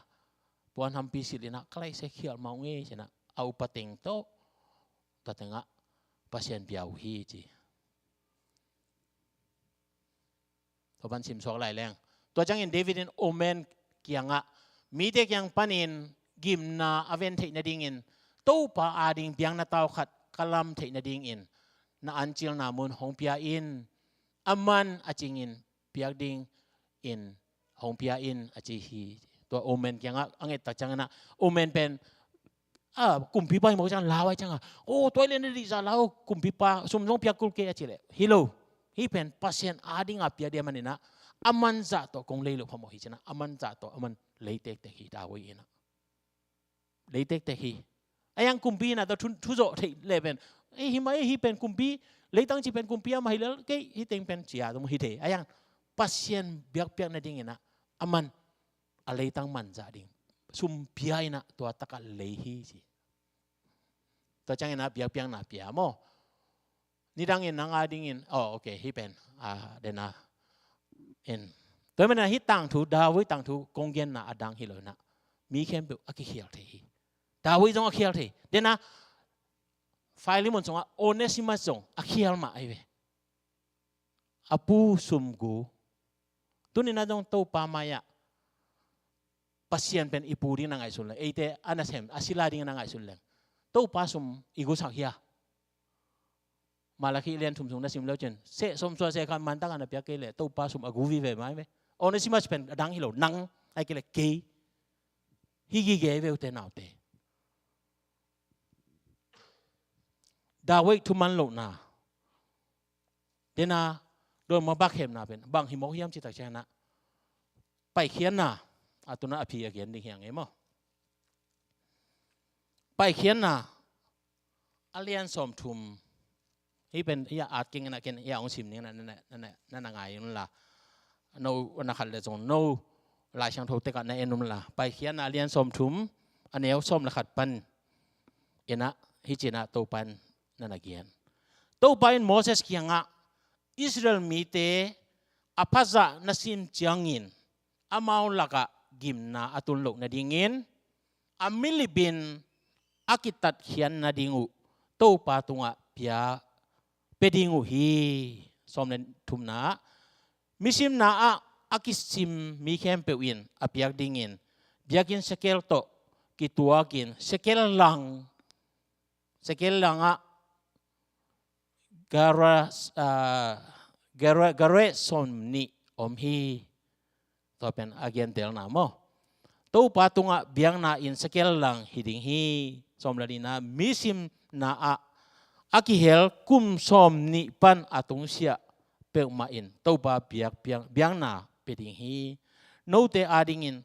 puanhampi silhinah, ka laisai khial mah ung e cinah, a upa teng tawh, tua tengah Pasian bia uh hi, ci. Tua pan simsuak lai leng. Tua ciangin David in Oman kiangah, mite kiang panin gimna a ven theih nadingin, Topa ading biakna tau khat ka lam theih nadingin, na ancilna mun hong pia in, a man a cingin piak dingin hong pia in, a ci hi. Tua Oman kiangah a ngettak cianginah, Oman pen a, kumpipa hi mawk ciang lau ai ciangah, o, tua i len dih za lau, kumpipa sum zong piak kul kei a ci leh, hi lo. Hi pen Pasian adinga piak dia maninah, a man zah tawh kong lei loh phamawh hi cinah, a man zah tawh a man lei tektek hi, David inah. Lei tektek hi. A yang kumpi inah tawh thu, thuzawh theih leh pen, ei, hi mah ei, hi pen kumpi, leitang ci pen kumpi a mah hi lel kei, hi teng pen cia zong hi thei. A yang Pasian biakpiak nadinginah a man, a leitang man zah ding sum pia inah tua takah lei hi, ci. Tua cianginah biakpiakna pia maw? Nidangin nang adingin, oh, ok, hi pen, a, dena, in. Tua hi manah hih tangthu, David tangthu kong genna a dang hi lo inah, mi khempeuh a kikhial thei hi. David zong a khial thei. Dena, Filemon sungah Onesimus zong a khial mah ahi ve. A pu sum gu. Tuninah zong Topa mai-ah Pasian pen i pu ding na ngaihsun leng, eite a nasem a sila ding na ngaihsun leng, Topa sum i gusak hia? Malakhi lian thum sung na sim leu cin, seh sawmsua seh khat mantak a na piak kei leh Topa sum a gu vive mai ve. Onesimus pen a dang hi lo, nang ai kei leh kei. Hi gige ve ute naute. David thuman lohna, dena, dawimangpa khemna pen bang hi mawk hiam cih tak cianginah, paikhiatna, a tunah a phi a gen ding hi a ngei maw? Paikhiatna a lian sawmthum. Hih pen hih a at keng inah ken hih a hong sim ning na, na, na, na, na ngai unla. No na khat le zong no Lai Siangtho tekah na en unla. Paikhiatna a lian sawmthum, a neu sawm le khat pan inah hih cinah Topa in na na gen. Topa in Moses kiangah, Israel mite a phazah na sim ciangin amau lakah gimna a tun loh nadingin, a milipin a kitatkhiat nading uh Topa tungah pia, pia ding uh hi. Sawm le thumna ah, misimna ah a kisim mi khempeuh in a piak dingin, biakinn sekel tawh kituakin, sekel lang, sekel langah gara, ah, gara, gara sawm nih om hi. Tua pen a gentelna maw? Topa tungah biakna in sekel lang hi ding hi. Sawm le nihna, misimna ah a kihel kum sawm nih pan a tungsiah peuhmah in Topa biak, biak, biakna pia ding hi. Note adingin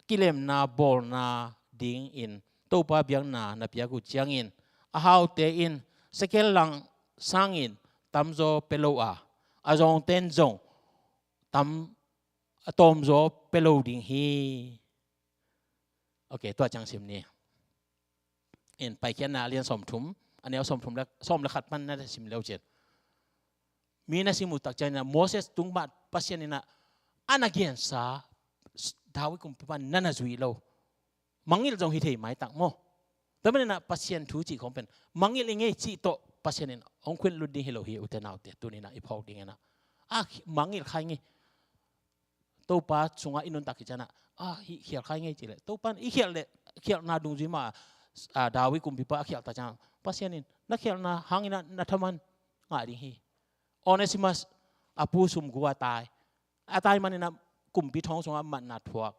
kilemna bawlna dingin Topa biakna na piak uh ciangin, a haute in sekel lang sangin tamzaw pia lo a, a zawngte in zong tam, a tawmzaw pia lo ding hi. Ok, tua ciang sim ni. In Paikhiatna a lian sawmthum, a neu sawmthum le, sawm le khat pan na sim leu cin. Mi na sim uh tak ciangin ah Moses tung mah Pasian in ah a na gensa David kumpipa na na zuih lo. Mangngilh zong hi thei maitak maw? Tua manin ah Pasian thu cih khawng pen mangngilh i ngei cih tawh Pasian in hong khuanlut ding hi lo hi, ute naute. Tuni in ah i phawk dingin ah a mangngilh kha i ngei. Topa sungah i nuntak khit ciangin ah, a, hih khial kha i ngei cih leh Topa in i khialh leh, khialhna dungzui mah, a, David kumpipa a khialh tak ciangin Pasian in na khialhna hangin ah na thaman ngah ding hi. Onesimus a pu sum gu a tai. A tai manin ah kumpi thong sungah matna thuak,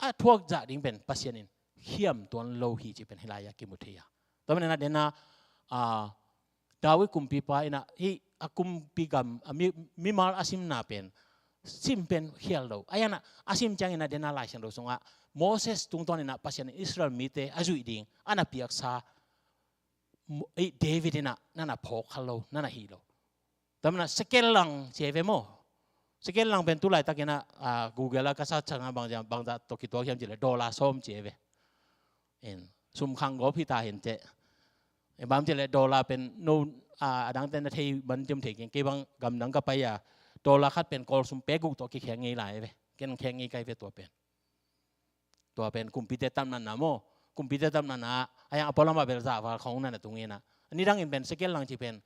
a thuak zah ding pen Pasian in khiam tuan lo hi cih pen hih lai-ah kimu thei a. Tua manin ah den a, a, David kumpipa in ah hih a kumpi gam, a mi, mimal a simna pen sim pen khial lo. Ahi zongin ah a sim ciangin ah den a Lai Siangtho sungah Moses tungtawn in ah Pasian in Israel mite a zuih ding a na piaksa Mo-, ei, David in ah na na phawk kha lo, na na hih lo. Tua manin ah shekel lang ci hi ve maw? Shekel lang pen tu laitakin ah, a, Google ah ka search ciangin ah bangzah, bangzah tawh kituak hiam cih leh dollar sawm ci hi ve. In, sum khang gawp hi ta hi inteh. In, bang cih leh dollar pen no, a, a dangte na thei man diam thei keng, kei bang gamdang ka pai a, dollar khat pen Kawl sum pek guk tawh kikheng ngei lai hi ve. Ken kheng ngei ka hi ve tua pen. Tua pen kumpite tamna na maw? Kumpite tamna na, a yang a pualam ah bel zah val khawng na na tung in ah. A nidangin pen shekel lang cih pen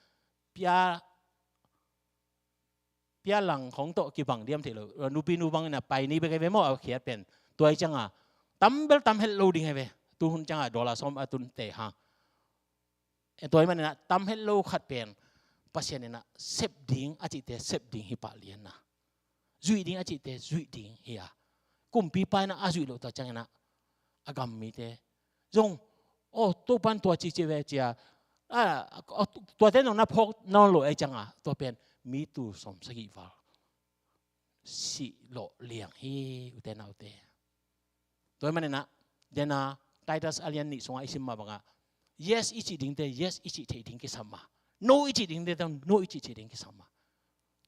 pia, pia lang khawng tawh kibang diam thei lo. Nupi nu bangin ah pai ni bek hi ve maw, a khiat pen. Tua hi ciangin ah tam bel tam het lo ding hi ve. Tu hun ciangin ah dollar sawm a tun te hang. E, tua hi manin ah tam het lo khat pen Pasian in ah sep ding a cihte sep ding hi pah lian a, zuih ding a cihte zuih ding hi a. Kumpipa in ah a zuih loh tak ciangin ah a gam mite zong, aw, Topa in tua ci ci ve ci a, a, a, tuate nong na phawk nawn lo ahih ciangin ah tua pen mi tul sawm sagih val sih lawh liang hi, ute naute. Tua hi manin ah, den a Titus a lian nih sungah i sim mah bangin ah, yes i cih dingte yes i cih theih ding kisam a, no i cih dingte no i cih theih ding kisam a.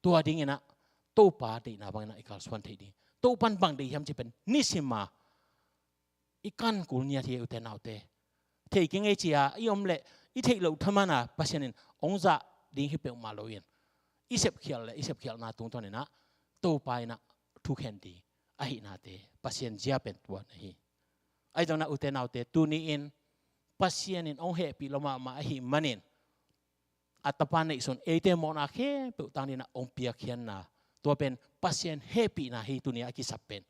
Tua dingin ah Topa deihna bangin ah i kalsuan theih ding, Topa in bang deih hiam cih pen nisim a i kan kul ngiat hi, ute naute. Thei kei ngei ci a i om leh i theih loh thaman a Pasian in hong zah ding hi peuhmah loin, i sepkhialh leh i sepkhialhna tungtawn in ah Topa in ah thukhen ding ahihnate Pasian zia pen tua na hi. Ahi zongin ah, ute naute, tuni in Pasian in hong hehpih lua mahmah ahih manin a Tapa neihsun eite mawhna khempeuh tang dingin ah hong piakkhiatna, tua pen Pasian hehpihna hi tuni a kisap pen.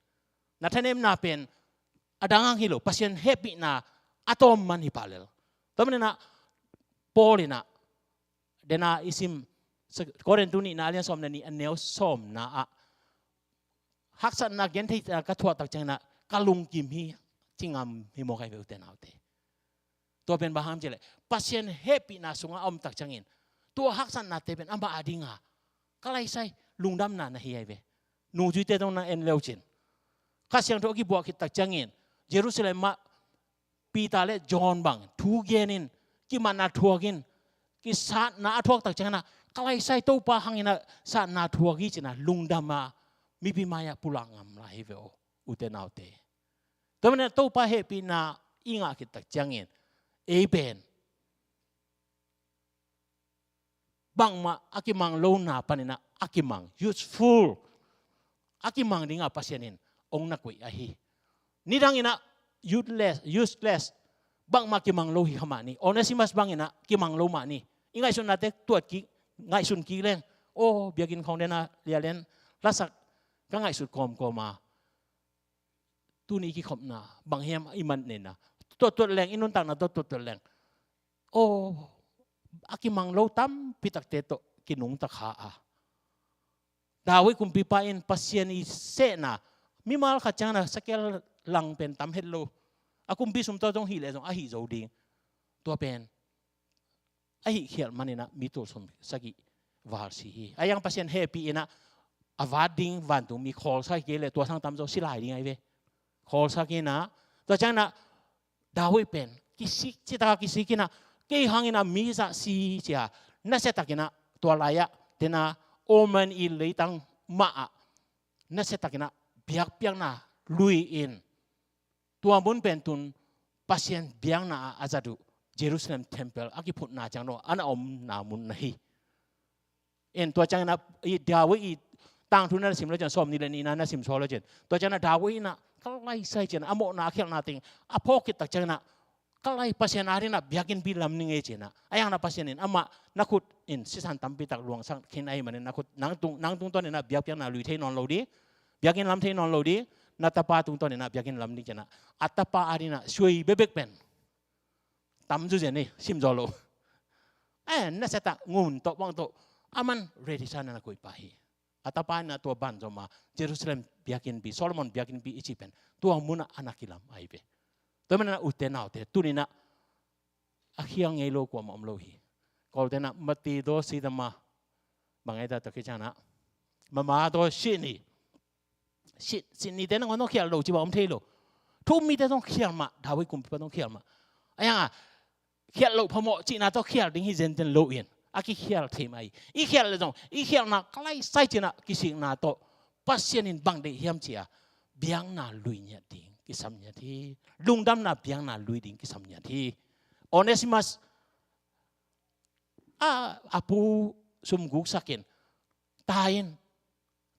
Na thanemna pen a dang hang hi lo, Pasian hehpihna a tawm man hi pah lel. Tua manin ah Paul in ah, den a i sim, Korintu nihna a lian sawm le nih a neu sawmna ah, haksatna gentheihna ka thuah tak ciangin ah ka lungkim hi, ci ngam hi mawk hi ve, ute naute. Tua pen bang hiam cih leh Pasian hehpihna sungah a om tak ciangin tua haksatnate pen amah a dingin ka laisai lungdamna na hi hi ve. Nungzuite zong na en le uh cin, Kha Siangtho a kibuak khit tak ciangin Jerusalem ah Peter le John bang thu gen in, kimatna thuak in, kisatna a thuak tak ciangin ah ka laisai Topa hangin ah satna thuak hi ci-in ah lungdam a mipi mai-ah pulak ngam lai hi ve aw, ute naute. Tua manin ah Topa hehpihna i ngah khit tak ciangin ei pen bangmah a kimang lona panin ah a kimang, useful a kimang dingin ah Pasian in hong na koih ahi. Nidangin ah useless, useless, bangmah kimang lo hi kha mah ni. Onesimus bangin ah kimang lo mah ni. I ngaihsutnate tuat kik, ngaihsun kik leng, aw, biakinn khawng den a lialen lasak ka ngaihsut kawmkawm a, tuni i kikhopna bang hiam i man nena, tuattuat leng, i nuntakna tawh tuattuat leng, aw, a kimang lo tampi takte tawh kinungta kha a. David kumpipa in Pasian i sehna, mimal khat ciangin ah shekel lang pen tam het lo, a kumpi sum tawh zong hih leh zong a hih zo ding, tua pen a hih khialh manin ah mi tul sawm sagih val si hi. Ahi zongin Pasian hehpih in ah a vat ding vantungmi khawlsak hi kei leh tua sang tamzaw si lai ding ahi ve. Khawlsak in ah, tua ciangin ah David pen kisik, citak a kisik in ah, kei hangin ah mi zah si ci a, nasiatakin ah tua lai-ah, den a, Ornan i leitang mah ah nasiatakin ah biakpiakna lui in, tua mun pen tun Pasian biakna ah a zat uh Jerusalem temple a kiphutna ciang dong a na omna mun na hi. En tua ciangin ah i David i tangthu na sim lo ciang sawm ni le ni na na sim suak lo ciang. Tua ciangin ah David in ah ka laisai ciang a mawhna a khialhna teng a phawk khit tak ciangin ah ka lai Pasian adingin ah biakinnpi lam ning e ci-in ah. A iang na Pasian in amah na khut in sisan tampi tak luangsak khin ahih manin na khut nang tung, nang tungtawn in ah biakpiakna lui thei nawn lo ding. Biakinn lam thei nawn lo ding. Na tapa tungtawn in ah biakinn lam ding ci-in ah. A tapa adingin ah suai bekbek pen tam zuzen hi, sim zaw lo. Eh, na sa tak ngun tawh bang tawh aman ready sa na na koih pah hi. A tapa in ah tua banzom a Jerusalem biakinnpi, Solomon biakinnpi i cih pen tua mun ah a na kilam ahi ve. Tua manin ah ute naute tuni-in ah a khial ngei lo kuamah om lo hi. Kawlte in ah mati daw si dama bang ei ta tak hi ciang ah mama daw si ni. Si, si nite nangawn zong khial lo ci bang om thei lo. Thu-um mite zong khial mah, David kumpipa zong khial mah. A iang a khial loh phamawh cihna tawh khial ding hi zenten lo in a kikhial thei mah hi. I khial le zong i khialna ka laisai ci-in ah kisikna tawh Pasian in bang deih hiam ci-a biakna lui ngiat ding kisam ngiat hi. Lungdamna biakna lui ding kisam ngiat hi. Onesimas a, a pu sum guksak in tai in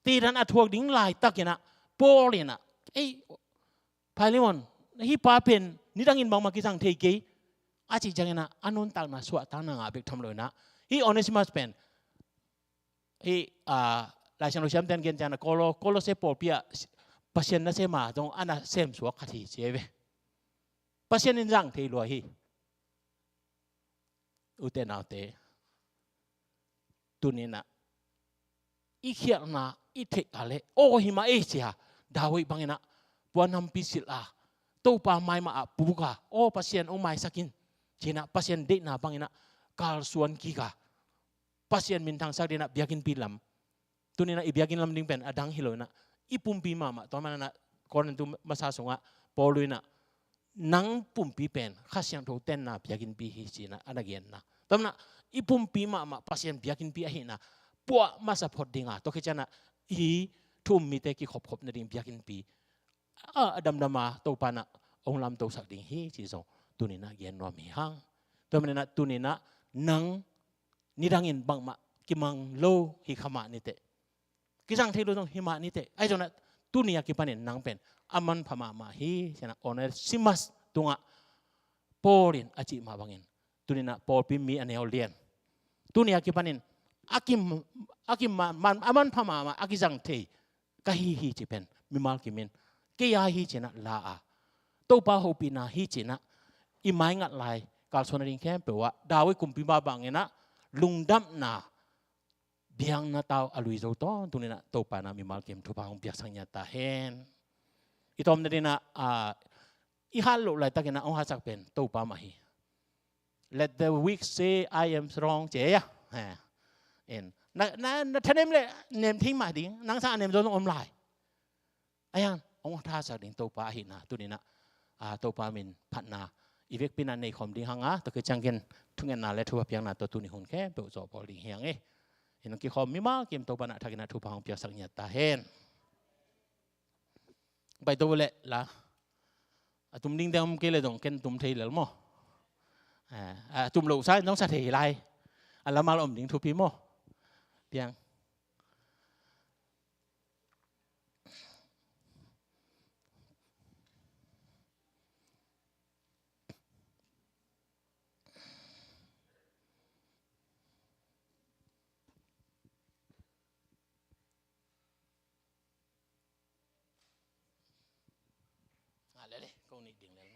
tidan a thuak ding laitakin ah Paul in ah ei Philemon, hih pa pen nidangin bangmah kizang thei kei a cih ciangin ah a nuntakna suahtakna ngah bek tham lo in ah hih Onesimas pen hih, a, Lai Siangtho siamte'n gen ciang ah Kolo, Kolose pawlpi ah Pasian nasem a zong a nasem suak khat hi ci hi ve. Pasian in zang thei lua hi. Ute naute tuni-in ah i khialhna i theih a leh aw hi mah ei ci-a David bangin ah puannampi silh a Topa mai mah ah puk a aw Pasian hong maisak in ci-in ah Pasian deihna bangin ah kalsuan kik a Pasian minthangsak dingin ah biakinnpi lam. Tuni-in ah i biakinn lam ding pen a dang hi lo in ah i pumpi mahmah tua manin ah Korintu masa sungah Paul in ah nang pumpi pen Kha Siangtho tenna biakinnpi hi ci-in ah a na genna. Tua manin ah i pumpi mahmah Pasian biakinnpi ahihna puah masa phot ding a tua khit ciang ah i thu-um mite kikhopkhop nading biakinnpi a, a damdam a Topa in ah hong lamtosak ding hi ci zong tuni-in ah gen nuam hi hang. Tua manin ah tuni-in ah nang nidangin bangmah kimang lo hi kha mah ni teh. Kizang thei lo zong hi mah ni teh. Ahi zongin ah tuni a kipanin nang pen a manpha mahmah hi ci-in ah Onesimas tungah Paul in a cih mah bangin tuni-in ah pawlpi mi a neu lian tuni a kipanin a kim, a kim ma, man, a manpha mahmah a kizang thei ka hi hi cih pen mimal kim in kei a hi ci-in ah la a Topa hopihna hi ci-in ah i maingat lai kalsuan nading khempeuh ah David kumpipa bangin ah lungdamna biakna tau a lui zo tawntung dingin ah Topa in ah mimal kim thupha hong piaksak ngiat ta hen. I tawm nadingin ah, a, i hat loh laitakin ah hong hatsak pen Topa mah hi. Let the weak say, "I am strong," ci a. Ha. En. Na, na, na thanem leh nem thei mah ding, nang sang a nem zo zong om lai. A iang hong thasak ding Topa ahihna tuni-in ah, a, Topa min phatna i vekpi-in ah nei khawm ding hang a, tua khit ciangin thungetna le thupha piakna tawh tuni hun khempeuh zawhbawl ding hi hang e. Hih nong kikhawm mimal kim Topa in ah thakin ah thupha hong piaksak ngiat ta hen. Pai to leh la. A tum ding te om kei leh zong ken tum thei lel maw. A, a tum loh sa in zong sa thei lai. A lamal om ding thupi maw. Piang. A lele, ko nih ding lel.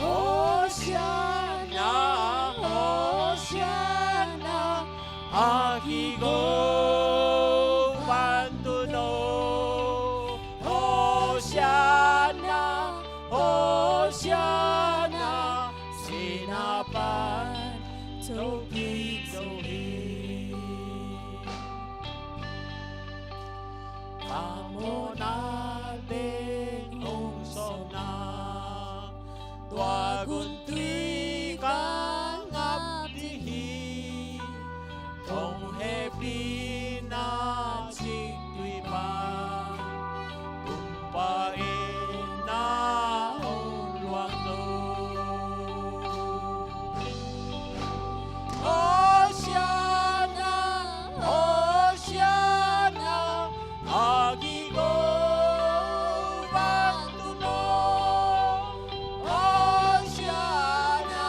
Hosianna, Hosianna, a kiko vantung aw. Hosianna, Hosianna, siapa tawh kiko hi. A mawhna teng hong sawlna, tua gun tui ka ngap ding hi. Kong hehpihna cik tui pan, Kumpa in na hong luang lo. Hosianna, Hosianna, a kiko vantung aw. Hosianna,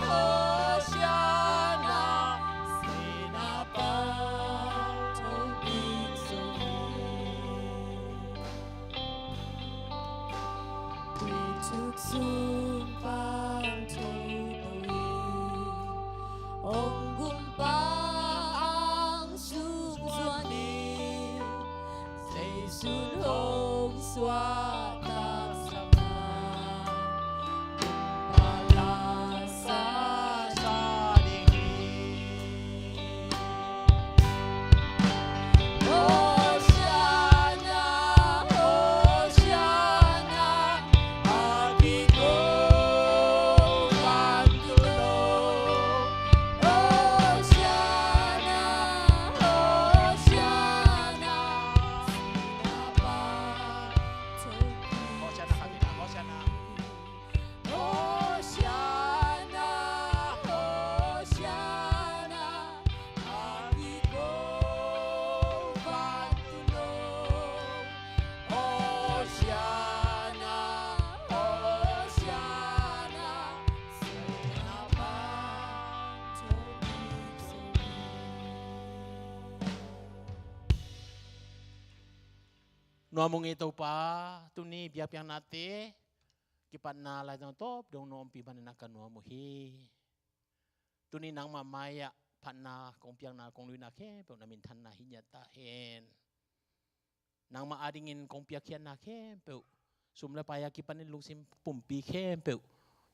Hosianna, siapa tawh kiko hi. Tui thuk sung pan tho lo hi. Hong gumpa ang sung zuan hi. Zeisu in hong suahtaksak na, Kumpa la sa sa ding hi. Hosianna, Hosianna, a kiko vantung aw. Hosianna, Hosianna, siapa tawh kiko hi. Hosianna, Hosianna. Hosianna, Hosianna, a kiko vantung aw. Hosianna, Hosianna, siapa tawh kiko hi. Nuam ung ei Topa, tuni biakpiaknate kipatna Lai Siangtho tawp dong na ompih manin a ka nuam uh hi. Tuni nangmah mai-ah phatna kong piakna kong luina khempeuh na minthanna hi ngiat ta hen. Nangmah adingin kong piakkhiatna khempeuh, sum le pai a kipanin lungsim pumpi khempeuh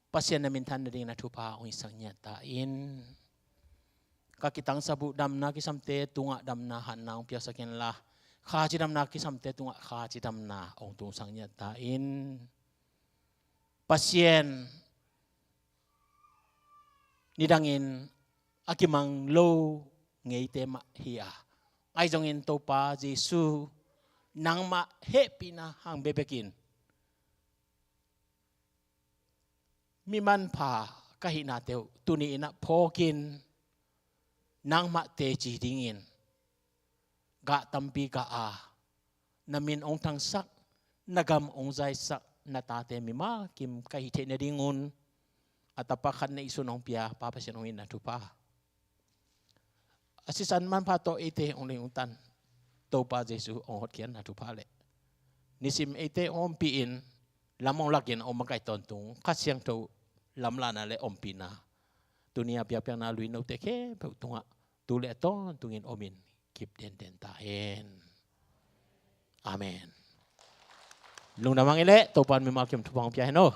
Pasian na minthan nadingin a thupha hong hisak ngiat ta in. Ka kitangsap uh damna kisamte tungah damna hatna hong piaksak inla, kha cidamna kisamte tungah kha cidamna hong tungsak ngiat ta in. Pasian nidangin a kimang lo ngeite mah hi a, ahi zongin Topa Jesu, nangmah hehpihna hang bekbekin mi manpha ka hihnate uh tuni in ah phawkin nangmah teci dingin gah tampi gah a, na min hong thangsak, na gam hong zaisak, na tate mimal kim ka hih theih nadingun a Tapa khat na i sun hong pia Pa Pasian hong itna thupha, a sisan manpha tawh eite hong lei hong tan Topa Jesu hong hotkhiatna thupha le nisim eite hong ompih in lam hong lakin hong makaih tawntung Kha Siangtho lamlahna le ompihna tuni a biakpiakna lui note khempeuh tungah tu le a tawntungin omin kip denden ta hen. Amen. Lungdam hang i leh Topa in mimal kim thupha hong pia hen aw.